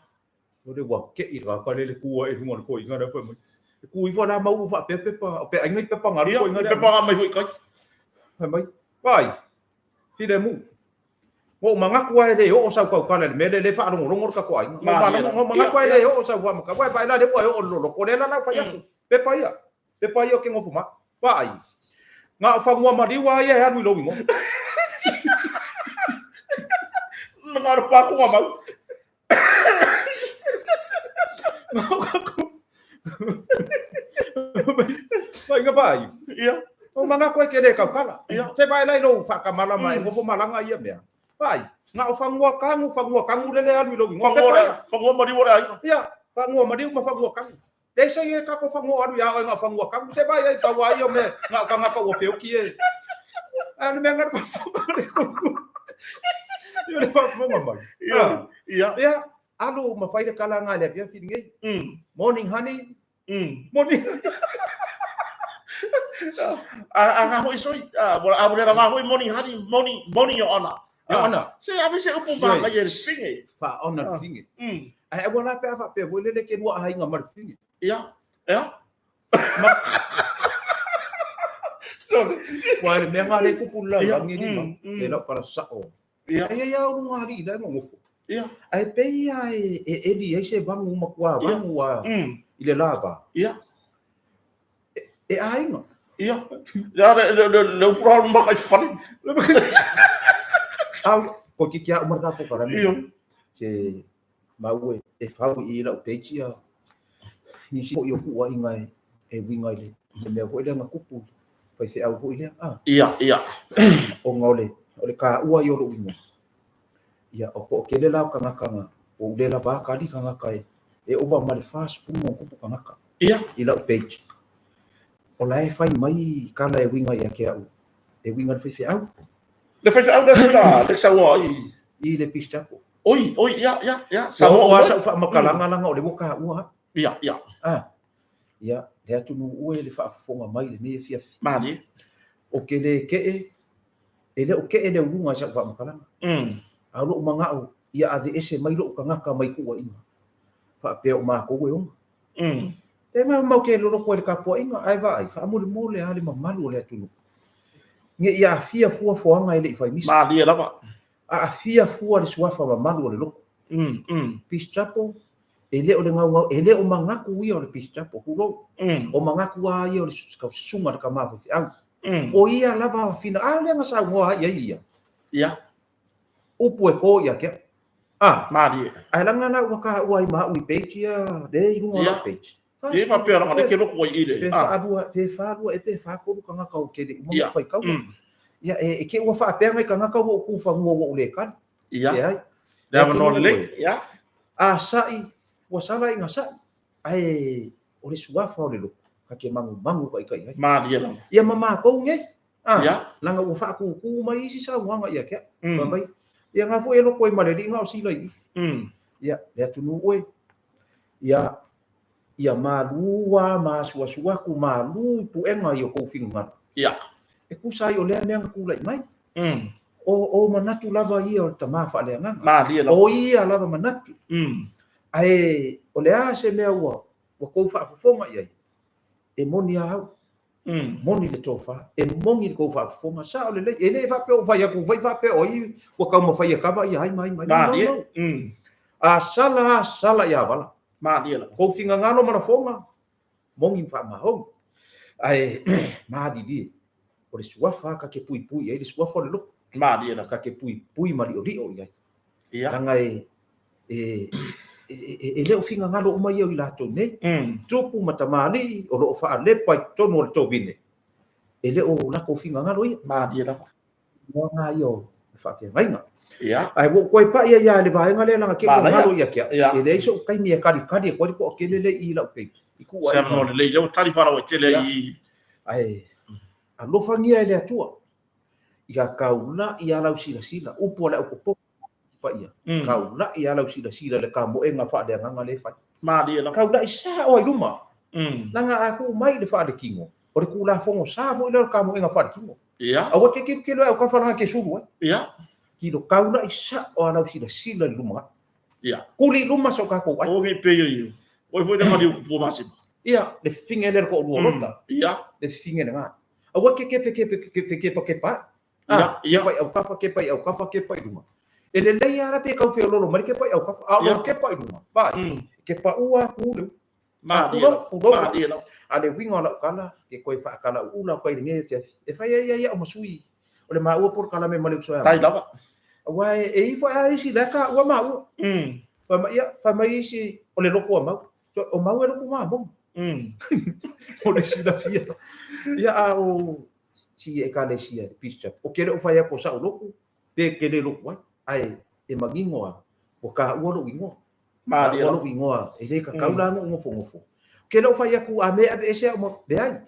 Speaker 2: O le ua ke'i le tagata lea le tu ae i luga o le toeaina lea fai mai. E tu ifo la mau ua faapea pepa, o pe aiga i pepa na alu toeaina lea.
Speaker 1: Pepa na aumai foi i kai.
Speaker 2: Fai mai, vaai, filemu. Ua ou manatu lava e le oo sau tautala i le mea lea, lea e faalogologo le tatou aiga. Ua ou manatu lava e le oo sau faamatalaga. Uae vaai la lea ua e oo i le loloto lea la la fai atu. Pepa ia. Pepa ia o ke nofo ma. Vaai. Na o fanua maliu lava ia e alu i lou igoa.
Speaker 1: Na o pakuga mau.
Speaker 2: Na o kaku. Vai nga vaai.
Speaker 1: Ia.
Speaker 2: O manatu ai ke le kaukala.
Speaker 1: Ia.
Speaker 2: Se vaai la i lou whakamalama e ngofo malanga ia mea. Vaai. Na o fanua kangu, fanua kangu lele alu i lou igoa. Pepa ia.
Speaker 1: Fanua maliu o le aiga.
Speaker 2: Ia. Fanua maliu ma fanua kangu. Leai se i e kako fanua alu ia oe ngao fanua kangu. Se vaai ai tau ai o me ngao kangaka ua feoki e. A le mea ngana le kuku. Ia le faafofoga mai.
Speaker 1: Ia. Ia.
Speaker 2: Ia. Alu ma fai le kala nga le afiafi lenei. Morning honey. Morning.
Speaker 1: A nga hoi soi, a ua le rava hoi morning honey, morning, morning your honor.
Speaker 2: Ona.
Speaker 1: Se ave se upu manaia i le fine.
Speaker 2: Faaona le fine. Ae aua la pe a faapea foi lele ke lua aiga ma le fine.
Speaker 1: Ia. Ia.
Speaker 2: Ua le mea ngā le kupu la langi ni ma. E lau kala sao. Ia. Ai ai au ngā li la ngofo.
Speaker 1: Ia.
Speaker 2: Ai pe ia e eli ai se vangu ma kua vangu a i le lava.
Speaker 1: Ia.
Speaker 2: E aiga.
Speaker 1: Ia. Ia le le le upura ma kai fale.
Speaker 2: Au ko ki kia umar ka po kala.
Speaker 1: Ia.
Speaker 2: Se mau e fau i lau page ia. Nisi o ku ai ngai e winga i le mea foi lea nga kupu fai feau foi lea. Ah.
Speaker 1: Ia, ia.
Speaker 2: O nga o le ka ua i o lo inga. Ia, o ko kele lau kangaka nga, o ule la vā kali kangaka e, e ova ma le 40 o kupu kangaka.
Speaker 1: Ia.
Speaker 2: I lau page. O la e fai mai kala e winga ia ke au. E winga le fai feau.
Speaker 1: Le fai feau le sila, le saua i.
Speaker 2: I le pistapo.
Speaker 1: Oi, oi, ia, ia, ia.
Speaker 2: Samoa. O asa ufa makalanga langa o le woka ua.
Speaker 1: Ia, ia.
Speaker 2: Ah. Ia, le atunu ue le whaafofonga mai le nei fiafi.
Speaker 1: Mani.
Speaker 2: O ke le ke'e, e le o ke'e le ulunga sa ufa makalanga. A lo manga'o, ia ave ese mai lo kangaka mai ku'a inga. Whaapea o mākou e onga. Te mau mau ke lolo koe le kapua inga, ai vaai, whaamule mole a le mamalu o le atunu. Nge ia afia fua fuanga e le i whai misa.
Speaker 1: Mani e lava.
Speaker 2: A afia fua le suafa mamalu o le loko. Peace Chapel, e le o le ngau ngau, e le o mangaku ia o le Peace Chapel, hulo. O mangaku a ia o le sunga le kamawa fi au. O ia lava fina, a le nga sa ngoa ia ia.
Speaker 1: Ia.
Speaker 2: Upu e ko ia kia. Ah,
Speaker 1: mari.
Speaker 2: Ai langa la ua ka ua i ma ui page ia, le i runga la page.
Speaker 1: E fa pera nga ke loko i le.
Speaker 2: Pe fa alua, pe fa alua e pe fa kolu ka ngaka o kele uma fai kau. Ia e ke ua fa pera ngai ka ngaka o ku fa ngua o le kan.
Speaker 1: Ia.
Speaker 2: Ia.
Speaker 1: Le no le. Ia.
Speaker 2: A sai, ua sala inga sai. Ai o le suafa o le loko. Ka ke mangu mangu ka i kai.
Speaker 1: Mari la.
Speaker 2: Ia mama kou nge. Ah.
Speaker 1: Ia.
Speaker 2: Langa ua fa ku ku mai isi sa wanga ia kia. Mai. Ia nga fo e loko i male linga o sila i. Ia, le atunu oe. Ia ia malua ma sua sua ku malu puenga i o kou finga.
Speaker 1: Ia.
Speaker 2: E ku sai o lea mea ku lai mai. O manatu lava ia o tama fa le nganga.
Speaker 1: Mali la.
Speaker 2: O ia lava manatu. Ae o lea se mea ua ua kou faafofoga i ai, e moni a au. Moni le tofa, e mongi le kou faafofoga, sa o le lei, e le faapea o fai aku, fai faapea o i, ua kaumafai e kava ia ai mai mai.
Speaker 1: Mali.
Speaker 2: A sala, sala ia wala.
Speaker 1: Mali la.
Speaker 2: Kou fingangalo mana fonga, mongi whaamahou. Ae, mali li, o le suafa ka ke pui pui, ai le suafa o le loko.
Speaker 1: Mali la.
Speaker 2: Ka ke pui pui mali o li o i ai.
Speaker 1: Ia.
Speaker 2: Langa e e le o fingangalo uma ia i latou nei. Tupu matamali o loo faalepa i totonu o le tovine. E le o lako fingangalo ia.
Speaker 1: Mali la.
Speaker 2: Ngā ia o faafeagaiga.
Speaker 1: Ia.
Speaker 2: Ai wo koe pa ia ia le vaenga le langa ke ngalo ia kia.
Speaker 1: Ia.
Speaker 2: E le iso kaimi e kali kali e koe ko kele le i lau pe. I ku ai.
Speaker 1: Se no le leo tali fara o tele i.
Speaker 2: Ai alofangia e le Atua. Ia kaula ia lau sila sila upu le upu pa ia. Kaula ia lau sila sila le ka moenga fa le nganga le fai.
Speaker 1: Mali la.
Speaker 2: Kaula i sa o i luma. Langa aku mai le fa le kingo. O le kula fongo sa fo ile ka moenga fa le kingo.
Speaker 1: Ia.
Speaker 2: Awa ke ke ke lo ka fa ke sulu eh.
Speaker 1: Ia.
Speaker 2: Ki lo kaula i sa o lau sila sila le luma.
Speaker 1: Ia.
Speaker 2: Kuli luma so ka ko ai.
Speaker 1: O ngi pe yo. O foi le mali ku masi.
Speaker 2: Ia, le finge le ko lu lota.
Speaker 1: Ia.
Speaker 2: Le finge le nga. Awa ke ke ke ke ke ke pa ke pa.
Speaker 1: Ia, ia.
Speaker 2: Pai au kafa ke pai au kafa ke pai luma. E le lei ara pe kau feololo mai ke pai au kafa. A lo ke pai luma. Pai. Ke pa ua ku le.
Speaker 1: Ma dia. Ma dia.
Speaker 2: A le winga la kala ke koe fa kala ula koe nge fia. E fa ia ia o masui. O le ma ua por kala me male so.
Speaker 1: Tai lava.
Speaker 2: Ua e i fa isi la ka ua ma ua. Fa ma ia fa mai isi o le loko mau. O mau e loko ma mo. O le sila fia. Ia a o si e ka le sia le picture. O kele o fa ia ko sa o loko pe kele loko ai. Ai e mangingoa o ka ua lo ingoa.
Speaker 1: Ma dia
Speaker 2: lo ingoa e le ka kaula ngo ngofo ngofo. Kele o fa ia ku a me ave ese o mo le ai.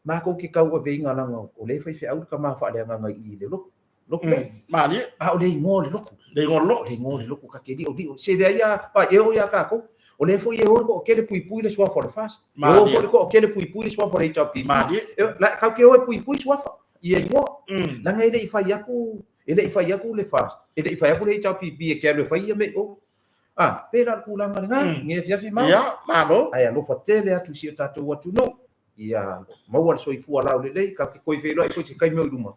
Speaker 2: Ma ko ke kau ave inga langa o le fai fe au ka ma fa le nganga i le loko. Loko le.
Speaker 1: Ma dia.
Speaker 2: A o le ingoa le loko.
Speaker 1: Le ingoa loko.
Speaker 2: Le ingoa le loko ka ke li o li o se le ia pa e o ia ka ko. O le fo ia o ko kele pui pui le sua for the fast.
Speaker 1: Ma
Speaker 2: o
Speaker 1: dia.
Speaker 2: Ko kele pui pui le sua for the HRP.
Speaker 1: Ma dia.
Speaker 2: La ka ke o pui pui sua fa. Ia ingoa. Langa ile i fai aku E le i fai atu le FAST, e le i fai atu le HRPP e te alu e fai ia mea i o. A, pe la le tulaga lena, i afiafi ma.
Speaker 1: Ia, malo.
Speaker 2: Ae alofa tele atu i si o tatou atunuu, ia maua le soifua laulelei, tatou te toe feiloai foi i se taimi o i luma.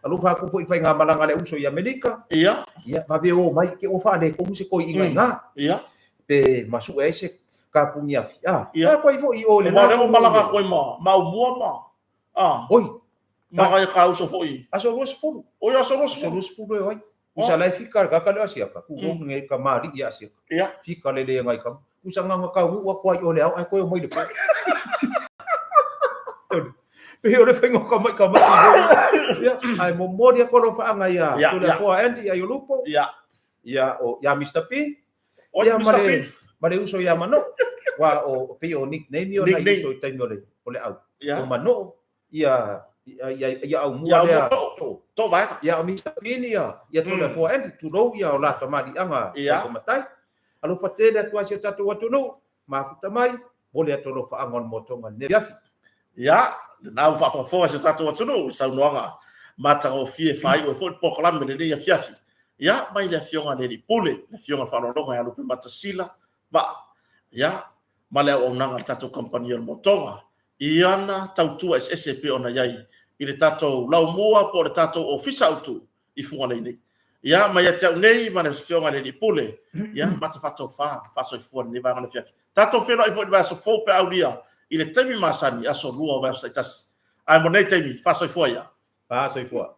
Speaker 2: Alofa atu foi i faigamalaga a le uso i Amerika.
Speaker 1: Ia.
Speaker 2: Ia, vave o mai, te ua faaletonu se toeaina i ina.
Speaker 1: Ia.
Speaker 2: Pe masue ai se kapuni afi. A,
Speaker 1: Ia.
Speaker 2: a koe foi i o i le
Speaker 1: Aua o lea ua malaga atu ai ma Maumua ma, a.
Speaker 2: Oi.
Speaker 1: Ma ka uso foi.
Speaker 2: Aso 20.
Speaker 1: Oi, aso 20.
Speaker 2: Aso 20 e oi. Usa lai fika le kaka le asiaka. Ku mm. nge ka mari i asiaka.
Speaker 1: Ia.
Speaker 2: Fika le le ngai kam. Usa nga nga kau ua kuai o le au ai koe o mai le po. Pe o le whainga ka mai ka mai. Ia, ai mo mori a kolo whaanga ia.
Speaker 1: Ia,
Speaker 2: Tole
Speaker 1: ia.
Speaker 2: foa Andy ia Yolupo.
Speaker 1: Ia.
Speaker 2: Ia o ia Mr. P.
Speaker 1: Oi,
Speaker 2: Ia
Speaker 1: Mr.
Speaker 2: ma le
Speaker 1: P.
Speaker 2: ma le uso ia Mano. Wa o pe o nickname o nai
Speaker 1: Nickname.
Speaker 2: uso i taimi o le o le au.
Speaker 1: Ia.
Speaker 2: O Mano ia ia ia ia au
Speaker 1: Ia
Speaker 2: mua
Speaker 1: au
Speaker 2: lea.
Speaker 1: mua to. To vaega.
Speaker 2: Ia o Mr. Pin ia, ia tole foa Andy tulou ia o la tamaliʻaga
Speaker 1: Ia.
Speaker 2: o matai. Alofa tele atu ai si o tatou atunuu, mafuta mai, mo le atu alofaaga o le motoga i lenei afiafi.
Speaker 1: Ia, lena ua faafogafoga si o tatou atunuu i saunoaga matagofie e faaiu ai foi le polokalame i lenei afiafi. Ia, mai le Afioga i le Alii Pule, le Afioga i le Faaaloaloga ia Lupematasila Vaa, ia, ma le auaunaga a le tatou kamupani o le Motoga i ana tautua eseese e pei ona i ai i le tatou laumua po o le tatou ofisa autu i Fugalei nei. Ia, ma ia te au nei ma le Afioga i le Alii Pule, ia, mata faatofa faasoifua i lenei vaega o le afiafi. Tatou feiloai foi i le vaiaso fou pe a aulia i le taimi masani, aso 2 o vaiaso taitasi. Ae mo lenei taimi, faasoifua ia.
Speaker 2: Faasoifua.